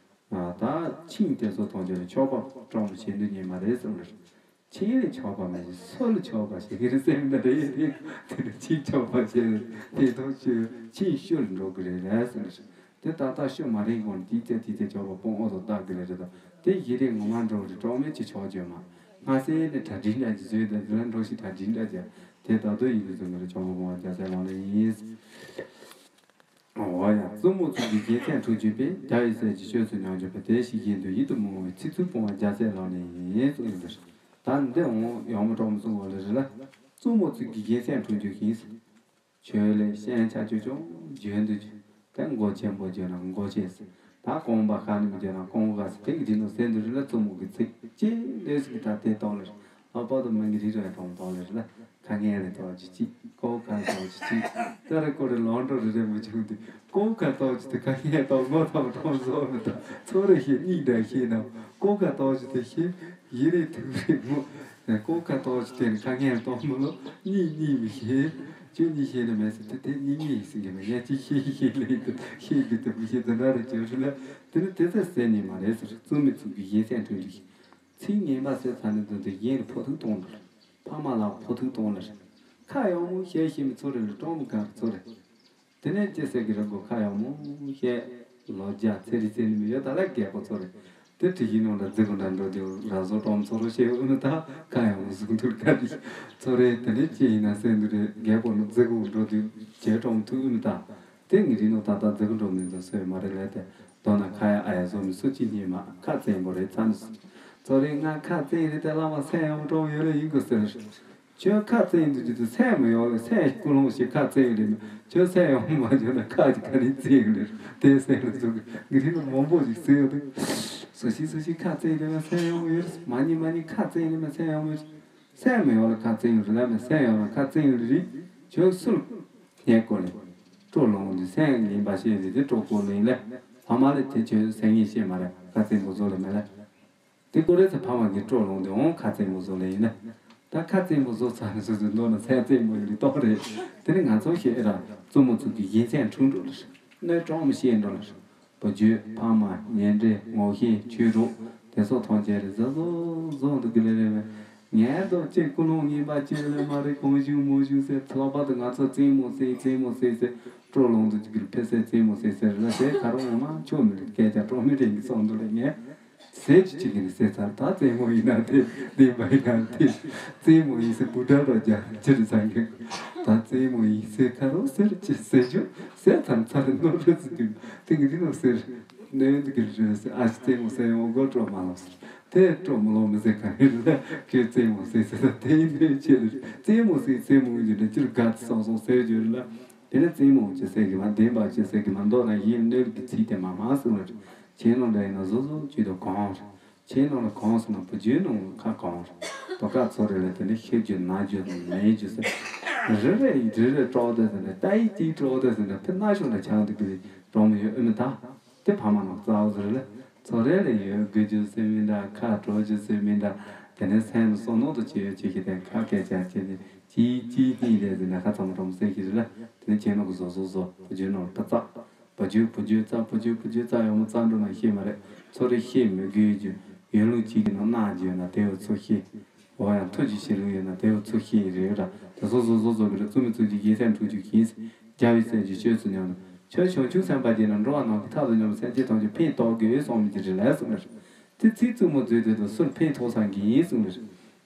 ད་ཆིང་དེ་ཚོ་མཐོང་རྒྱུ་ལ་ཆོག་པ་སྤྲང་མོ་བྱེད་འདོད་ཉིད་མ་རེད་གསུངས་རེད། ཆིང་ལས་ཆོག་པ་མ་ཞིག་སུ་ལ་ཆོག་པ་ཞིག་གི་རེད་སེམས་ད་རེད་དེ། དེ་ནི་ཆིང་ཆོག་པ་ཞིག་རེད་དེ་ཐོག་ཆོས་ཆིང་ཤོར་འགྲོ་གི་རེད་རེད་གསུངས་རེད། དེ་ཏག་ཏག་ཤོ་མ་རིག་གོང་ཏི་ཙེ་ཏི་ཙེ་ཆོག་པ་སྤོང་འོ་དོ་བཏགས་གི་རེད་རེད་དོ། དེ་ཡི་རེ་ངོ་མ་འགྲོ་རེད་གྲོགས་མེད་ཅི་ཆོག་བརྗོད་མ། སྔ་སེ་ནས་གྲ་སྒྲིག་འདྲ་ཅིག་བཟོས་དང་དེ་ལ་འགྲོ་ཞིག་གྲ་སྒྲིག་འདྲ་ཅིག་དེ་ད་དུ་ཡི་རེ་བཟོ་གི་རེད་ཆོག་པ་སྤོང་བ་རྒྱ་སེ་ལོང་ལེ་ཡིན། འོ་ཡ་བཙུན་མོ་ཚུལ་གྱི་རྒྱལ་མཚན་འཁྲུག་གྱུར་པས་རྒྱ་ཡི་སྲས་ཀྱི་ཆོས་སུ་ཉམས་གྱུར་པ་དེ་ཞིག་ཡིན་དུ་ཡིད་དུ་མི་འོང་བའི་ཚིག་ཚུལ་སྤོང་བ་རྒྱ་སེ་ལོང་ལེ་ཡིན་གསུངས་ཡོད་པ་རེད། ད་འདི་འོང་ཡོང་མ་གྲོགས་མོ་གསུང་བ་ལེ་རེད་ལ། བཙུན་མོ་ཚུལ་གྱི་རྒྱལ་མཚན་འཁྲུག་གྱུར་ཞིང་། ཆོས་ལས་ཤན་ཆ་ཆུ་ཆུང་བརྗོད་འདུག་ཅིང་། དེ་མགོ་ཆེན་པོ་བརྗོད་ན་མགོ་ཆེ་ཟེར། ད་རྐང་པ་ཤ་ནི་མི་བརྗོད་ན་རྐང་པ་ཟེར། དེ་གི་དེ་ནང་ཟེར་འདུག་རེད་ལ། བཙུན་མོ་གི་ཚིག་ཅེས་ལོས་ཟིག་གི་ད་དེ་བཏང་ལེར། ལྷག་པར་དུ་མི་གི་རིགས་ར་གྲོང་བཏང་ལེར་ལ། ཁ་ངན་ལས་བཏང་ཅི་ཅི། ཀོ་ཁ་བཏང་ཅི་ཅི། ད་རེ་ཀོ་རེ་ལོང་འགྲོ་རེ་རེ་མི་བྱུང་དུས། ཀོ་ཁ་བཏང་ཅི་དེ་ཁ་ངན་བཏང་ངོ་ཐམ་གྲོང་བཟོ་མི་ད། ཚོ་རེ་ཤེས་གཉིས་འདྲ་ཤེས་ན། ཀོ་ཁ་བཏང་ཅི་དེ་ཤེས། ཡི་རེ་ཐུག་རེ་མོ། ཀོ་ཁ་བཏང་ཅི་དེ་ནི་ཁ་ངན་བཏང་མི་ལོ། གཉིས་གཉིས་མི་ཤེས། ཁྱོད་གཉིས་ཤེས་ན་མེད་ཟེར་དུས་དེ་གཉིས་གཉིས་ཟེར་གྱི་མེད། ངས་གཅིག་ཤེས་ཤེས་ལེ་དུ་ཤེས་དུ་དུ་མི་ཤེས་དུ་ན་རེ་བྱོས་རེ་ལ། དེ་ནི་དེ་ཚོ་ཟེར་ནི་མ་རེད་ཟེར། བཙུན་མོའི་ཚུལ་གྱི་རྒྱལ་མཚན་འཁྲུག་ལེ། ཚིག་ངན་པ་ཟེར་ཚར་ནས་དུ་དུ་གཞན་ལ་ཕོག་ཐུག་གཏོང་ལེ། ཕ་མ་ལ་ཕོག་ཐུག་གཏོང་ལེ། ཁ་ཡག་མོ་བཤད་ཤེས་མི་ཚོ་རེ་ལ་གྲོགས་མོ་ག་རེ་ཚོ་རེ། དེ་ནས་ཅི་ཟེར་གི་རེད་གོ། ཁ་ཡག་མོ་བཤད། ལོ་བརྒྱ་ཚེ་རིང་ཚེ་རིང་མི་ཡོད་ད་ལ་རྒད་པོ་ཚོ་རེད། དེ་དྲི་ཞིག་ནང་ལ་རྫི་གུ་འདྲ་འགྲོ་དུས་ར་བཟོ་གྲོང་ཚོ་རུ་བཤད་འོས་མི་ད་ཁ་ཡག་མོ་གཟུགས་འདུལ་ག་རེ་ཚོ་རེད། དེ་ནས་ཅི་ཡིན་ན་སེམས་འདུལ་རེད། རྒད་པོ་ནི་རྫི་གུ་འགྲོ་དུས་བྱེད་གྲོང་ཐུག་འོས་མི་ད། དེ་ངི་རིགས་ནང་ད་ལྟ་རྫི་གུ་འགྲོ་མི་འདུག་སོས་མ་རེད་ལས་དེ། མདོར་ན་ཁ་ཡག་ཨ་ཡག་བཟོ་མི་སུ་གཅིག་རྙེད་མ། ཁ་བཙན་པོ་རེད་ཚ་ནི་སུ། ཚོ་རེད་ང་ཁ་བཙན་ཡོད་རེད་དེ་བླ་མ་སེམས་ཡག་མོ་གྲོང་ཡོད་རེད་ཡིན་དགོས་ཟེར། ཁྱོད་ཁ་བཙན་དུ་གྱུར་དུས་སེམས་མི་ཡོང་ལ། སེམས་ཀུན་སློང་ཞིག་ཁ་བཙན་ཡོད་རེད་མ། ཁྱོད་སེམས་ཡོང་མ་བྱུང་ན་ཁ་ཅིག་ག་རེ་བཙན་ཡོད་རེད། དེ་སེམས་ལ་བཟུང་གི་ངི་རིགས་ལ་མང་པོ་ཞིག་ཟེར་ཡོད་དུས། སུ་ཞིག་སུ་ཞིག་ཁ་བཙན་ཡོད་རེད་མ། སེམས་ཡོང་ཡོད་རེད། མ་ཉིད་མ་ཉིད་ཁ་བཙན་ཡོད་རེད་མ། སེམས་ཡོང་མ་ཡོད་རེད། སེམས་མི་ཡོང་ལ་ཁ་བཙན་ཡོད་རེད་ལ་མ། སེམས་ཡོང་ལ་ཁ་བཙན་ཡོད་རེད། ཁྱོད་སུ་ལ་ཉལ་གོ་ལེ། སྤྲོ་ལོང་དུས་སེམས་ངན་པ་ཤེས་རེད་དེ་སྤྲོ་གོ་ལེ་ལ། ཕ་མ་ལ་དེ་ཁྱོད་སེམས་ངན་ཤེས་མ་རེད། ཁ་བཙན་པོ་བཟོ་ལེ་མ་ལ། དེ་ཀོ་རེ་ཚ་ཕ་མ་གི་སྤྲོ་ལོང་དེ་འོང་ཁ་བཙན་པོ་བཟོ་ལེ་ཡིན་ན། ད་ཁ་བཙན་པོ་བཟོ་ཚར་ནས་སོ་སོའི་མདོག་ན་སེམས་བཙན་པོ་ཡིན་ལེ་རྟོགས་རེད། དེ་ནི་ང་ཚོ་ཤེས་ར་བཙུན་མོ་ཚུལ་གྱི་རྒྱལ་མཚན་འཁྲུག་འགྲོ་ལེ། གནོད་གྲོགས་མི་ཤེས་འགྲོ་ལེ། བུ་རྒྱུད་ཕ་མ་ཉེ་འབྲེལ་ངོ་ཤེས་ཆོས་གྲོགས་དེ་སོགས་མཐོང་རྒྱལ་རེ་བཟོ་བཟོ་བཟོ་འདུག་གི་ལེ་རེ་བས། ངས་དོ་ཅིག་ཀུན་སློང་ངན་པ་ཅིག་ལས་མ་རེད། གང་བྱུང་མང་བྱུང་ཟེར་ལྷག་པར་དུ་ང་ཚོ་བཙན་མོ་ཟེར་བཙན་མོ་ཟེར་ཟེར་སྤྲོ་ལོང་དུ་གྱུར་ཕེ་སེ་བཙན་མོ་ཟེར་ཟེར་ལ་ཟེར་ཁ་རོག་ངོ་མ་ཆོག་མི་རེད། སྐད་ཆ་སྤྲོ་མི་རེད་གི་སོང་འདུག་ལ་ངས་ཟེར་གྱི་ཅིག་གི་ཟེར་ཚར། ད་བཙན་མོ་ཡིན་ན་དེ་བདེན་པ་ཡིན་ན་དེ་བཙན་མོ་ཡིན་ཟེར་བུ་དྲག་རོགས་རྒྱ་ཅི་རེད་ཚང་གི་ད་བཙན་མོ་ཡིན་ཟེར་ཁ་རོག་ཟེར་ཅི་ཟེར་རྒྱུ་ཟེར་ཚར་ཚར་ནོར་རེད་ཟེར་དུས་དེ་གི་དེ་ནོ་ཟེར། ནས་འདི་གི་རེད་ཟེར། ཨ་ཅེ་བཙན་མོ་ཟེར་ཡོང་སྒོ་སྤྲོ་མ་ལོང་ཟེར། དེ་སྤྲོ་མི་ལོང་མི་ཟེར་ག་རེ་རེད། ཁྱོད་བཙན་མོ་ཟེར་ཟེར་ད་དེ་ཡིན་དེ་ཆེ་རེད། བཙན་མོ་ཟེར་བཙན་མོ་ཡིན་དེ་འདྲ་ཅིར་དགའ་ཚི་སོང་སོང་ཟེར་རྒྱུ་རེད་ལ། དེ་ནས་བཙན་མོ་ཅི་ཟེར་གི་མ་བདེན་པ་ཅི་ཟེར་གི་མ་མདོར་ན་ཡིན་གནོད་ཀྱི་ཚིག་དེ་མ་མ་གསུངས་ལ་རེད། ཁྱིམ་ནང་འདྲ་ཡིན་ན་བཟོ་བཟོ་བྱེད་དུ་གང་རེད། ཁྱིམ་ནང་ལ་གང་ཟེར་ན་བུ་རྒྱུད་ནང་ལ་ཁ་གང་རེད། བུ་ག་ཚོ་རེ་ལ་དེ་ནས་ཤི་རྒྱུ་ན་རྒྱུ་དང་མེད་རྒྱུ་ཟེར། རེ་རེ་རེ་རེ་སྐྲག་དུས་ཟེར་ན་ལྟ་ཡི་ཅིག་སྐྲག་དུས་ཟེར་ན་ཕི་ན་ཤོང་ན་ཆང་དུ་གི་རོང་མི་ཡོད་ཨེ་མི་ད། དེ་ཕ་མ་ནང་རྩ་བ་ཟེར་ལ། ཚོ་རེ་ལ་ཡོད་དགོས་རྒྱུ་ཟེར་མི་འདྲ། ཁ་གྲོ་རྒྱུ་ཟེར་མི་འདྲ། དེ་ནས་སེམས་ལ་བསམ་མནོ་དང་བཅས་ཡོད་ཅིག་གི་དེ་ཁ་སྐད་ཆ་བྱས་ནས་ཅིག་ཅིག་ཅིག་རེད་ཟེར་ན་ཁ་ཚང་མ་གྲོང་སེ་གི་རེད་ལ། དེ་ནས་ཁྱེད་ནང་གི་བཟོ་བཟོ་བཟོ་བུ་རྒྱུད་ནང་ལ་ཕི་རྩ། བུ་རྒྱུད་བུ་རྒྱུད་རྩ་བུ་རྒྱུད་བུ་རྒྱུད་རྩ་ཡོང་མོ་རྩ་འགྲོ་ན་ཤེས་མ་རེད། ཚོ་རེ་ཤེས་མི་དགོས་རྒྱུ། ཡོད་ལུགས་གཅིག་གི་ནང་གནང་རྒྱུ་ཡོད་ན་དེ་བས་ཚོ་ཤེས། འོ་ཡང་ཐུགས་ཀྱི་བཞེད་ལུགས་ཡོད་ན་དེ་བས་ཚོ་ཤེས་རེད་ར། དེ་སོ་སོ་སོ་སོ་གི་རེད། བཙུན་མི་བཙུན་གྱི་རྒྱལ་སྲས་འཁྲུག་རྒྱུ་གིས། རྒྱལ་བའི་སྲས་ཀྱི་སྤྱོད་ཚུལ་ཉམས་ལ། ཁྱོད་བྱང་ཆུབ་སེམས་དཔའ་བརྒྱུད་ན་འགྲོ་བ་ནང་གི་ཐབས་དང་མཉམ་པའི་སེམས་ཅན་ཐམས་ཅད་ཕན་ཐོགས་དགོས་གསུངས་མི་གྱི་རེད་ལས་གསུངས་ལེར། དེ་ཚིག་རྩུབ་མོ་བརྗོད་དེ་དུ་སུར་ཕན་ཐོགས་ས་གི་ཡིན་གསུངས་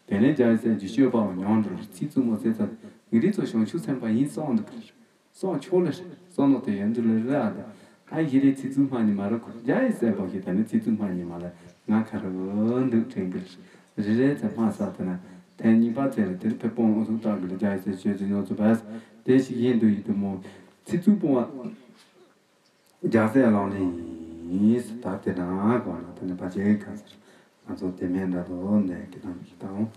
ལེར། དེ་ནས་རྒྱལ་བའི་སྲས་ཀྱི་སྤྱོད་པའང་ཉམས་འགྲོ་ལེར། ཚིག་རྩུབ་མོ་ཟེར་ཚར། ངེད་རིགས་ཚོ་བྱང་ཆུབ་སེམས་དཔའ་ཡིན་གསུངས་འདུག་གི་ལེར། སོང་ཆོག་ལེ། སོང་ནོ་དེ་ཡོན་དུ་ལེ་རེ་ཨ་དེ། ཨ་ཡི་རེ་ཚིག་རྩུབ་སྨྲ་ནི་མ་རོ་ཁོ་རྒྱ་ཡི་སྲས་པོ་ཞིག་དེ་ནི་ཚིག་རྩུབ་སྨྲ་ནི་མ་ལེ། ང་ཁ་རུ་འདུག་དྲན་གི་ལེ། རེ་རེ་ཚེ་སྨྲ་ས་དེ་ན། དེ་གཉིས་པ་ཚེ་ལ་དེར་ཕེབས་སྤོང་འོ་ཐུག་བཏགས་གི་ལེ། རྒྱ་ཡི་སྲས་ཆོས་ཚུལ་ཉོ་ཚུལ་བས། དེ་ཞིག་ཡིན་དུ་ཡི་དུ་མོ། ཚིག་རྩུབ་སྤོང་བ། རྒྱལ་སྲས་ལག་ལེན་ཡིན། ད་དེ་ན་གོ་ན་དེ་ནི་ཕ་ཆེ་ག་ཟེར། ང་ཚོ་དེ་མེད་འདྲ་དོ་འདས་ཀྱི་དང་ཞིག་དང་།